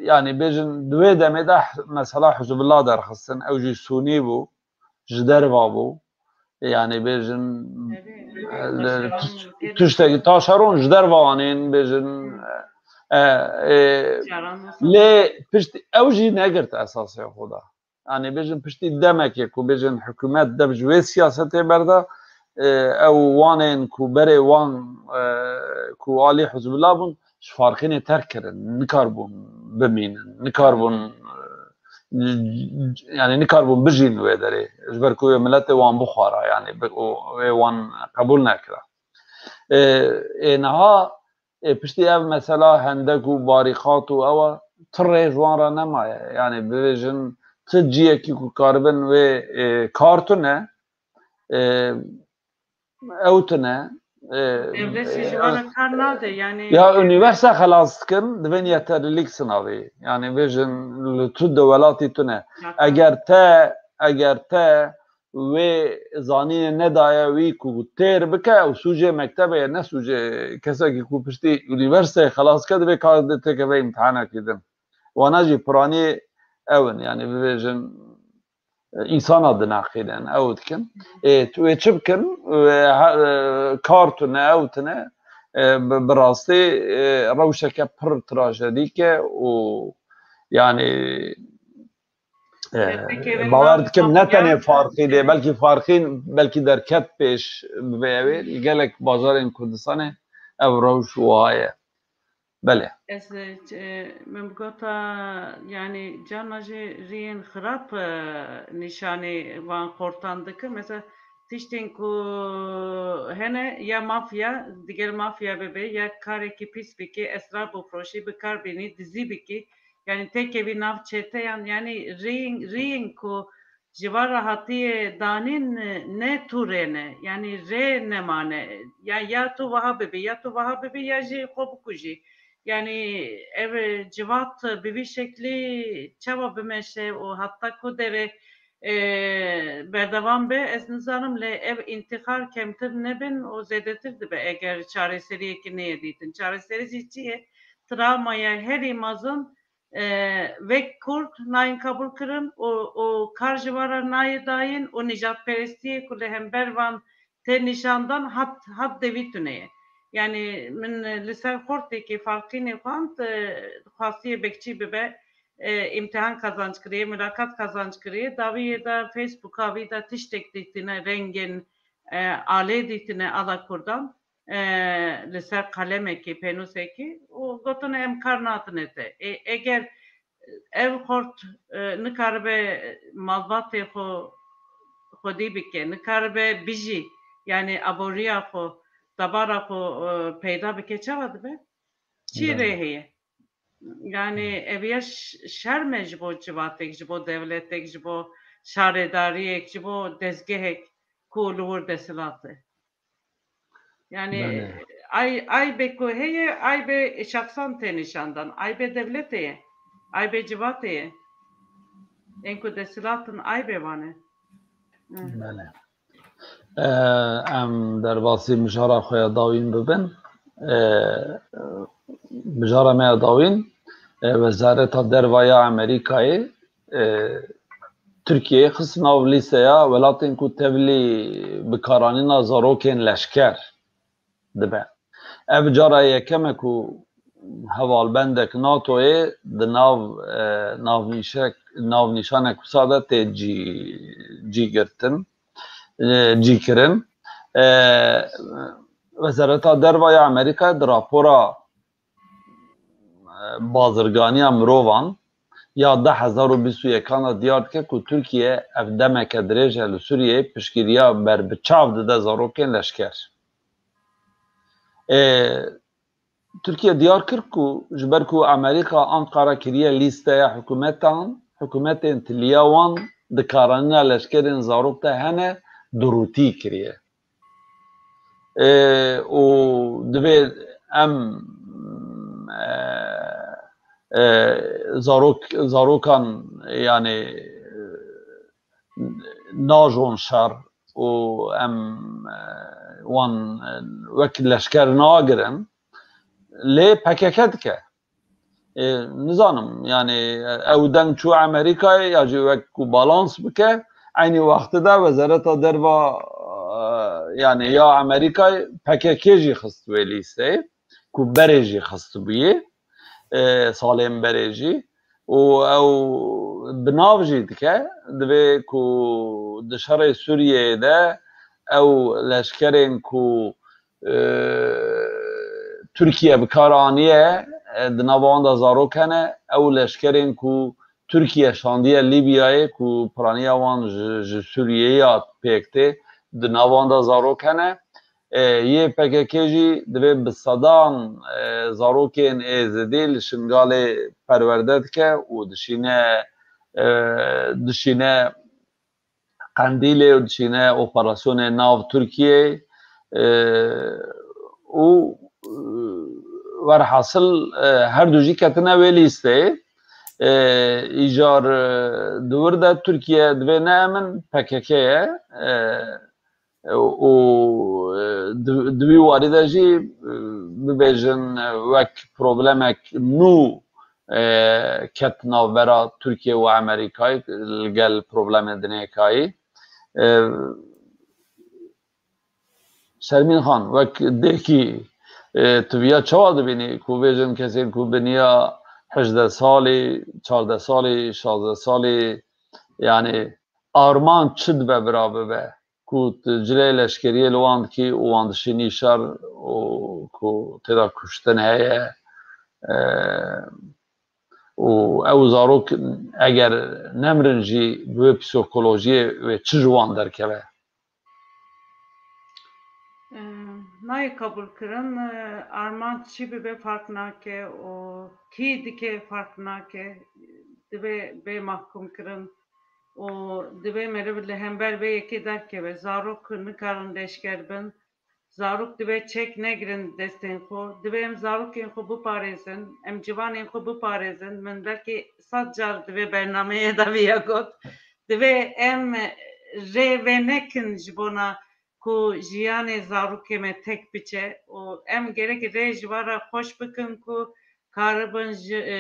yani bêjin di wê demê de mesela Hizbullah derxistin, ew jî Sûnî bû, ji derva bû. Yani bêjin, e, li, tişt-, tiştekî taşeron ji derva anên bêjin, e, e, lê pişt ew jî negirt esasê xwe de. Yani bêjin piştî demekê ku bêjin hikûmet dev ji wê siyasetê berda, e, ew wanên ku berê wan, e, ku alî Hizbullah bûn, ji Farqînê terk kirin, nikarbûn bimînin, nikarbûn, e, yani nikarbûn bijîn wê derê, ji ber ku wê miletê wan bixwara, yani bi-, û wê wan qebûl nekira. E, ê niha, ê piştî ev mesela hendek û barîqat û ew a, ti rê ji wan re nemaye. Yani bibêjin ti ciyekî ku karibin wê, e, kar tune, e, ew tune, e, Dewlet jî ji wan re kar nade, yani ya unîverse xelas dikin, divên yeterlilîk sinavê. Yani bêjin li tu de welatî tune. Zaten. Eger te, eger te wê zanînê nedaye wî ku têr bike û sûcê mektebê ye, ne sûcê kesekî ku piştî unîversiteyê xelas ke, divê kar têkeve îmtihanekî din. Wana jî piranî ew in, yani bibêjin, e, însana dinaqînin, ew dikin. Ê, tu wê çi bikin? Wê he-, e, kar tune, ew tune. e, bi, bi rastî, e, rewşeke pir trajedîk e û, yanî, e, bawer dikim ne tenê Farqîn e, belkî Farqîn belkî derket pêş bibe ew ê. Li gelek bajarên Kurdistanê ev rewş wiha ye. Belê. Ez, e, min gota, yanî, carna jî riyên xirab, e, nîşanî van xortan dikin. Mesela, tiştên ku hene ya mafya, digel mafya bibe, ya karekî pîs bike, esrar bifroşî, bi kar bînî, dizî bike. Yanî, têkevî nav çeteyan, yanî, riyên, riyên ku ji van re hatiye danîn, ne tûrê ne. Yanî rê nemane. Ya, ya tu wiha bibî, ya tu wiha bibî, ya jî xwe bikujî. Yanî ev civat bi vî şeklî çawa bimeşe û heta ku derê, e, berdewam be, ez nizanim, lê ev întîxar kemtir nebin û zêdetir dibe eger çareseriyekî neyê dîtin. Çareserî jî çi ye? Travmaya herî mezin, e, wek Kurd nayên qebûl kirin û, û kar ji we re nayê dayîn û nîjadperestiyê ku li hember van tê nîşandan hat, hat devî tune ye. Yanî min li ser xortekî Farqînê xwend, e, xwestiye bekçî bibe, e, îmtihan qazanc kiriye, milakat qazanc kiriye, dawiyê de Facebooka wî de tiştek dîtine, rengên, e, alê dîtine ala Kurdan. E, li ser qalemekî, pênûsekî û gotine em kar natine te. Ê, eger ev xort, e, nikaribe malbatê xwe xwedî bike, nikaribe bijî, yanî aboriya xwe, debara xwe, e, peyda bike, çawa dibe? Çi rê heye? Yanî ev ya ş-, şerm e ji bo civatek, ji bo dewletek, ji bo şaredariyek, ji bo dezgehek ku li wir desthilat e. Yanî ay, aybê ku heye, aybê şexsan tê nîşandan, aybê dewletê ye, aybê civatê ye. Ên ku desthilatin aybê wan e. Belê. E, em derbasî mijara xwe ya dawîn bibin. E, mijara me ya dawîn, e, Wezareta Derva ya Amerîkayê, e, Tirkiyeyê xist nav lîsteya welatên ku tevlî bikaranîna zarokên leşker dibe. Ev cara yekem e ku hevalbendek NATOyê di nav, e, navnîşek-, navnîşanek wisa de tê cî-, cîgirtin, e, cîkirin. E, Wezareta Derva ya Amerîkayê di rapora, e, bazirganiya mirovan ya du hezar û bîst û yekan de diyar dike ku Tirkiye ev demeke dirêj e li Sûriyeyê piştgiriya berbiçav dide zarokên leşker. Ê, Tirkiye diyar kir ku ji ber ku Amerîka Anqara kiriye lîsteya hikûmetan, hikûmetên tiliya wan di karanîna leşkerên zarok de hene, durûtî kiriye. Ê, û divê em, e, e, zarok, zarokan, yanî, najon şer û em, e, wan, e, wek leşker nagirin, lê P K K dike. E, nizanim, yanî, e, ew deng çû Amerîkayê ya jî wek ku balans bike, eynî wextê de Wezareta Derva, e, yanî ya Amerîkayê P K K jî xist wê lîsteyê, ku berê jî xistibûyê, e, salên berê jî. Û ew bi nav jî dike, divê ku di şerê Sûriyeyê de ew leşkerên ku, e, Tirkiye bi kar aniye, e, di nava wan de zarok hene, ew leşkerên ku Tirkiye şandiye Lîbyayê ku piraniya wan ji, ji Sûriyeyê ya pêk tê, di nav wan de zarok hene. E, yê P K K jî divê bi sedan, e, zarokên Êzidî li Şingalê perwerde dike û dişîne, e, dişîne Qendîlê û dişîne operasyonê nav Tirkiyeyê, e, û, e, werhasil, e, her du jî ketine wê lîsteyê. E, îcar, e, di wir de Tirkiye divê neemin P K K ye, e, û, e, di, di wî warî de jî, e, bibêjin, e, wek problemek nû, e, ket navbera Tirkiye û Amerîkayê li gel problemê dinêkayî. E, Şermîn Xan, wek dêkî E, tu viya çawa dibînî ku vêjin kesên ku biniya hejdeh salî, çardeh salî, şazdeh salî, yani armanc çi dibe bira bibe? Ku tu cilê leşkeriyê li wan dikî û wan dişînî şer û ku têda kuştin heye, e, û ew zarok eger nemirin jî bi wê psîkolojiyê wê çi ji wan derkeve? Em, nayê qebûlkirin, e, armanc çi bibe fark nake û kî dike fark nake, divê bê mahkûmkirin û divê meriv li hember vê yekê derkeve. Zarok nikarin leşker bin, zarok divê çek negirin destên xwe. Divê em zarokên xwe biparêzin, em ciwanên xwe biparêzin. Min belkî sed car di vê bernameyê de viya got. Divê em rê venekin ji bona ku jiyanê zarokê me tek biçe û em gerek rê ji van re xweş bikin ku karibin ji, e,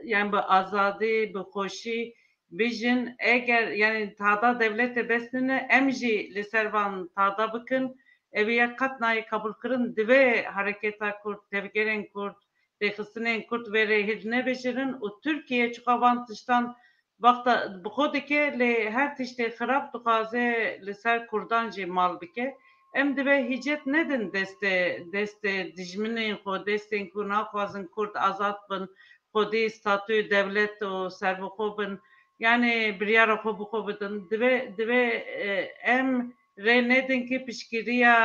yani bi azadî, bi xweşî bijin. Eger yani tada dewletê bes nîne, em jî li ser van tada bikin. Ev ya qet nayê qebûlkirin. Divê hareketa Kurd, tevgerên Kurd, rêxistinên Kurd vê rê hilnevijîrin û Tirkiye çiqa van tiştan wexta bi xwe dike, lê her tiştê xirab dixwaze li ser Kurdan jî mal bike. Em divê hîcet nedin destê, destê dijminên xwe, destên ku naxwazin Kurd azad bin, xwedî statûyê dewlet û serbixwe bin, yani biryara xwe bi xwe bidin. Divê, divê, e, em rê nedin ki piştgiriya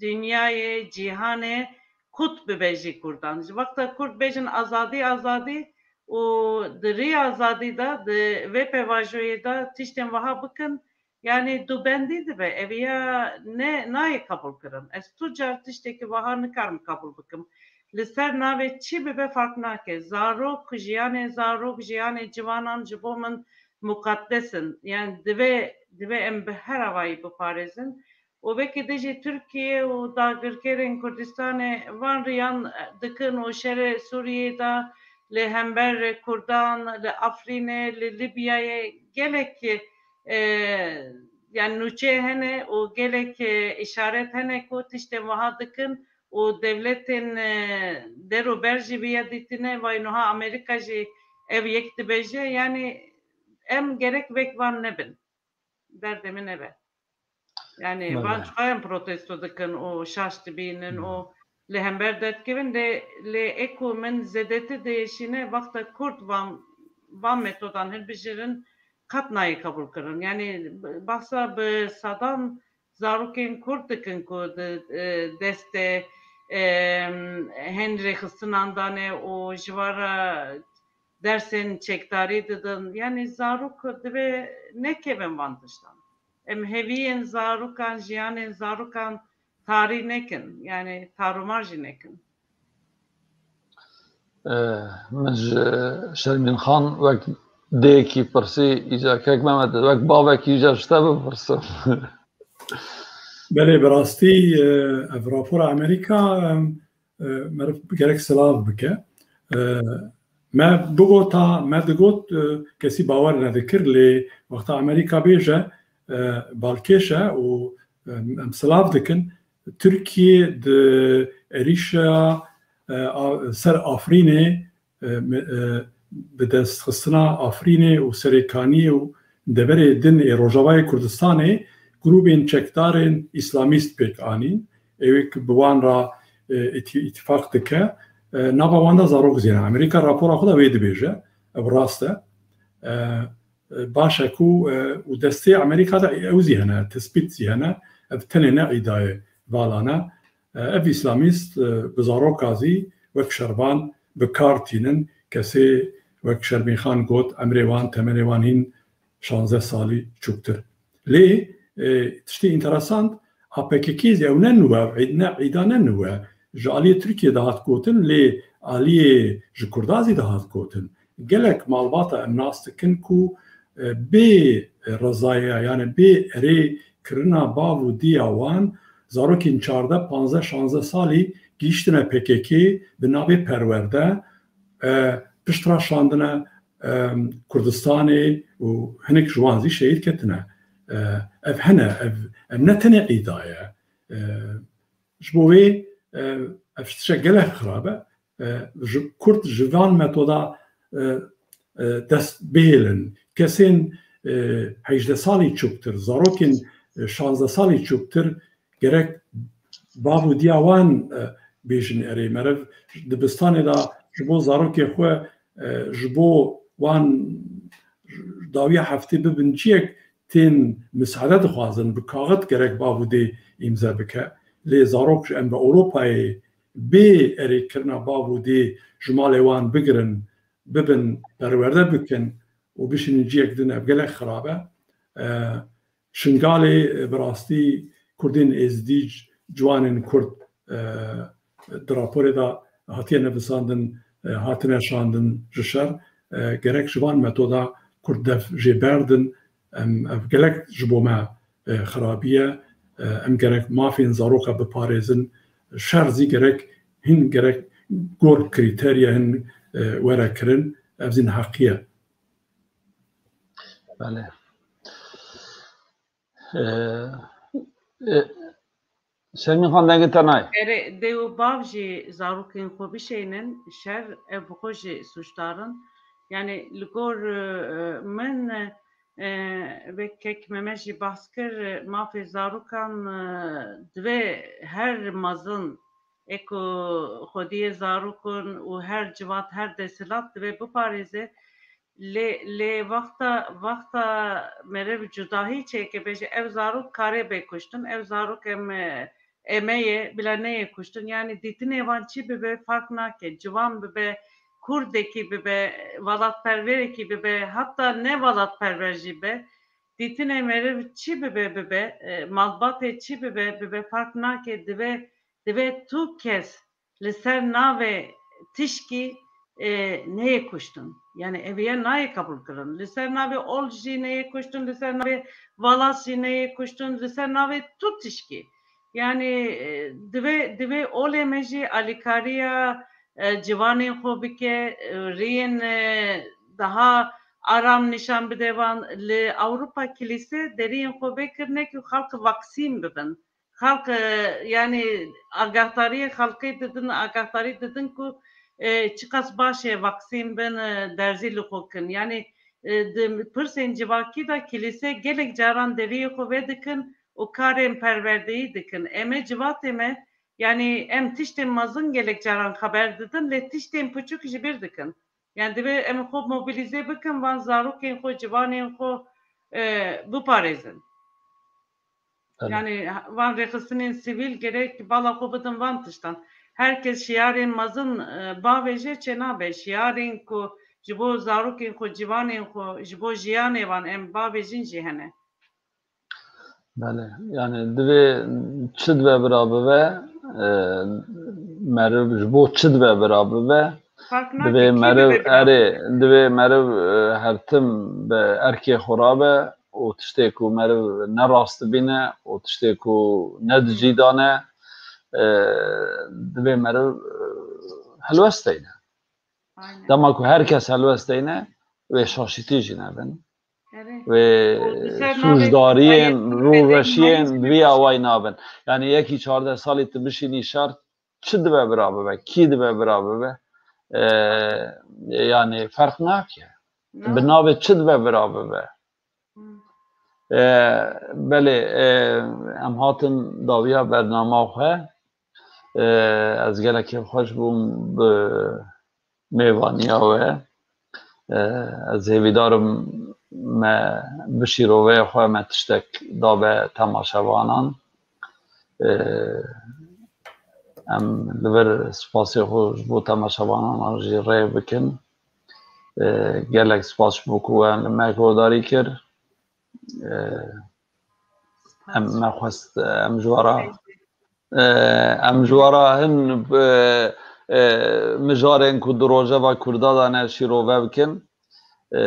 dinyayê, cîhanê kut bibe ji Kurdan. Ji wexta Kurd bêjin azadî, azadî û di rî azadî de, di vê pêvajoyê de tiştên wiha bikin, yani dubendî dibe. Ev ya ne, nayê qebûlkirin. Ez tu car tiştekî wiha nikarim qebûl bikim. Li ser navê çi bibe fark nake. Zarok, jiyanê zarok, jiyanê ciwanan ji bo min muqaddes in. Yani divê, divê em bi her awayî biparêzin. Û wekî dijî Tirkiye û dagirkerên Kurdistanê van riyan dikin û şerê Sûriyê de li hember Kurdan, li Afrînê, li Libyayê gelek, e, yani nûçe hene û gelek, e, îşaret hene ku tiştên wiha dikin û dewletên, e, der û ber jî viya dîtine, vay niha Amerîka jî ev yek dibêje. Yani em gerek wek van nebin. Derdê min ev e. Yani van çiqayên protesto dikin û şaş dibînin û li hember derdikevin, lê, lê ê ku min zêdetî diêşîne wexta Kurd van, van metodan hilbijêrin qet nayê qebûlkirin. Yani bahsa bi sedan zarokên Kurd dikin ku di, e, destê, e, hên rêxistinan dane û ji van re dersên çekdarî didin. Yani zarok divê nekevin van tiştan. Em hêviyên zarokan, jiyanên zarokan tarî nekin. Yani tarûmar jî nekin. Min ji Şermîn Xan wek dêkî pirsî, îca kek Mehmet, wek bavekî îca ji te bipirsim. Belê, bi rastî, e, ev rapora Amerîka, em, e, meriv gerek silav bike. E, me bigota, me digot, e, kesî bawer nedikir, lê wexta Amerîka bêje, e, balkêş e û, e, em silav dikin, Tirkiye di êrîşa, e, a, ser Afrînê, e, me, e, bi destxistina Afrînê û Serêkaniyê û deverê din ê Rojavayê Kurdistanê grûbên çekdarên îslamîst pêk anîn. Ê wê ku bi wan re, e, îtî-, îtîfaq dike. E, nava wan de zarok zî hene. Amerîka rapora xwe de wê dibêje. Ev rast e. E, e, baş e ku, e, û destê Amerîka de ew zî hene, tespît zî hene. Ev tenê ne îdayê vala ne. E, ev îslamîst, e, bi zaroka zî wek şervan bi kar tînin, kesê wek Şermîn Xan got, emrê wan, temenê wan hîn şazdeh salî çûktir. Lê, e, tiştê înteresant, A P K K zî ew ne nû e, ev îd-, ne, îda ne nû e. Ji aliyê Tirkiyê dihat gotin, lê aliyê ji Kurda zî dihat gotin. Gelek malbata em nas dikin ku, e, bê rezayeya, yani bê erê kirina bav û diya wan, zarokên çardeh, panzdeh, şazdeh salî gihîştine P K K bi navê perwerde, e, pişt re şandine, e, Kurdistanê û hinek ji wan zî şehîd ketine. E, ev hene, ev, ev ne tenê îda ye. E, ji bo wê E, ev tiştek gelek xirab e. E, ji, Kurd ji van metoda, e, e, dest bihêlin. Kesên, e, hejdeh salî çûktir, zarokên, e, şazdeh salî çûktir gerek bav û diya wan, e, bêjin erê. Meriv dibistanê de ji bo zarokê xwe, e, ji bo wan dawiya heftê bibin ciyek tên misade dixwazin, bi kaxit gerek bav û dê îmze bike. Lê zarok ji em bi Ewropayê bê erêkirina bav û dê ji malê wan bigirin, bibin perwerde bikin û bişînin ciyek din, ev gelek xirab e. E, Şingalê, e, bi rastî Kurdên Êzdî, ciwanên Kurd, e, di raporê de hatiye nivisandin, e, hatine şandin ji şer. E, gerek ji van metoda Kurd dev jê berdin. Em, ev gelek ji bo me, e, xirabî ye. E, em gerek mafên zaroka biparêzin. Şer zî gerek hin gerek gor krîterya hin, e, were kirin. Ev zî neheqî ye. Belê. Ee, e, Şermîn Xan, dengê te nayê. Erê, dê û bav jî zarokên xwe bişeynin, şer ev bi xwe jî sûcdar in. Yani li gor, e, min, e, wek kek Mehmet jî behs kir, e, mafê zarokan, e, divê her mezin ê ku xwediyê zarokon û her civat, her desthilat divê biparêze. Lê, lê wexta, wexta meriv cudahî çêke, bêje ev zarok karê bê kuştin, ev zarok em, e, eme ye, bila neyê kuştin. Yani dîtinê wan çi bibe fark nake. Ciwan bibe, kurdekî bibe, welatperverekî bibe, hatta ne welatperver jî be, dîtinê meriv çi bibe bibe, e, malbatê çi bibe bibe fark nake, divê, divê tu kes li ser navê tişkî, e, neyê kuştin. Yani eviye nayê qebûl kirin. Li ser navê ol jî neyê kuştin, li ser navê valas jî neyê kuştin, li ser navê tu tişkî. Yani, e, divê, divê olê me jî alîkariya, e, ciwanên xwe bike, e, riyên, e, daha aram nîşan bide van. Li Ewropa kilîse deriyên xwe vê kirine ku xelk vaksîn bibin. Xelk, e, yani agahdariyê xelkê didin, agahdarî didin ku, e, çiqas baş e vaksîn bin, e, derzî li xwe kin. Yani, e, di pirsên civakî de kilîse gelek caran deriyê xwe vedikin û karên perwerdeyî dikin. Em ê civatê me, yani em tiştên mezin gelek caran xeber didin, lê tiştên piçûk ji bîr dikin. Yani divê em xwe mobilîze bikin, van zarokên xwe, ciwanên xwe, e, biparêzin. Evet. Yani van rêxistinên sivîl gerek bala xwe bidin van tiştan. Her kes şiyarên mezin, e, bavêje çênabe. Şiyarên ku ji bo zarokên xwe, ciwanên xwe, ji bo jiyanê van em bavêjin jî hene. Belê, yani divê çi dibe bira bibe, e, meriv ji bo çi dibe bira bibe, Fark nake, divê kî meriv, bibe bira erê, bibe? Divê meriv, e, her tim bi erkê xwe rabe û tiştê ku meriv ne rast dibîne û tiştê ku ne di cî de ne, e, divê meriv, e, helwest deyne. Aynen. Dema ku her kes helwest deyne, wê şaşîtî jî nebin. Erê. Wê Li ser navê sûcdariyên, hayê, rûveşiyên hayê, bi vî awayî nabin. Yani yekî çardeh salî tu bişînî şer, çi dibe bira bibe, kî dibe bira bibe, e, yani ferq nake. Na. Bi navê çi dibe bira bibe. Hmm. E, belê, e, em hatin dawiya bernama xwe. E, ez gelek kêfxweş bûm bi mêvaniya we. E, ez hêvîdar im me bi şîroveya xwe me tiştek dabe temaşevanan. E, em li vir spasê xwe ji bo temaşevanan jî rê bikin. E, gelek spas ji bo ku we li me guhdarî kir. E, em me xwest, em ji we re, e, em ji we re hin, e, e, mijarên ku di rojeva Kurda de ne şîrove bikin. E,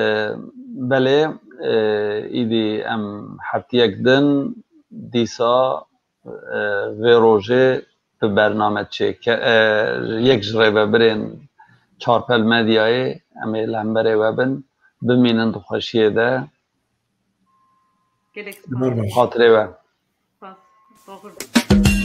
belê, e, îdî em heftiyek din dîsa, e, vê rojê bi bername çêke, e, yek ji rêvebirên Çarpel Medyayê em ê li hemberê we bin. Bimînin di xweşiyê de. Gelek spas. Xatirê we. Spas. Sağ olun.